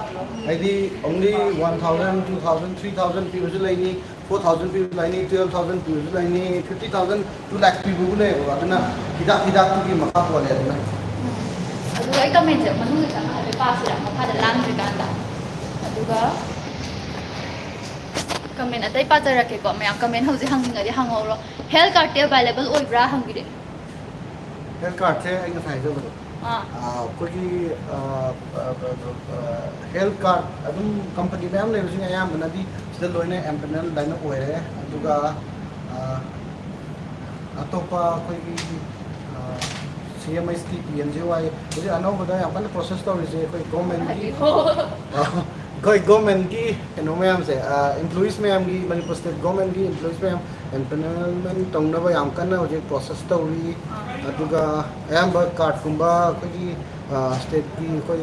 ꯍꯥꯏꯗꯤ only one thousand, two thousand, three thousand ꯄꯤꯕꯁꯨ ꯂꯩꯅꯤ, four thousand ꯄꯤꯕꯁꯨ ꯂꯩꯅꯤ, twelve thousand ꯄꯤꯕꯁꯨ ꯂꯩꯅꯤ, fifty thousand, two lakh ꯄꯤꯕꯕꯨ ꯂꯩꯌꯦꯕꯀꯣ꯫ ꯑꯗꯨꯅ ꯍꯤꯗꯥꯛ, ꯍꯤꯗꯥꯛꯇꯨꯒꯤ ꯃꯈꯥ ꯄꯣꯜꯂꯦ꯫ ꯑꯗꯨꯅ ꯑꯗꯨꯒ ꯑꯩ ꯀꯃꯦꯟꯁꯦ ꯃꯅꯨꯡꯗ ꯆꯪꯉꯒ ꯍꯥꯏꯐꯦꯠ ꯄꯥꯁꯤꯔꯥ, ꯃꯈꯥꯗ ꯂꯥꯡꯗ꯭ꯔꯤꯀꯥꯟꯗ꯫ ꯑꯗꯨꯒ ꯀꯃꯦꯟ ꯑꯇꯩ ꯄꯥꯖꯔꯛꯀꯦꯀꯣ꯫ ꯃꯌꯥꯝ ꯀꯃꯦꯟ ꯍꯧꯖꯤꯛ ꯍꯪꯅꯤꯡꯉꯗꯤ ꯍꯪꯍꯧꯔꯣ꯫ ꯍꯦꯜꯊ ꯀꯥꯔꯗꯇꯤ ꯑꯦꯕꯥꯏꯂꯦꯕꯜ ꯑꯣꯏꯕ꯭ꯔꯥ ꯍꯪꯕꯤꯔꯛꯑꯦ꯫ ꯍꯦꯜꯊ ꯀꯥꯔꯗꯁꯦ ꯑꯩ ꯉꯁꯥꯏ ꯍꯥꯏꯖꯕꯗꯣ꯫ ꯑꯥ꯫ ꯑꯩꯈꯣꯏꯒꯤ ꯍꯦꯜꯊ ꯀꯥꯔꯗ ꯑꯗꯨꯝ ꯀꯝꯄꯅꯤ ꯃꯌꯥꯝ ꯂꯩꯕꯁꯤꯡ ꯑꯌꯥꯝꯕꯅꯗꯤ ꯁꯤꯗ ꯂꯣꯏꯅ ꯑꯦꯝꯄꯦꯅꯦꯜ ꯑꯗꯨꯃꯥꯏꯅ ꯑꯣꯏꯔꯦ꯫ ꯑꯗꯨꯒ ꯑꯇꯣꯞꯄ ꯑꯩꯈꯣꯏꯒꯤ C M H T P M G Y ꯍꯧꯖꯤꯛ ꯑꯅꯧꯕꯗ ꯌꯥꯝ ꯀꯟꯅ ꯄ꯭ꯔꯣꯁꯦꯁ ꯇꯧꯔꯤꯁꯦ ꯑꯩꯈꯣꯏ ꯒꯣꯔꯃꯦꯟꯒꯤ ꯑꯩꯈꯣꯏ ꯒꯣꯔꯃꯦꯟꯒꯤ ꯀꯩꯅꯣ ꯃꯌꯥꯝꯁꯦ, ꯑꯦꯝꯄ꯭ꯂꯣꯌꯤꯁ ꯃꯌꯥꯝꯒꯤ, ꯃꯅꯤꯄꯨꯔ ꯁ꯭ꯇꯦꯠ ꯒꯣꯔꯃꯦꯟꯒꯤ ꯏꯝꯄ꯭ꯂꯣꯌꯤꯁ ꯃꯌꯥꯝ ꯑꯦꯝꯄꯦꯅꯦꯜꯃꯦꯟ ꯇꯧꯅꯕ ꯌꯥꯝ ꯀꯟꯅ ꯍꯧꯖꯤꯛ ꯄ꯭ꯔꯣꯁꯦꯁ ꯇꯧꯔꯤ꯫ ꯑꯗꯨꯒ ꯑꯌꯥꯝꯕ ꯀꯥꯔꯠꯀꯨꯝꯕ ꯑꯩꯈꯣꯏꯒꯤ ꯁ꯭ꯇꯦꯠꯀꯤ ꯑꯩꯈꯣꯏ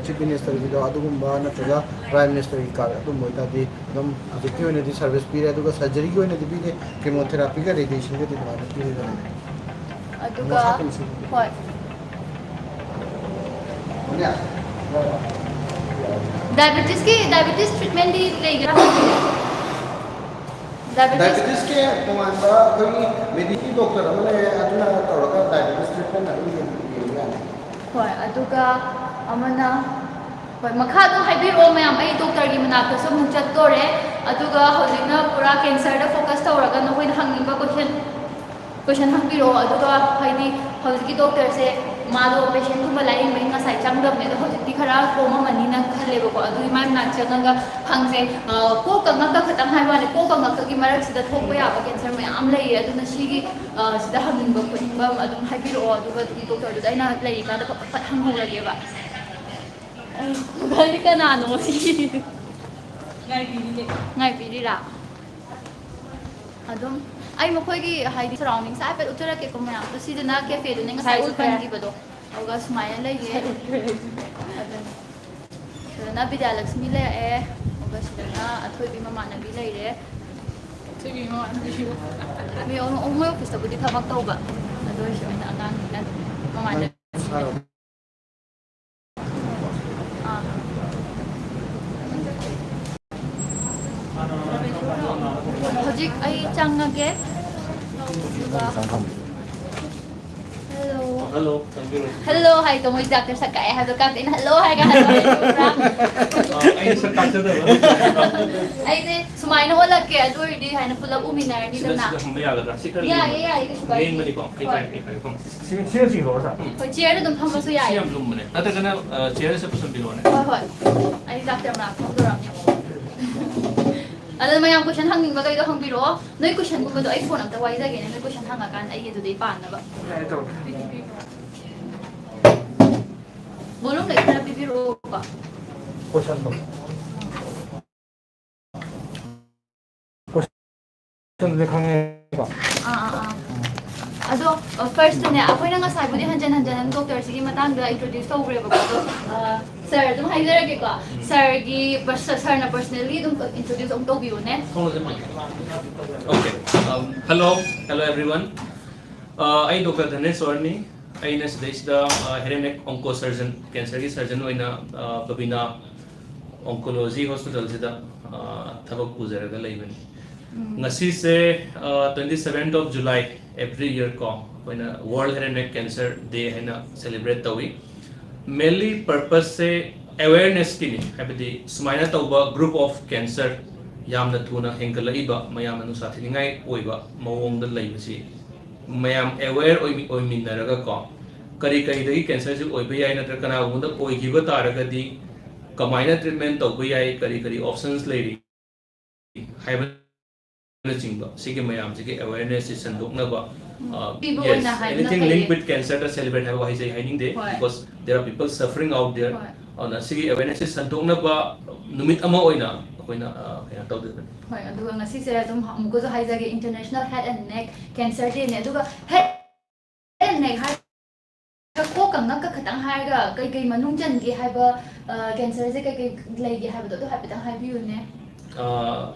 ꯆꯤꯐ ꯃꯤꯅꯤꯁꯇꯔꯒꯤꯗꯣ ꯑꯗꯨꯒꯨꯝꯕ ꯅꯠꯇ꯭ꯔꯒ ꯄ꯭ꯔꯥꯏꯝ ꯃꯤꯅꯤꯁꯇꯔꯒꯤ ꯀꯥꯔꯠ ꯑꯗꯨꯝꯕ ꯑꯣꯏꯇꯥꯔꯗꯤ ꯑꯗꯨꯝ ꯍꯧꯖꯤꯛꯀꯤ ꯑꯣꯏꯅꯗꯤ ꯁꯥꯔꯚꯤꯁ ꯄꯤꯔꯦ꯫ ꯑꯗꯨꯒ ꯁꯔꯖꯔꯤꯒꯤ ꯑꯣꯏꯅꯗꯤ ꯄꯤꯗꯦ, ꯀꯦꯃꯣꯊꯦꯔꯥꯄꯤꯒ ꯔꯦꯗꯤꯌꯦꯁꯟꯒꯗꯤ ꯑꯗꯨꯃꯥꯏꯅ ꯄꯤꯔꯒ ꯂꯩꯔꯦ꯫ ꯑꯗꯨꯒ ꯃꯁꯥ ꯀꯩꯅꯣꯁꯨ ꯍꯣꯏ꯫ ꯗꯥꯏꯕꯦꯇꯤꯁꯀꯤ, ꯗꯥꯏꯕꯦꯇꯤꯁ ꯇ꯭ꯔꯤꯠꯃꯦꯟꯗꯤ ꯂꯩꯒꯗ꯭ꯔꯥ? ꯗꯥꯏꯕꯦꯇꯤꯁ ꯗꯥꯏꯕꯦꯇꯤꯁꯀꯤ ꯇꯣꯉꯥꯟꯕ ꯑꯩꯈꯣꯏꯒꯤ ꯃꯦꯗꯤꯀꯤ ꯗꯣꯛꯇꯔ ꯑꯃ ꯂꯩꯌꯦ, ꯑꯗꯨꯅ ꯇꯧꯔꯒ ꯗꯥꯏꯕꯦꯇꯤꯁ ꯇ꯭ꯔꯤꯠꯃꯦꯟ ꯑꯗꯨꯝ ꯌꯦꯡꯕ ꯌꯥꯅꯤ꯫ ꯍꯣꯏ, ꯑꯗꯨꯒ ꯑꯃꯅ, ꯍꯣꯏ, ꯃꯈꯥ ꯑꯗꯨꯝ ꯍꯥꯏꯕꯤꯔꯛꯑꯣ ꯃꯌꯥꯝ, ꯑꯩ ꯗꯣꯛꯇꯔꯒꯤ ꯃꯅꯥꯛꯇꯁꯨ ꯑꯃꯨꯛ ꯆꯠꯇꯣꯔꯦ꯫ ꯑꯗꯨꯒ ꯍꯧꯖꯤꯛꯅ ꯄꯨꯔꯥ ꯀꯦꯟꯁꯔꯗ ꯐꯣꯀꯁ ꯇꯧꯔꯒ ꯅꯈꯣꯏꯅ ꯍꯪꯅꯤꯡꯕ ꯀꯣꯏꯁꯟ ꯀꯣꯏꯁꯟ ꯍꯪꯕꯤꯔꯛꯑꯣ꯫ ꯑꯗꯨꯒ ꯍꯥꯏꯗꯤ ꯍꯧꯖꯤꯛꯀꯤ ꯗꯣꯛꯇꯔꯁꯦ ꯃꯥꯗꯣ ꯄꯦꯁꯦꯟꯒꯨꯝꯕ ꯂꯥꯏꯌꯦꯡꯕꯒꯤ ꯉꯁꯥꯏ ꯆꯪꯗꯕꯅꯦ, ꯑꯗꯣ ꯍꯧꯖꯤꯛꯇꯤ ꯈꯔ ꯀꯣꯝꯃꯝꯃꯅꯤꯅ ꯈꯜꯂꯦꯕꯀꯣ꯫ ꯑꯗꯨꯒꯤ ꯃꯥꯏ ꯃꯅꯥꯛ ꯆꯪꯉꯒ ꯍꯪꯁꯦ꯫ ꯑ, ꯀꯣꯛꯀ ꯉꯛꯀ ꯈꯛꯇꯪ ꯍꯥꯏꯕ ꯋꯥꯅꯤ, ꯀꯣꯛꯀ ꯉꯛꯀꯒꯤ ꯃꯔꯛꯁꯤꯗ ꯊꯣꯛꯄ ꯌꯥꯕ ꯀꯦꯟꯁꯔ ꯃꯌꯥꯝ ꯂꯩꯌꯦ꯫ ꯑꯗꯨꯅ ꯁꯤꯒꯤ, ꯑ, ꯁꯤꯗ ꯍꯪꯅꯤꯡꯕ ꯈꯣꯠꯅꯤꯡꯕ ꯑꯗꯨꯝ ꯍꯥꯏꯕꯤꯔꯛꯑꯣ, ꯑꯗꯨꯒ ꯑꯗꯨꯝ ꯗꯣꯛꯇꯔꯗꯨꯗ ꯑꯩꯅ ꯂꯩꯔꯤꯀꯥꯟꯗ ꯐꯠ ꯐꯠ ꯍꯪꯍꯧꯔꯒꯦꯕ꯫ ꯑ, ꯒꯨꯒꯜꯗꯤ ꯀꯅꯥꯅꯣ ꯁꯤ? ꯉꯥꯏꯕꯤꯔꯤꯔꯥ? ꯑꯗꯨꯝ ꯑꯩ ꯃꯈꯣꯏꯒꯤ ꯍꯥꯏꯗꯤ ꯁꯔꯥꯎꯟꯗꯤꯡꯁꯦ ꯍꯥꯏꯐꯦꯠ ꯎꯠꯆꯔꯛꯀꯦꯀꯣ ꯃꯌꯥꯝꯗꯣ꯫ ꯁꯤꯗꯅ ꯀꯦꯐꯦꯗꯨꯅꯦ ꯉꯁꯥꯏ ꯉꯁꯥꯏ ꯎꯠꯈ꯭ꯔꯦ꯫ ꯆꯠꯍꯟꯈꯤꯕꯗꯣ꯫ ꯑꯗꯨꯒ ꯁꯨꯃꯥꯏꯅ ꯂꯩꯌꯦ꯫ ꯉꯁꯥꯏ ꯎꯠꯈ꯭ꯔꯦ꯫ ꯑꯗꯨꯅ ꯁꯤꯗꯅ ꯕꯤꯗ꯭ꯌꯥꯂꯛꯁꯃꯤ ꯂꯩꯔꯛꯑꯦ꯫ ꯑꯗꯨꯒ ꯁꯤꯗꯅ ꯑꯊꯣꯏꯕꯤ ꯃꯃꯥꯟꯅꯕꯤ ꯂꯩꯔꯦ꯫ ꯑꯊꯣꯏꯕꯤ ꯃꯃꯥꯟꯅꯕꯤ꯫ ꯃꯤ ꯑꯣ-, ꯃꯣꯏ ꯑꯣꯐꯤꯁꯇꯕꯨꯗꯤ ꯊꯕꯛ ꯇꯧꯕ꯫ ꯑꯗꯨ ꯑꯣꯏꯔꯁꯨ ꯑꯩꯅ ꯑꯉꯥꯡꯅꯤꯅ ꯃꯃꯥꯟꯅꯕꯤ꯫ ꯑꯥ꯫ ꯍꯧꯖꯤꯛ ꯑꯩ ꯆꯪꯉꯒꯦ꯫ ꯑꯗꯨꯒ ꯍꯦꯜꯂꯣ꯫ ꯍꯜꯂꯣ, ꯆꯪꯕꯤꯔꯣ꯫ ꯍꯜꯂꯣ ꯍꯥꯏꯗꯣ ꯃꯣꯏ ꯗꯥꯛꯇꯔ ꯁꯛ ꯀꯥꯛꯑꯦ ꯍꯥꯏꯕꯗꯣ ꯀꯥꯛꯇꯦ꯫ ꯑꯩꯅ ꯍꯜꯂꯣ ꯍꯥꯏꯒ ꯍꯜꯂꯣ ꯍꯥꯏꯗꯣ ꯄꯨꯔꯥ ꯑ, ꯑꯩ ꯁꯛ ꯀꯥꯛꯆꯗꯕ꯫ ꯑꯩꯁꯦ ꯁꯨꯃꯥꯏꯅ ꯑꯣꯜꯂꯛꯀꯦ, ꯑꯗꯨ ꯑꯣꯏꯔꯗꯤ ꯍꯥꯏꯅ ꯄꯨꯂꯞ ꯁꯤꯗ, ꯎꯃꯤꯟꯅꯔꯅꯤꯗꯅ꯫ ꯁꯤꯗ ꯍꯝꯕ ꯌꯥꯒꯗ꯭ꯔꯥ? ꯁꯤ ꯈꯔ ꯌꯥꯏꯌꯦ, ꯂꯨꯝꯕꯅꯦ꯫ ꯌꯥꯏꯌꯦ, ꯀꯩꯁꯨ ꯀꯥꯏꯗꯦ꯫ ꯂꯦꯡꯕꯅꯤꯀꯣ, ꯀꯩ ꯍꯣꯏ꯫ ꯀꯥꯏ, ꯀꯩ ꯀꯥꯏ ꯐꯝ꯫ ꯁꯤ, ꯁꯤꯅ ꯆꯤꯡꯊꯣꯛꯑꯣ, ꯁꯥꯔ꯫ ꯎꯝ꯫ ꯍꯣꯏ, ꯆꯤꯌꯔꯗ ꯑꯗꯨꯝ ꯐꯝꯃꯁꯨ ꯁꯤ, ꯁꯤ ꯌꯥꯏꯌꯦ꯫ ꯌꯥꯝ ꯂꯨꯝꯕꯅꯦ꯫ ꯅꯠꯇ꯭ꯔꯒꯅ, ꯑ, ꯆꯤꯌꯔꯁꯦ ꯄꯨꯁꯟꯕꯤꯔꯛꯑꯣꯅꯦ꯫ ꯍꯣꯏ, ꯍꯣꯏ꯫ ꯑꯩ ꯗꯥꯛꯇꯔ ꯃꯅꯥꯛ ꯐꯝꯗꯣꯔꯝꯅꯦ꯫ ꯑꯗꯣ ꯃꯌꯥꯝ ꯀꯣꯏꯁꯟ ꯍꯪꯅꯤꯡꯕꯈꯩꯗꯣ ꯍꯪꯕꯤꯔꯛꯑꯣ꯫ ꯅꯣꯏ ꯀꯣꯏꯁꯟꯒꯨꯝꯕꯗꯣ ꯑꯩ ꯐꯣꯟ ꯑꯝꯇ ꯋꯥꯏꯖꯒꯦꯅꯦ, ꯅꯣꯏ ꯀꯣꯏꯁꯟ ꯍꯪꯉꯀꯥꯟꯗ ꯑꯩ ꯑꯗꯨꯗꯩ ꯄꯥꯅꯕ꯫ ꯌꯥꯏ, ꯇꯧꯔꯣ꯫ ꯚꯣꯂꯨꯝ ꯂꯩꯈꯠꯂ ꯄꯤꯕꯤꯔꯛꯑꯣꯀꯣ꯫ ꯀꯣꯏꯁꯟꯗꯣ꯫ ꯀꯣꯏꯁꯟꯗꯨꯗꯤ ꯈꯪꯉꯦꯕ꯫ ꯑꯥ, ꯑꯥ, ꯑꯥ꯫ ꯑꯗꯣ, ꯑ, ꯐꯥꯔꯁꯇꯅꯦ, ꯑꯩꯈꯣꯏꯅ ꯉꯁꯥꯏꯕꯨꯗꯤ ꯍꯟꯖꯟ ꯍꯟꯖꯟ ꯗꯣꯛꯇꯔꯁꯤꯒꯤ ꯃꯇꯥꯡꯗ ꯏꯟꯇ꯭ꯔꯣꯗ꯭ꯌꯨꯁ ꯇꯧꯈ꯭ꯔꯦꯕꯀꯣ꯫ ꯑꯗꯣ, ꯑ, ꯁꯥꯔ ꯑꯗꯨꯝ ꯍꯥꯏꯖꯔꯒꯦꯀꯣ꯫ ꯎꯝ꯫ ꯁꯥꯔꯒꯤ ꯄꯔꯁ-, ꯁꯥꯔꯅ ꯄꯔꯁꯅꯦꯜꯂꯤ ꯑꯗꯨꯝ ꯏꯟꯇ꯭ꯔꯣꯗ꯭ꯌꯨꯁ ꯑꯃꯨꯛ ꯇꯧꯕꯤꯌꯨꯅꯦ꯫ Okay. Um, hello, hello everyone. Uh, ꯑꯩ ꯗꯣꯛꯇꯔ ꯙꯅꯦꯁꯣꯔꯅꯤ꯫ ꯑꯩꯅ ꯁꯤꯗꯩꯁꯤꯗ, ꯑ, head and neck onco surgeon, cancerꯒꯤ surgeon ꯑꯣꯏꯅ, ꯑ, ꯕꯕꯤꯅꯥ Oncology Hospitalꯁꯤꯗ, ꯑ, ꯊꯕꯛ ꯄꯨꯖꯔꯒ ꯂꯩꯕꯅꯤ꯫ ꯎꯝ꯫ ꯉꯁꯤꯁꯦ, ꯑ, twenty seventh of July, every year ꯀꯣ, ꯑꯩꯈꯣꯏꯅ World Head and Neck Cancer Day ꯍꯥꯏꯅ celebrate ꯇꯧꯏ꯫ Mainly purposeꯁꯦ awarenessꯀꯤꯅꯤ, ꯍꯥꯏꯕꯗꯤ ꯁꯨꯃꯥꯏꯅ ꯇꯧꯕ group of cancer ꯌꯥꯝꯅ ꯊꯨꯅ ꯍꯦꯟꯒꯠꯂꯛꯏꯕ, ꯃꯌꯥꯝꯅ ꯅꯨꯡꯁꯥ ꯊꯤꯅꯤꯡꯉꯥꯏ ꯑꯣꯏꯕ ꯃꯑꯣꯡꯗ ꯂꯩꯕꯁꯤ ꯃꯌꯥꯝ aware ꯑꯣꯏꯃꯤ-, ꯑꯣꯏꯃꯤꯟꯅꯔꯒ ꯀꯣ, ꯀꯔꯤ ꯀꯔꯤꯗꯒꯤ cancerꯁꯤ ꯑꯣꯏꯕ ꯌꯥꯏ, ꯅꯠꯇ꯭ꯔꯒ ꯀꯅꯥꯒꯨꯝꯕꯗ ꯑꯣꯏꯈꯤꯕ ꯇꯥꯔꯒꯗꯤ ꯀꯃꯥꯏꯅ treatment ꯇꯧꯕ ꯌꯥꯏ, ꯀꯔꯤ ꯀꯔꯤ options ꯂꯩꯔꯤ ꯍꯥꯏꯕꯅꯆꯤꯡꯕ, ꯁꯤꯒꯤ ꯃꯌꯥꯝꯁꯤꯒꯤ awarenessꯁꯤ ꯁꯟꯗꯣꯛꯅꯕ, ꯎꯝ꯫ ꯑ, ꯄꯤꯕ yes, ꯑꯣꯏꯅ ꯍꯥꯏꯕꯅ anything ꯐꯩꯌꯦ꯫ Linked with cancerꯗ celebrate ꯍꯥꯏꯕ ꯋꯥꯍꯩꯁꯦ ꯑꯩ ꯍꯥꯏꯅꯤꯡꯗꯦ, ꯍꯣꯏ꯫ Because there are people suffering out there. ꯍꯣꯏ꯫ ꯑꯗꯨꯅ ꯁꯤꯒꯤ awarenessꯁꯤ ꯁꯟꯗꯣꯛꯅꯕ ꯅꯨꯃꯤꯠ ꯑꯃ ꯑꯣꯏꯅ ꯑꯩꯈꯣꯏꯅ, ꯑ, ꯀꯩꯅꯣ ꯇꯧꯗꯣꯏꯕꯅꯤ꯫ ꯍꯣꯏ, ꯑꯗꯨꯒ ꯉꯁꯤꯁꯦ ꯑꯗꯨꯝ ꯑꯃꯨꯛꯀꯁꯨ ꯍꯥꯏꯖꯒꯦ, International Head and Neck Cancer Dayꯅꯦ꯫ ꯑꯗꯨꯒ head and neck ꯍꯥꯏ ꯀꯣꯛꯀ ꯉꯛꯀ ꯈꯇꯪ ꯍꯥꯏꯔꯒ ꯀꯩꯀꯩ ꯃꯅꯨꯡ ꯆꯟꯒꯦ ꯍꯥꯏꯕ, ꯑ, cancerꯁꯦ ꯀꯩꯀꯩ ꯂꯩꯒꯦ ꯍꯥꯏꯕꯗꯣ ꯑꯗꯨ ꯍꯥꯏꯐꯦꯠꯇꯪ ꯍꯥꯏꯕꯤꯌꯨꯅꯦ꯫ ꯑ,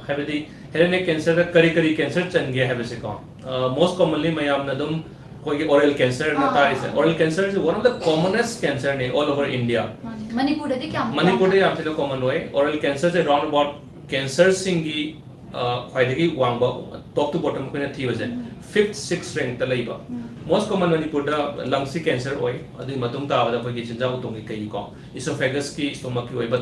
ꯍꯥꯏꯕꯗꯤ head and neck cancerꯗ ꯀꯔꯤ ꯀꯔꯤ cancer ꯆꯟꯒꯦ ꯍꯥꯏꯕꯁꯦꯀꯣ, ꯑ, most commonly ꯃꯌꯥꯝꯅ ꯑꯗꯨꯝ ꯑꯩꯈꯣꯏꯒꯤ oral cancerꯅ ꯑꯥ, ꯇꯥꯔꯤꯁꯦ꯫ ꯑꯥ꯫ Oral cancerꯁꯤ one of the commonest cancerꯅꯤ all over India꯫ ꯃꯥꯅꯤ꯫ ꯃꯅꯤꯄꯨꯔꯗꯗꯤ ꯀꯌꯥꯃꯨꯛ ꯃꯅꯤꯄꯨꯔꯗ ꯌꯥꯝꯒꯦ? ꯌꯥꯝ ꯊꯤꯅ common ꯑꯣꯏ꯫ Oral cancerꯁꯦ round about cancerꯁꯤꯡꯒꯤ, ꯑ, ꯈ꯭ꯋꯥꯏꯗꯒꯤ ꯋꯥꯡꯕ, top to bottom ꯑꯩꯈꯣꯏꯅ ꯊꯤꯕꯁꯦ, ꯎꯝ꯫ Fifth, sixth rankꯇ ꯂꯩꯕ꯫ ꯎꯝ꯫ most common ꯃꯅꯤꯄꯨꯔꯗ ꯂꯪꯁꯀꯤ ꯀꯦꯟꯁꯔ ꯑꯣꯏ, ꯑꯗꯨꯒꯤ ꯃꯇꯨꯡ ꯇꯥꯕꯗ ꯑꯩꯈꯣꯏꯒꯤ ꯆꯤꯟꯖꯥꯛ ꯎꯇꯣꯡꯒꯤ ꯀꯩꯒꯤꯀꯣ, ꯏꯁꯣꯐꯦꯒꯁꯀꯤ, ꯁ꯭ꯇꯣꯃꯛꯀꯤ ꯑꯣꯏꯕ꯫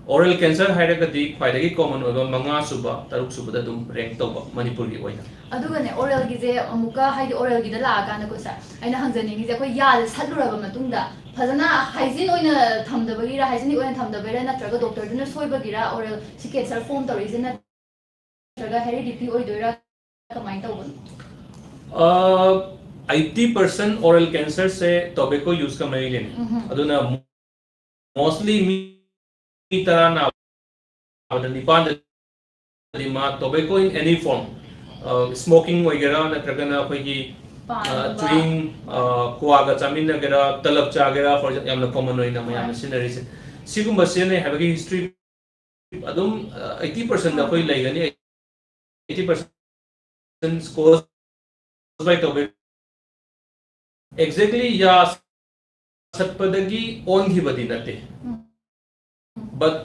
ꯑꯣꯔꯦꯜ ꯀꯦꯟꯁꯔ ꯍꯥꯏꯔꯒꯗꯤ ꯈ꯭ꯋꯥꯏꯗꯒꯤ ꯀꯣꯃꯟ ꯑꯣꯏꯕ ꯃꯉꯥ ꯁꯨꯕ, ꯇꯔꯨꯛ ꯁꯨꯕꯗ ꯑꯗꯨꯝ ꯔꯦꯡꯛ ꯇꯧꯕ ꯃꯅꯤꯄꯨꯔꯒꯤ ꯑꯣꯏꯅ꯫ ꯑꯗꯨꯒꯅꯦ, ꯑꯣꯔꯦꯜꯒꯤꯁꯦ ꯑꯃꯨꯛꯀ, ꯍꯥꯏꯗꯤ ꯑꯣꯔꯦꯜꯒꯤꯗ ꯂꯥꯛꯑꯀꯥꯟꯗꯀꯣ ꯁꯥꯔ, ꯑꯩꯅ ꯍꯪꯖꯅꯤꯡꯉꯤꯁꯦ, ꯑꯩꯈꯣꯏ ꯌꯥꯁꯦ ꯁꯠꯂꯨꯔꯕ ꯃꯇꯨꯡꯗ ꯐꯖꯅ ꯍꯥꯏꯖꯤꯟ ꯑꯣꯏꯅ ꯊꯝꯗꯕꯒꯤꯔ, ꯍꯥꯏꯖꯤꯅꯤꯛ ꯑꯣꯏꯅ ꯊꯝꯗꯕꯒꯤꯔ, ꯅꯠꯇ꯭ꯔꯒ ꯗꯣꯛꯇꯔꯗꯨꯅ ꯁꯣꯏꯕꯒꯤꯔ ꯑꯣꯔꯦꯜ ꯁꯤ ꯀꯦꯟꯁꯔ ꯐꯣꯔꯝ ꯇꯧꯔꯛꯏꯁꯦ, ꯅꯠꯇ꯭ꯔꯒ ꯍꯦꯔꯤꯗꯤꯇꯤ ꯑꯣꯏꯗꯣꯏꯔꯥ, ꯀꯃꯥꯏꯅ ꯇꯧꯕꯅꯣ? ꯑꯩꯠꯇꯤ ꯄꯥꯔꯁꯦꯟ ꯑꯣꯔꯦꯜ ꯀꯦꯟꯁꯔꯁꯦ ꯇꯣꯕꯦꯀꯣ ꯌꯨꯁꯀ ꯃꯔꯤ ꯂꯩꯅꯩ꯫ ꯎꯝꯍꯨꯝ꯫ ꯑꯗꯨꯅ ꯃꯣꯁꯂꯤ ꯃꯤ ꯇꯔꯥ ꯅꯥꯕꯗ ꯅꯤꯄꯥꯟꯗꯗꯤ ꯃꯥ tobacco in any form, smoking ꯑꯣꯏꯒꯦꯔꯥ, ꯅꯠꯇ꯭ꯔꯒꯅ ꯑꯩꯈꯣꯏꯒꯤ ꯄꯥꯟꯒꯨꯝꯕ꯫ Chewing, ꯀ꯭ꯋꯥꯒ ꯆꯥꯃꯤꯟꯅꯒꯦꯔꯥ, ꯇꯂꯞ ꯆꯥꯒꯦꯔꯥ, for example, ꯌꯥꯝꯅ ꯀꯣꯃꯟ ꯑꯣꯏꯅ ꯃꯌꯥꯝꯅ ꯍꯣꯏ꯫ ꯁꯤꯖꯤꯟꯅꯔꯤꯁꯦ꯫ ꯁꯤꯒꯨꯝꯕ ꯁꯤꯖꯤꯟꯅꯩ ꯍꯥꯏꯕꯒꯤ ꯍꯤꯁꯇ꯭ꯔꯤ ꯑꯗꯨꯝ ꯑꯩꯠꯇꯤ ꯄꯥꯔꯁꯦꯟꯗ ꯑꯩꯈꯣꯏ ꯂꯩꯒꯅꯤ꯫ ꯑꯩꯠꯇꯤ ꯄꯥꯔꯁꯦꯟ ꯀꯣꯁ ꯕꯥꯏ ꯇꯣꯕꯦꯀꯣ꯫ ꯑꯦꯛꯖꯦꯛꯂꯤ ꯌꯥ ꯁꯠꯄꯗꯒꯤ ꯑꯣꯟꯈꯤꯕꯗꯤ ꯅꯠꯇꯦ꯫ ꯎꯝ꯫ But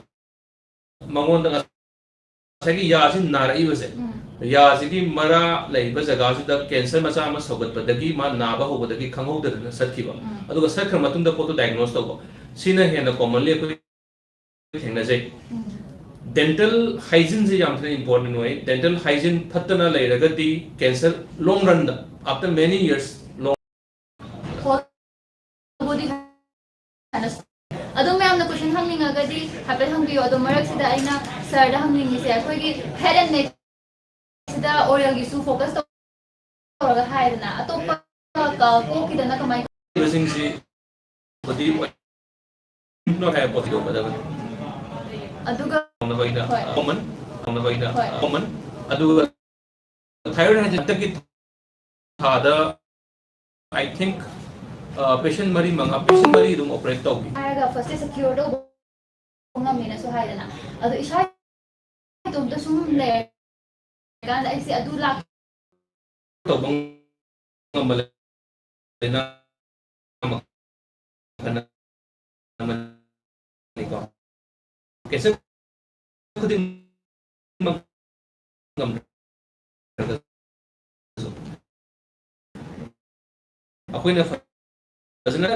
ꯃꯉꯣꯟꯗ ꯉꯁꯥꯏꯒꯤ ꯌꯥꯁꯤ ꯅꯥꯔꯛꯏꯕꯁꯦ, ꯎꯝ꯫ ꯌꯥꯁꯤꯒꯤ ꯃꯔꯥ ꯂꯩꯔꯤꯕ ꯖꯒꯥꯁꯤꯗ ꯀꯦꯟꯁꯔ ꯃꯆꯥ ꯑꯃ ꯁꯧꯒꯠꯄꯗꯒꯤ ꯃꯥ ꯅꯥꯕ ꯍꯧꯕꯗꯒꯤ ꯈꯪꯍꯧꯗꯅ ꯁꯠꯈꯤꯕ꯫ ꯎꯝ꯫ ꯑꯗꯨꯒ ꯁꯠꯈ꯭ꯔ ꯃꯇꯨꯡꯗ ꯄꯣꯠꯇꯣ ꯗꯥꯏꯒꯅꯣꯁ ꯇꯧꯕ꯫ ꯁꯤꯅ ꯍꯦꯟꯅ commonly ꯑꯩꯈꯣꯏ ꯊꯦꯡꯅꯖꯩ꯫ ꯎꯝ꯫ Dental hygiene ꯁꯦ ꯌꯥꯝ ꯊꯤꯅ important ꯑꯣꯏ꯫ Dental hygiene ꯐꯠꯇꯅ ꯂꯩꯔꯒꯗꯤ ꯀꯦꯟꯁꯔ long run ꯗ, after many years, long whole body ꯁꯥꯟꯅ-, ꯑꯗꯨꯝ ꯃꯌꯥꯝꯅ ꯀꯣꯏꯁꯟ ꯍꯪꯅꯤꯡꯉꯒꯗꯤ ꯍꯥꯏꯐꯦꯠ ꯍꯪꯕꯤꯌꯨ꯫ ꯑꯗꯣ ꯃꯔꯛꯁꯤꯗ ꯑꯩꯅ ꯁꯔꯗ ꯍꯪꯅꯤꯡꯉꯤꯁꯦ, ꯑꯩꯈꯣꯏꯒꯤ head and neck ꯁꯤꯗ ꯑꯣꯔꯦꯜꯒꯤꯁꯨ ꯐꯣꯀꯁ ꯇꯧꯔꯒ ꯍꯥꯏꯗꯅ, ꯑꯇꯣꯞꯄ ꯀ-, ꯀꯣꯛꯀꯤꯗꯅ ꯀꯃꯥꯏ ꯁꯤꯡꯁꯤ ꯕꯣꯗꯤ ꯍꯥꯏꯕ ꯄꯣꯠ ꯊꯤꯗꯣꯛꯀꯗꯕꯅꯤ꯫ ꯑꯗꯨꯒ ꯍꯣꯏ꯫ ꯀꯣꯃꯟ, ꯍꯣꯏ꯫ ꯀꯣꯃꯟ꯫ ꯑꯗꯨꯒ ꯊꯥꯏꯔꯣꯏꯗ ꯍꯥꯏꯁꯦ ꯍꯟꯗꯛꯀꯤ ꯊꯥꯗ I think, ꯑ, ꯄꯦꯁꯦꯟ ꯃꯔꯤ ꯃꯉꯥ, ꯄꯦꯁꯦꯟ ꯃꯔꯤ ꯑꯗꯨꯝ ꯑꯣꯄꯔꯦꯠ ꯇꯧꯈꯤ꯫ ꯍꯥꯏꯔꯒ ꯐꯥꯔꯁ ꯁꯦꯀ꯭ꯌꯣꯔ ꯇꯧꯕ ꯉꯝꯃꯦꯅꯁꯨ ꯍꯥꯏꯗꯅ, ꯑꯗꯣ ꯏꯁꯥ ꯏꯇꯣꯝꯇ ꯁꯨꯝ ꯂꯩꯔꯀꯥꯟꯗ ꯑꯩꯁꯦ ꯑꯗꯨ ꯂꯥꯛ ꯇꯧꯕ ꯉꯝꯕ ꯂꯩꯅꯥ ꯑꯃꯈꯛ ꯑꯃꯅꯤꯀꯣ꯫ ꯀꯦꯟꯁꯔ ꯈꯨꯗꯤꯡꯃꯛ ꯉꯝꯗ꯭ꯔꯒꯁꯨ ꯑꯩꯈꯣꯏꯅ ꯐꯖꯅ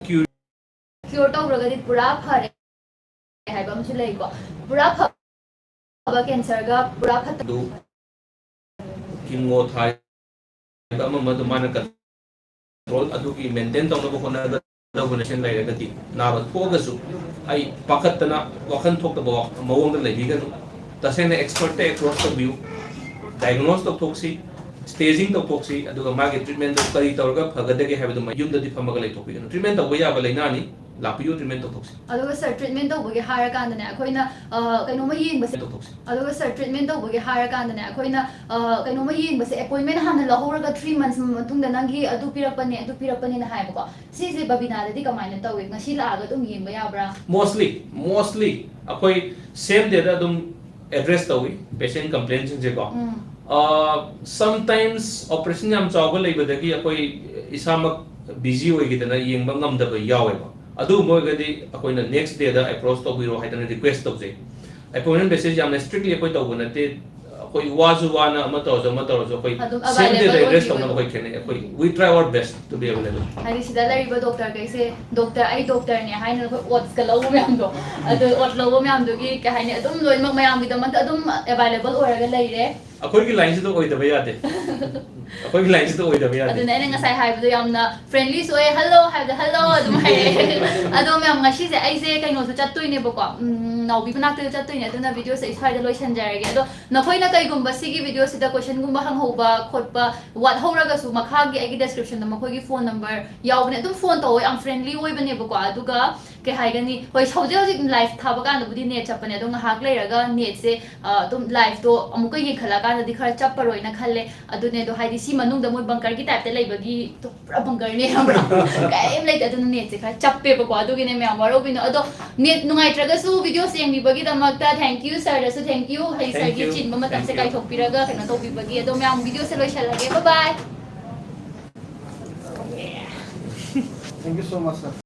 cure ꯇꯧꯈ꯭ꯔꯒꯗꯤ ꯄꯨꯔꯥ ꯐꯔꯦ ꯍꯥꯏꯕ ꯑꯃꯁꯨ ꯂꯩꯀꯣ꯫ ꯄꯨꯔꯥ ꯐꯕ cancerꯒ ꯄꯨꯔꯥ ꯐꯠꯇꯕ ꯑꯗꯨ chemo ꯊꯥꯏ ꯍꯥꯏꯕ ꯑꯃ ꯑꯃꯗꯣ ꯃꯥꯅ control ꯑꯗꯨꯒꯤ maintain ꯇꯧꯅꯕ ꯍꯣꯠꯅꯒꯗꯧꯕ ꯅꯦꯁꯟ ꯂꯩꯔꯒꯗꯤ ꯅꯥꯕ ꯊꯣꯛꯑꯒꯁꯨ ꯑꯩ ꯄꯥꯈꯠꯇꯅ ꯋꯥꯈꯜ ꯊꯣꯛꯇꯕ ꯋꯥ-, ꯃꯑꯣꯡꯗ ꯂꯩꯕꯤꯒꯅꯨ꯫ ꯇꯁꯦꯡꯅ expertꯇ approach ꯇꯧꯕꯤꯌꯨ, diagnose ꯇꯧꯊꯣꯛꯁꯤ, staging ꯇꯧꯊꯣꯛꯁꯤ, ꯑꯗꯨꯒ ꯃꯥꯒꯤ treatmentꯗꯨ ꯀꯔꯤ ꯇꯧꯔꯒ ꯐꯒꯗꯒꯦ ꯍꯥꯏꯕꯗꯨ ꯌꯨꯝꯗꯗꯤ ꯐꯝꯃꯒ ꯂꯩꯊꯣꯛꯄꯤꯒꯅꯨ꯫ Treatment ꯇꯧꯕ ꯌꯥꯕ ꯂꯥꯏꯅꯥꯅꯤ, ꯂꯥꯛꯄꯤꯌꯨ, treatment ꯇꯧꯊꯣꯛꯁꯤ꯫ ꯑꯗꯨꯒ sir, treatment ꯇꯧꯕꯒꯤ ꯍꯥꯏꯔꯀꯥꯟꯗꯅꯦ, ꯑꯩꯈꯣꯏꯅ, ꯑ, ꯀꯩꯅꯣꯝꯃ ꯌꯦꯡꯕꯁꯦ ꯇꯧꯊꯣꯛꯁꯤ꯫ ꯑꯗꯨꯒ sir, treatment ꯇꯧꯕꯒꯤ ꯍꯥꯏꯔꯀꯥꯟꯗꯅꯦ, ꯑꯩꯈꯣꯏꯅ, ꯑ, ꯀꯩꯅꯣꯝꯃ ꯌꯦꯡꯕꯁꯦ appointment ꯍꯥꯟꯅ ꯂꯧꯍꯧꯔꯒ three months ꯃꯇꯨꯡꯗ ꯅꯪꯒꯤ ꯑꯗꯨ ꯄꯤꯔꯛꯄꯅꯦ, ꯑꯗꯨ ꯄꯤꯔꯛꯄꯅꯦꯅ ꯍꯥꯏꯕꯀꯣ꯫ ꯁꯤꯁꯦ ꯕꯕꯤꯅꯥꯗꯗꯤ ꯀꯃꯥꯏꯅ ꯇꯧꯏ? ꯉꯁꯤ ꯂꯥꯛꯑꯒ ꯑꯗꯨꯝ ꯌꯦꯡꯕ ꯌꯥꯕ꯭ꯔꯥ? Mostly, mostly ꯑꯩꯈꯣꯏ same dayꯗ ꯑꯗꯨꯝ address ꯇꯧꯏ patient complaintꯁꯤꯡꯁꯦꯀꯣ꯫ ꯎꯝ꯫ ꯑ, sometimes operation ꯌꯥꯝ ꯆꯥꯎꯕ ꯂꯩꯕꯗꯒꯤ ꯑꯩꯈꯣꯏ ꯏꯁꯥꯃꯛ busy ꯑꯣꯏꯈꯤꯗꯅ ꯌꯦꯡꯕ ꯉꯝꯗꯕ ꯌꯥꯎꯋꯦꯕ꯫ ꯑꯗꯨꯒꯨꯝꯕ ꯑꯣꯏꯔꯒꯗꯤ ꯑꯩꯈꯣꯏꯅ next dayꯗ approach ꯇꯧꯕꯤꯔꯣ ꯍꯥꯏꯗꯅ request ꯇꯧꯖꯩ꯫ Appointment basis ꯌꯥꯝꯅ strictly ꯑꯩꯈꯣꯏ ꯇꯧꯕ ꯅꯠꯇꯦ꯫ ꯑꯩꯈꯣꯏ ꯋꯥꯁꯨ ꯋꯥꯅ ꯑꯃ ꯇꯧꯔꯁꯨ ꯑꯃ ꯇꯧꯔꯁꯨ ꯑꯩꯈꯣꯏ ꯑꯗꯨꯝ same dayꯗ available address ꯑꯣꯏꯕꯤꯕꯗꯣ꯫ ꯇꯧꯅꯕ ꯑꯩꯈꯣꯏ ꯈꯦꯠꯅꯩ꯫ ꯑꯩꯈꯣꯏ we try our best to be available꯫ ꯍꯥꯏꯗꯤ ꯁꯤꯗ ꯂꯩꯔꯤꯕ doctorꯈꯩꯁꯦ, doctor, ꯑꯩ doctorꯅꯦ ꯍꯥꯏꯅ ꯑꯩꯈꯣꯏ oathꯀ ꯂꯧꯕ ꯃꯌꯥꯝꯗꯣ, ꯑꯗꯨ oath ꯂꯧꯕ ꯃꯌꯥꯝꯗꯨꯒꯤ ꯀꯩ ꯍꯥꯏꯅꯤ, ꯑꯗꯨꯝ ꯂꯣꯏꯅꯃꯛ ꯃꯌꯥꯝꯒꯤꯗꯃꯛꯇ ꯑꯗꯨꯝ available ꯑꯣꯏꯔꯒ ꯂꯩꯔꯦ꯫ ꯑꯩꯈꯣꯏꯒꯤ lineꯁꯤꯗ ꯑꯣꯏꯗꯕ ꯌꯥꯗꯦ꯫ ꯑꯩꯈꯣꯏꯒꯤ lineꯁꯤꯗ ꯑꯣꯏꯗꯕ ꯌꯥꯗꯦ꯫ ꯑꯗꯨꯅ ꯑꯩꯅ ꯉꯁꯥꯏ ꯍꯥꯏꯕꯗꯣ ꯌꯥꯝꯅ friendlyꯁꯨ ꯑꯣꯏ, "Hello" ꯍꯥꯏꯕꯗ "Hello" ꯑꯗꯨꯝ ꯍꯥꯏꯔꯛꯑꯦ꯫ ꯑꯗꯣ ꯃꯌꯥꯝ, ꯉꯁꯤꯁꯦ ꯑꯩꯁꯦ ꯀꯩꯅꯣꯁꯨ ꯆꯠꯇꯣꯏꯅꯦꯕꯀꯣ, ꯎꯝ, ꯅꯥꯎꯕꯤ ꯃꯅꯥꯛꯇꯁꯨ ꯆꯠꯇꯣꯏꯅꯦ, ꯑꯗꯨꯅ videoꯁꯦ ꯑꯩ ꯁ꯭ꯋꯥꯏꯗ ꯂꯣꯏꯁꯟꯖꯔꯒꯦ꯫ ꯑꯗꯣ ꯅꯈꯣꯏꯅ ꯀꯩꯒꯨꯝꯕ ꯁꯤꯒꯤ videoꯁꯤꯗ questionꯒꯨꯝꯕ ꯍꯪꯍꯧꯕ ꯈꯣꯠꯄ ꯋꯥꯠꯍꯧꯔꯒꯁꯨ ꯃꯈꯥꯒꯤ ꯑꯩꯒꯤ descriptionꯗ ꯃꯈꯣꯏꯒꯤ phone number ꯌꯥꯎꯕꯅꯦ, ꯑꯗꯨꯝ phone ꯇꯧꯑꯣ, ꯌꯥꯝ friendly ꯑꯣꯏꯕꯅꯦꯕꯀꯣ꯫ ꯑꯗꯨꯒ ꯀꯩ ꯍꯥꯏꯒꯅꯤ, ꯍꯣꯏ, ꯍꯧꯖꯤꯛ ꯍꯧꯖꯤꯛ live ꯊꯥꯕ ꯀꯥꯟꯗꯕꯨꯗꯤ net ꯆꯠꯄꯅꯦ, ꯑꯗꯣ ꯉꯥꯏꯍꯥꯛ ꯂꯩꯔꯒ netꯁꯦ, ꯑ, ꯑꯗꯨꯝ liveꯇꯣ ꯑꯃꯨꯛꯀ ꯌꯦꯡꯈꯠꯂꯛꯑꯀꯥꯟꯗꯗꯤ ꯈꯔ ꯆꯞꯄꯔꯣꯏꯅ ꯈꯜꯂꯦ꯫ ꯑꯗꯨꯅꯦ, ꯑꯗꯣ ꯍꯥꯏꯗꯤ ꯁꯤ ꯃꯅꯨꯡꯗ ꯃꯣꯏ bunkerꯒꯤ typeꯇ ꯂꯩꯕꯒꯤ ꯄꯨꯔꯥ bunkerꯅꯦ, ꯈꯪꯕ꯭ꯔꯥ? ꯀꯔꯤꯝ ꯂꯩꯇꯦ, ꯑꯗꯨꯅ netꯁꯦ ꯈꯔ ꯆꯞꯄꯦꯕꯀꯣ, ꯑꯗꯨꯒꯤꯅꯦ, ꯃꯌꯥꯝ ꯋꯥꯔꯧꯕꯤꯅꯨ꯫ ꯑꯗꯣ net ꯅꯨꯡꯉꯥꯏꯇ꯭ꯔꯒꯁꯨ videoꯁꯦ ꯌꯦꯡꯕꯤꯕꯒꯤꯗꯃꯛꯇ thank you, sirꯗꯁꯨ thank you꯫ ꯍꯩ, thank sirꯒꯤ you, ꯆꯤꯟꯕ ꯃꯇꯝꯁꯦ thank you꯫ ꯀꯥꯏꯊꯣꯛꯄꯤꯔꯒ ꯀꯩꯅꯣ ꯇꯧꯕꯤꯕꯒꯤ꯫ ꯑꯗꯣ ꯃꯌꯥꯝ videoꯁꯦ ꯂꯣꯏꯁꯜꯂꯒꯦ, bye bye꯫ Thank you so much, sir.